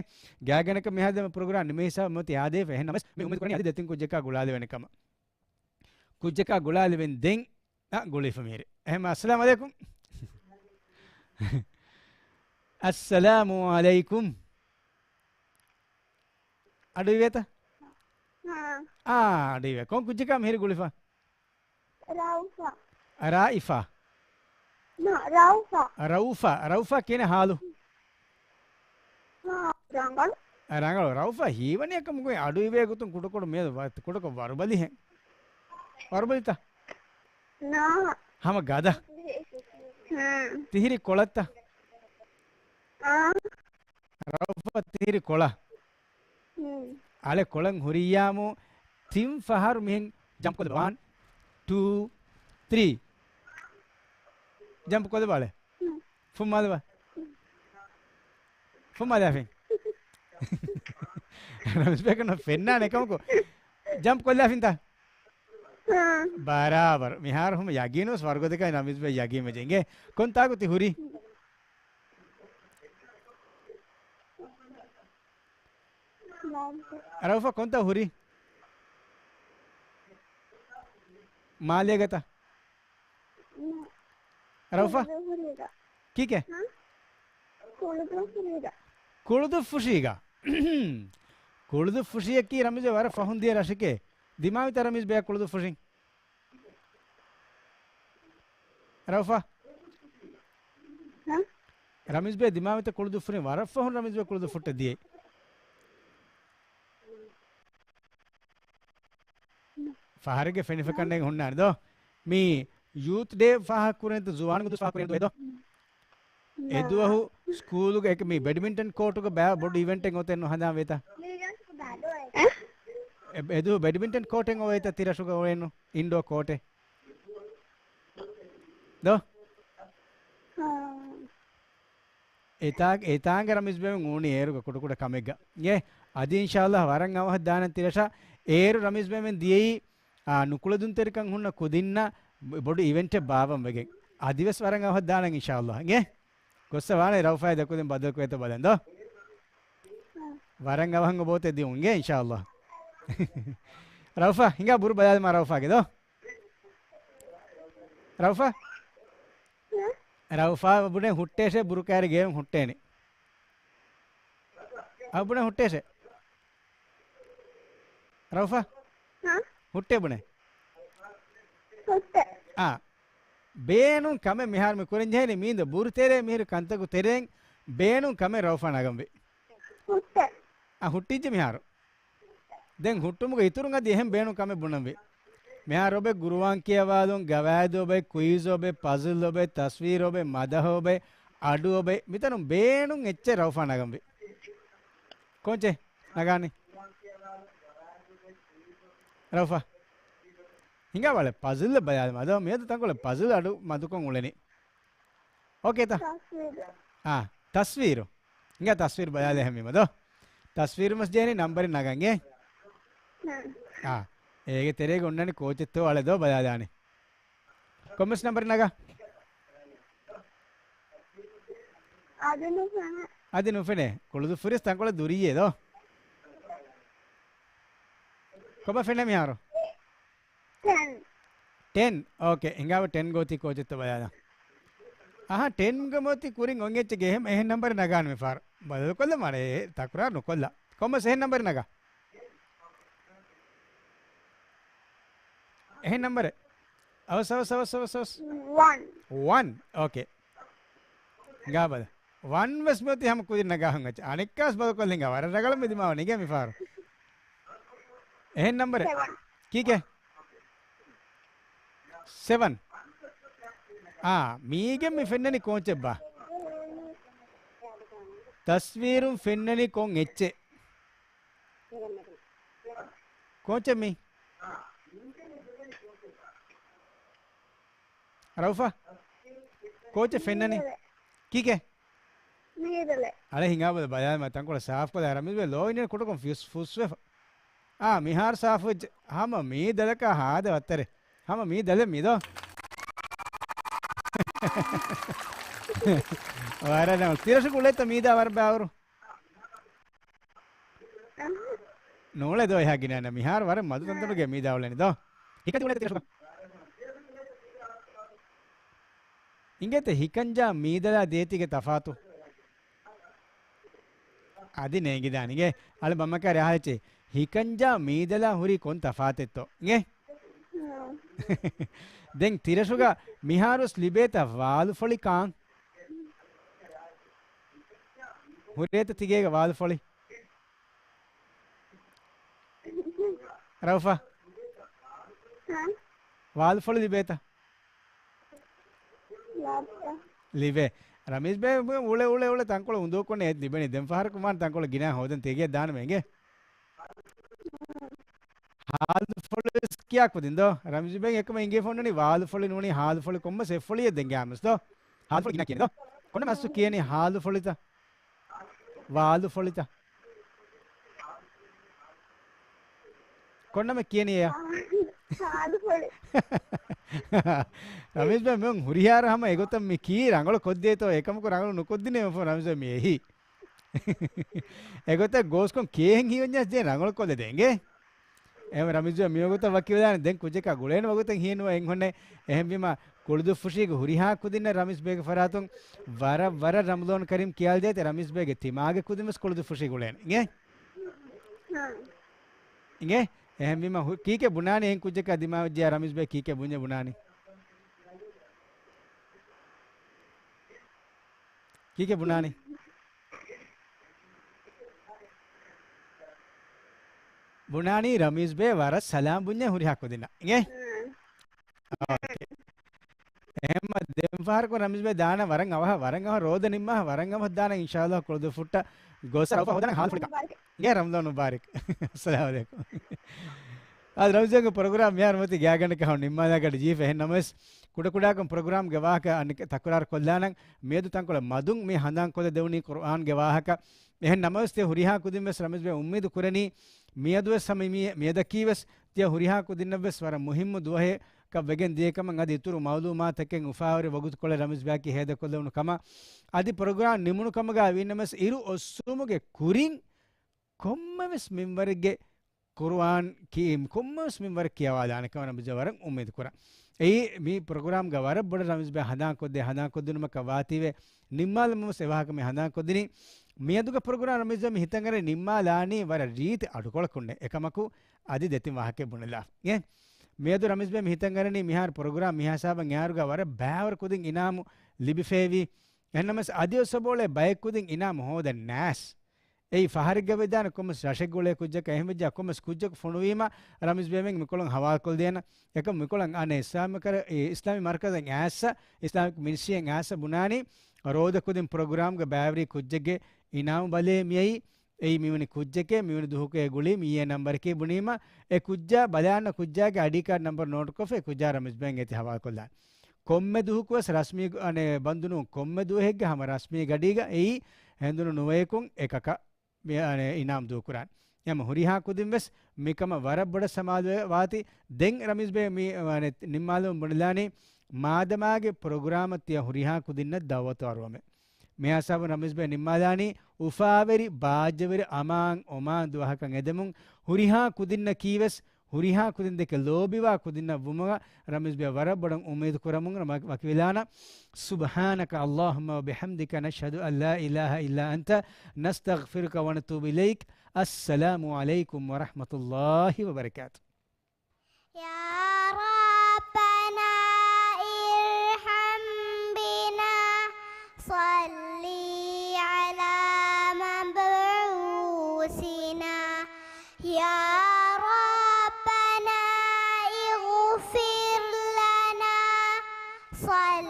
ގާތްގަނޑަކަށް މިހާރު ދެން ޕްރޮގްރާމް ނިމޭ ހިސާބު މިއޮތީ އާދޭފަ. އެހެން ނަމަވެސް މި އުއްމީދު ކުރަނީ އަދި ދެތިން ކުއްޖަކާ ގުޅާލެވޭނެ ކަމަށް. ކުއްޖަކާ ގުޅާލެވެން ދެން. އަ، ގުޅިފަ މީރެ. އެހެން އައްސަލާމު ޢަލައިކުމް. އައްސަލާމު ޢަލައިކުމް. އަޑުއިވޭތަ؟ ހާ. އާ، އަޑުއިވޭ. ކޮން ކުއްޖަކާ މިހިރި ގުޅިފަ؟ ރައުފާ. ރާއިފާ؟ ނާ، ރައުފާ. ރައުފާ، ރައުފާ ކިހިނެއް ހާލު؟ ހާ، ރަނގަޅު. އަ، ރަނގަޅު. ރައުފާ ހީވަނީ އެކަމަކު އަޑު އިވޭ ގޮތުން ކުޑަކޮޅު މިއަދު ވަ-، ކުޑަކޮށް ވަރުބަލިހެން. ވަރުބަލިތަ؟ ނާ. ހަމަ ގަދަ. ހާ. ތިހިރި ކޮޅަށްތަ؟ އާ. ރައުފާ ތިހިރި ކޮޅަށް. ހުން. އަޅެ ކޮޅަށް ހުރިއްޔާމު ތިން ފަހަރު މިހެން ޖަމްޕް ކޮށްލަބަ. ވަން، ޓޫ، ތްރީ. ޖަމްޕް ކޮށްލަބަ އަޅެ. ހުން. ފުންމާލަބަ. ފުންމާލާފިން. ރަމީޒް ބޭކަން ފެންނާނެ ކަމަކު. ޖަމްޕް ކޮށްލާފިންތަ؟ ހުން. ބަރާބަރު. މިހާރު ހަމަ ޔަގީނުވެސް ވަރުގަދަކައި ރަމީޒް ބޭ ޔަގީން ވެއްޖެ. އިނގޭ. ކޮންތާކު ތި ހުރީ؟ ރައުފާ ކޮންތާ ހުރީ؟ މާލޭގަތަ؟ ރައުފާ؟ ކީކޭ؟ ކުޅުދުއްފުށީގަ. ކުޅުދުއްފުށީގަ. ކުޅުދުއްފުށިއަކީ ރަމީޒް ވަރަށް ފަހުން ދިޔަ ރަށެކޭ. ދިމާވިތަ ރަމީޒް ބޭ ކުޅުދުއްފުށިން؟ ރައުފާ؟ ހަ؟ ރަމީޒް ބޭ ދިމާވިތަ ކުޅުދުއްފުށިން؟ ވަރަށް ފަހުން ރަމީޒް ބޭ ކުޅުދުއްފުށްޓަށް ދިޔައީ. ފަހަރެއްގެ ފެނިފަކަންނޭނގެ ހުންނާނެ ދޯ. މި ޔޫތް ޑޭ ފާހަގަ ކުރޭނެތަ ޒުވާނުންގެ ދުވަސް ފާހަގަ ކުރޭނެ ދޯ؟ އެދުވަހު ސްކޫލުގެ އެކަ މި ބެޑްމިންޓަން ކޯޓުގަ ބައި ބޮޑު އިވެންޓެއް އޮތެއް ނުހަނދާން ވޭތަ؟ އެ-، އެދުވަހު ބެޑްމިންޓަން ކޯޓެއް އޮވޭތަ ތިރަށުގަ އޮވޭނު އިންޑޯ ކޯޓެއް؟ ދޯ؟ އެތާ-، އެތާނގަ ރަމީޒް ބޭ އުޅުނީ އޭރުގަ ކުޑަކުޑަ ކަމެއްގަ. އޭ، އަދި އިންޝާﷲ ވަރަށް އަވަހަށް ދާނަން ތިރަށަށް. އޭރު ރަމީޒް ބޭމެން ދިޔައީ، އާ، ނުކުޅެދުންތެރިކަން ހުންނަ ކުދިންނަށް ބޮ-، ބޮޑު އިވެންޓެއް ބާއްވަން ވެގެން. އަދިވެސް ވަރަށް އަވަހަށް ދާނަން އިންޝާﷲ. އިނގޭ؟ ގޮއްސަ ވާނެ ރައުފާއި ދެކުދިން ބަދަލުކުރޭތަ ބަލަން ދޯ. ވަރަށް އަވަހަށް އޮބޯތެ ދިއުން އިނގޭ އިންޝާﷲ. ރައުފާ، ހިނގާ ބުރު ބަލާލަމާ ރައުފާގެ ދޯ. ރައުފާ؟ ރައުފާ ބުނެ ހުއްޓޭށޭ ބުރު ކައިރި ގޭން ހުއްޓޭނެ. އަ ބުނެ ހުއްޓޭށޭ. ރައުފާ؟ ހާ؟ ހުއްޓޭ ބުނެ. ހުއްޓޭ. އާ. ބޭނުން ކަމެއް މިހާރު މި ކުރަން ޖެހޭނީ މީނދ ބުރު ތެރޭ މިހިރު ކަންތަކު ތެރޭން ބޭނުން ކަމެއް ރައުފާ ނަގަންވީ. ހުއްޓޭ. އަ ހުއްޓިއްޖެ މިހާރު. ދެން ހުއްޓުމުގެ އިތުރުން އަދި އެހެން ބޭނުން ކަމެއް ބުނަންވީ. މިހާރު އޮބެ ގުރުއާން ކިޔަވާލުން، ގަވާއިދު އޮބެ، ކުއިޒް އޮބެ، ޕަޒަލް އޮބެ، ތަސްވީރު އޮބެ، މަދަހަ އޮބެ، އަޑު އޮބެ، މިތަނުން ބޭނުން އެއްޗެއް ރައުފާ ނަގަންވީ. ކޯންޗެއް ނަގާނީ؟ ރައުފާ. ހިނގާ ބަލަ ޕަޒަލް ބަލާލަމާ. އަދޯ މިއަދު ތަންކޮޅެއް ޕަޒަލް އަޑު މަދުކޮށް އުޅެނީ. އޯކޭތަ؟ ތަސްވީރު. އާ، ތަސްވީރު. ހިނގާ ތަސްވީރު ބަލާލެ ހަމީމަ ދޯ. ތަސްވީރު މަސް ޖޭނި ނަންބަރެއް ނަގަން އޭ. ނާ. އާ، އޭގެ ތެރޭގަ އޮންނަނީ ކޯޗެއްތޯ އަޅެ ދޯ ބަލާލާނެ. ކޮންމެސް ނަންބަރެއް ނަގާ؟ އަދި ނުފެނޭ. އަދި ނުފެނޭ. ކުޅުދުއްފުށި ވެސް ތަންކޮޅެއް ދުރިއްޔޭ ދޯ. ކޮބާ ފެނޭ މިހާރު؟ ޓެން. ޓެން. އޯކޭ. ހިނގާބަ ޓެން ގޯތީ ކޯޗެއްތޯ ބަލާލާ. އަހަ، ޓެން ގަ މޮތި ކުރިން އޮން އެއްޗެއް އެހެން، އެހެން ނަންބަރެއް ނަގާނެ މި ފާރު. ބަދަލުކޮށްލަ މާނެ ތަކުރާރު ނުކޮށްލާ. ކޮންމެސް އެހެން ނަންބަރެއް ނަގާ. އެހެން ނަންބަރެއް. އަވަސް، އަވަސް، އަވަސް، އަވަސް، އަވަސް. ވަން. ވަން. އޯކޭ. ހިނގާ ބަލަ. ވަން ވެސް މިއޮތީ ހަމަ ކުދިން ނަގާ ހަނގައްޗަ. އަނެއްކާސް ބަލަކޮށްލިނގާ ވަރަށް ރަގަޅަށް މި ދިމާވަނީ ގެ މި ފާރު. އެހެން ނަންބަރެއް. ސެވަން. ކީކޭ؟ ސެވަން. އާ، މީގެން މި ފެންނަނީ ކޯންޗެއްބާ؟ ތަސްވީރުން ފެންނަނީ ކޮން އެއްޗެއް؟ ކޯންޗެއް މީ؟ ރައުފާ؟ ކޯންޗެއް ފެންނަނީ؟ ކީކޭ؟ މީދަލެ. އަޅެ ހިނގާބަލަ ބަލާލަމާ ތަންކޮޅެއް ސާފުކޮށްލާ ރަމީޒް ބޭ ލޯ އިންނަ ކުޑަކޮށް ފުސް ފުސްވެފަ. އާ، މިހާރު ސާފުވެއްޖެ. ހަމަ މީދަލަކާ ހާދަ ވައްތަރެއް. ހަމަ މީދަލެއް މީދޯ. ވަރަށް ނަމަ. ތިރަށުގަ އުޅޭތަ މީދާ ވަރަށް ބާވަރު؟ ނޫޅޭ ދޯ އެހާ ގިނަ މިހާރު ވަރަށް މަދު ތަންތަނުގެ މީދާ އުޅެނީ ދޯ. ހިކަން ތި އުޅޭތަ ތިރަށުގަ؟ އިނގޭތަ ހިކަންޖާ މީދަލާ ދޭތީގެ ތަފާތު؟ އަދި ނޭނގިދާނެ އިނގޭ. އަޅެ ބައްމަ ކާރި އަހާލައްޗޭ. ހިކަންޖާ މީދަލާ ހުރީ ކޮން ތަފާތެއްތޯ؟ އިނގޭ؟ ދެން ތިރަށުގަ މިހާރުވެސް ލިބޭތަ ވާލުފޮޅި ކާން؟ ހުރޭތަ ތިގޭގަ ވާލުފޮޅި؟ ރައުފާ؟ ހާ؟ ވާލުފޮޅި ލިބޭތަ؟ ލިބޭ. ރަމީޒް ބޭ އުޅެ، އުޅެ، އުޅެ ތަންކޮޅެއް އުނދޫކޮށް އެ ލިބެނީ. ދެން ފަހަރަކު މާން ތަންކޮޅެއް ގިނަ ހޯދަން ތިގޭ ދާނަމޭ އިނގޭ. ހާލުފޮޅިވެސް ކިޔާ ކުދިން ދޯ. ރަމީޒް ބޭ އެކަމަ އިނގޭ ފޮންނަނީ ވާލުފޮޅި ނޫނީ ހާލުފޮޅި ކޮންމެސް އެއްފޮޅިއެއް ދެން ގާމެސް ދޯ. ހާލުފޮޅި ގިނަ ކިޔަނީ ދޯ. ކޮންނަމަ އަސްސު ކިޔަނީ ހާލުފޮޅިތަ؟ ވާލުފޮޅިތަ؟ ކޮންނަމެއް ކިޔަނީ އެޔާ؟ ހާލުފޮޅި. ރަމީޒް ބޭ މި ހުރިހާރަ ހަމަ އެގޮތަށް މި ކީ ރަނގަޅު ކޮށްދޭތޯ އެކަމަކު ރަނގަޅު ނުކޮށްދިނޭ ފޯ ރަމީޒް ބޭ މި އެހީ. އެގޮތަށް ގޯސްކޮން ކޭހެން ހީވަންޏާސް ދޭ ރަނގަޅު ކޮށްލެދޭނގޭ. އެހެން ރަމީޒް ބޭ މިވަގުތަށް ވަކިވެލާނެ ދެން ކުއްޖަކާ ގުޅޭނެ ވަގުތެއް ހީނުވަ އެންހުންނެ. އެހެންވީމަ ކުޅުދުއްފުށީގެ ހުރިހާ ކުދިންނަށް ރަމީޒް ބޭގެ ފަރާތުން ވަރަށް ވަރަށް ރަމަޟާން ކަރީމް ކިޔާލަދޭތެ ރަމީޒް ބޭގެ ތިމާގެ ކުދިން ވެސް ކުޅުދުއްފުށީ ގުޅޭނެ. އިނގޭ؟ އިނގޭ؟ އެހެންވީމަ ހު-، ކީކޭ ބުނާނީ އެހެން ކުއްޖަކާ ދިމާވެއްޖެޔާ ރަމީޒް ބޭ ކީކޭ ބުންޏެއް ބުނާނީ؟ ކީކޭ ބުނާނީ؟ ބުނާނީ ރަމީޒް ބޭ ވަރަށް ސަލާމް ބުންޏޭ ހުރިހާ ކުދިންނަށް. އިނގޭ؟ އޯކޭ. އެހެންމަ ދެން ފަހަރަކު ރަމީޒް ބޭ ދާނަ ވަރަށް އަވަހަށް، ވަރަށް އަވަހަށް ރޯދަ ނިންމާ، ވަރަށް އަވަހަށް ދާނަ އިންޝާﷲ ކުޅުދުއްފުށްޓަށް ގޮސް ރައުފާ ހޯދާނަ ހާލުފޮޅި ކާން. އިނގޭ ރަމަޟާން މުބާރަކް. އައްސަލާމު ޢަލައިކުމް. އާދެ ރަމީޒް ބޭގެ ޕްރޮގްރާމް މިހާރު މަތި ގާގަނޑަކަށް ނިންމާލާ ގަޑި ޖީފަ އެހެން ނަމަވެސް ކުޑަކުޑާކޮށް ޕްރޮގްރާމްގެ ވާހަކަ އަނެއް ތަކުރާރު ކޮށްލާނަން. މިއަދު ތަންކޮޅެއް މަދުން މި ހަނދާން ކޮށްލެވުނީ ޤުރުއާންގެ ވާހަކަ. އެހެން ނަމަވެސް ތިޔަ ހުރިހާ ކުދިން ވެސް ރަމީޒް ބޭ އުއްމީދު ކުރަނީ މިއަދު ވެސް ހަމަ މި-، މިއަދަކީ ވެސް ތިޔަ ހުރިހާ ކުދިންނަށް ވެސް ވަރަށް މުހިއްމު ދުވަހެއް ކަށް ވެގެން ދިޔަ ކަމަށް އަދި އިތުރު މައުލޫމާތަކެއް އުފާވެރި ވަގުތުކޮޅެއް ރަމީޒް ބޭއަކީ ހޭދަކޮށްލެވުނު ކަމަށް. އަދި ޕްރޮގްރާމް ނިމުނު ކަމުގަ ވީނަމަވެސް އިރު އޮއްސުމުގެ ކުރިން ކޮންމެވެސް މިންވަރެއްގެ ޤުރުއާން ކީ، ކޮންމެވެސް މިންވަރެއް ކިޔަވާލާނެ ކަމަށް ރަމީޒް ބޭ ވަރަށް އުއްމީދު ކުރަން. އެއީ މި ޕްރޮގްރާމްގަ ވަރަށް ބޮޑަށް ރަމީޒް ބޭ ހަނދާން ކޮށްދޭ، ހަނދާން ކޮށްދިނުމަކަށް ވާތީވެ ނިންމާލަމުން ވެސް އެ ވާހަކަ މި ހަނދާން ކޮށްދިނީ. މިއަދުގެ ޕްރޮގްރާމް ރަމީޒް ބޭ މި ހިތަށް އަރަނީ ނިންމާލާނީ ވަރަށް ރީތި އަޑުކޮޅަކުންނޭ. އެކަމަކު އަދި ދެތިން ވާހަކައެއް ބުނެލާ. އޭ މިއަދު ރަމީޒް ބޭ މި ހިތަށް އަރަނީ މިހާރު ޕްރޮގްރާމް މިހާ ހިސާބަށް އެއާރުގަ ވަރަށް ބައިވަރު ކުދިން އިނާމު ލިބިފައިވީ. އެހެންނަމަވެސް އަދި އޮއްސަ ބޯޅަ ބައެއް ކުދިން އިނާމު ހޯދަން ނާސް. އެއީ ފަހަރެއްގަ ވެދާނެ ކޮންމެސް ރަށެއްގަ އުޅޭ ކުއްޖަކަށް އެހެން ވެއްޖާ ކޮންމެސް ކުއްޖަކު ފޮނުވީމަ ރަމީޒް ބޭމެން މިކޮޅުން ހަވާލުކޮށްދޭނަ. އެކަމް މިކޮޅަށް އަނެއް އިސްލާމީ މަރު-، އިސްލާމީ މަރުކަޒަށް އައިސް، އިސްލާމިކް މިނިސްޓްރީއަށް އައިސް ބުނާނީ ރޯދަ ކުދިން ޕްރޮގްރާމްގަ ބައިވެރި ކުއްޖެއްގެ އިނާމު ބަލޭ މިއައީ. އެއީ މިވަނި ކުއްޖެކޭ، މިވަނި ދުހުގެ ގުޅީ މިއީ ނަންބަރަކީ ބުނީމަ، އެ ކުއްޖާ ބަލާން ކުއްޖާގެ އައިޑީ ކާޑް ނަންބަރު ނޯޓުކޮށްފައި ކުއްޖާ ރަމީޒް ބޭން އޭތި ހަވާލުކޮށްލާނެ. ކޮންމެ ދުހަކުވެސް ރަސްމީ ގ-، އަނެ، ބަންދުނު ކޮންމެ ދުވަހެއްގެ ހަމަ ރަސްމީ ގަޑީގަ އެއީ ހެނދުނު ނުވަޔަކުން އެކަކަށް މި، އަނެ، އިނާމް ދޫކުރާނެ. އެހެން ހުރިހާ ކުދިން ވެސް މިކަމަށް ވަރަށް ބޮޑަށް ސަމާލުވެ ވާތީ. ދެން ރަމީޒް ބޭ މި، އަނެ، ނިންމާލުމުން ބުނެލާނީ މާދަމާގެ ޕްރޮގްރާމަށް ތިޔަ ހުރިހާ ކުދިންނަށް ދައުވަތު އަރުވަމޭ. މިހާ ހިސާބުން ރަމީޒް ބޭ ނިންމާލާނީ އުފާވެރި، ބާއްޖަވެރި، އަމާން އޮމާން ދުވަހަކަށް އެދެމުން ހުރިހާ ކުދިންނަކީ ވެސް ހުރިހާ ކުދިން ދެކެ ލޯބިވާ ކުދިންނަށް ވުމުގަ ރަމީޒް ބޭ ވަރަށް ބޮޑަށް އުއްމީދު ކުރަމުން ރަމަ-، ވަކިވެލާނަ. سبحانك اللهم وبحمدك، نشهد أن لا إله إلا أنت، نستغفرك ونتوب إليك. السلام عليكم ورحمة الله وبركاته. يا ربنا ارحم بنا، صل على مبعوثنا. يا ربنا اغفر لنا، صل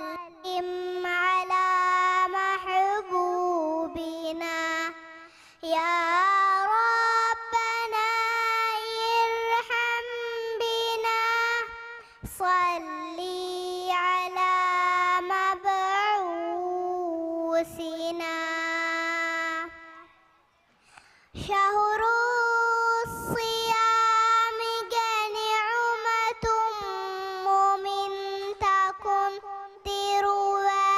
ޞިޔާމިގެ ނިޢުމަތުން މުއުމިންތަކުން ދިރުވާފިޔޭ.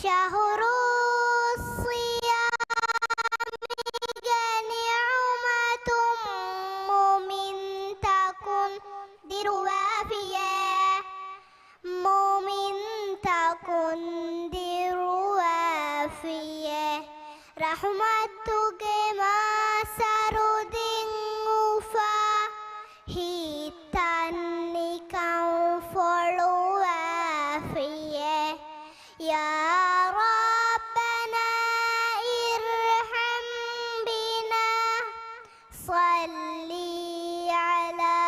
ޝަހުރުއްޞިޔާމިގެ ނިޢުމަތުން މުއުމިންތަކުން ދިރުވާފިޔޭ. މުއުމިންތަކުން ދިރުވާފިޔޭ. ރަޙުމަތުގެ މާސަރުދިން އުފާ ހިތްތައް ނިކަން ފޮޅުވާފިޔޭ. يا ربنا ارحم بنا، صل على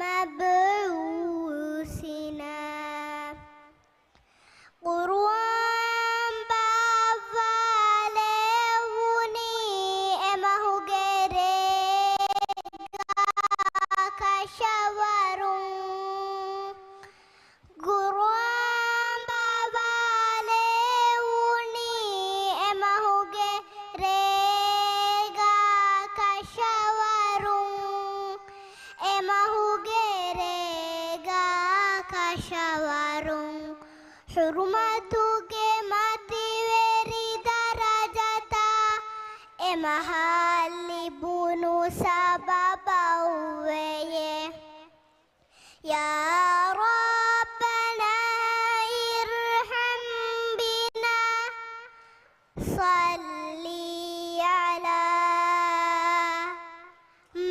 مبعوثنا. ޤުރުއާން ބާއްވާލެވުނީ އެމަހުގެ ރޭގާ ކަށަވަރުން. ޤުރުއާން ބާއްވާލެވުނީ އެމަހުގެ ރޭގާ ކަށަވަރުން. އެމަހުގެ ރޭގާ ކަށަވަރުން. ޙުރުމަތުގެ މަތިވެރި ދަރަޖަތައް އެމަހަށް ލިބުނު ސަބަބަށްވެޔޭ. يا ربنا ارحم بنا، صل على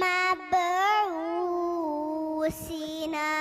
مبعوثنا.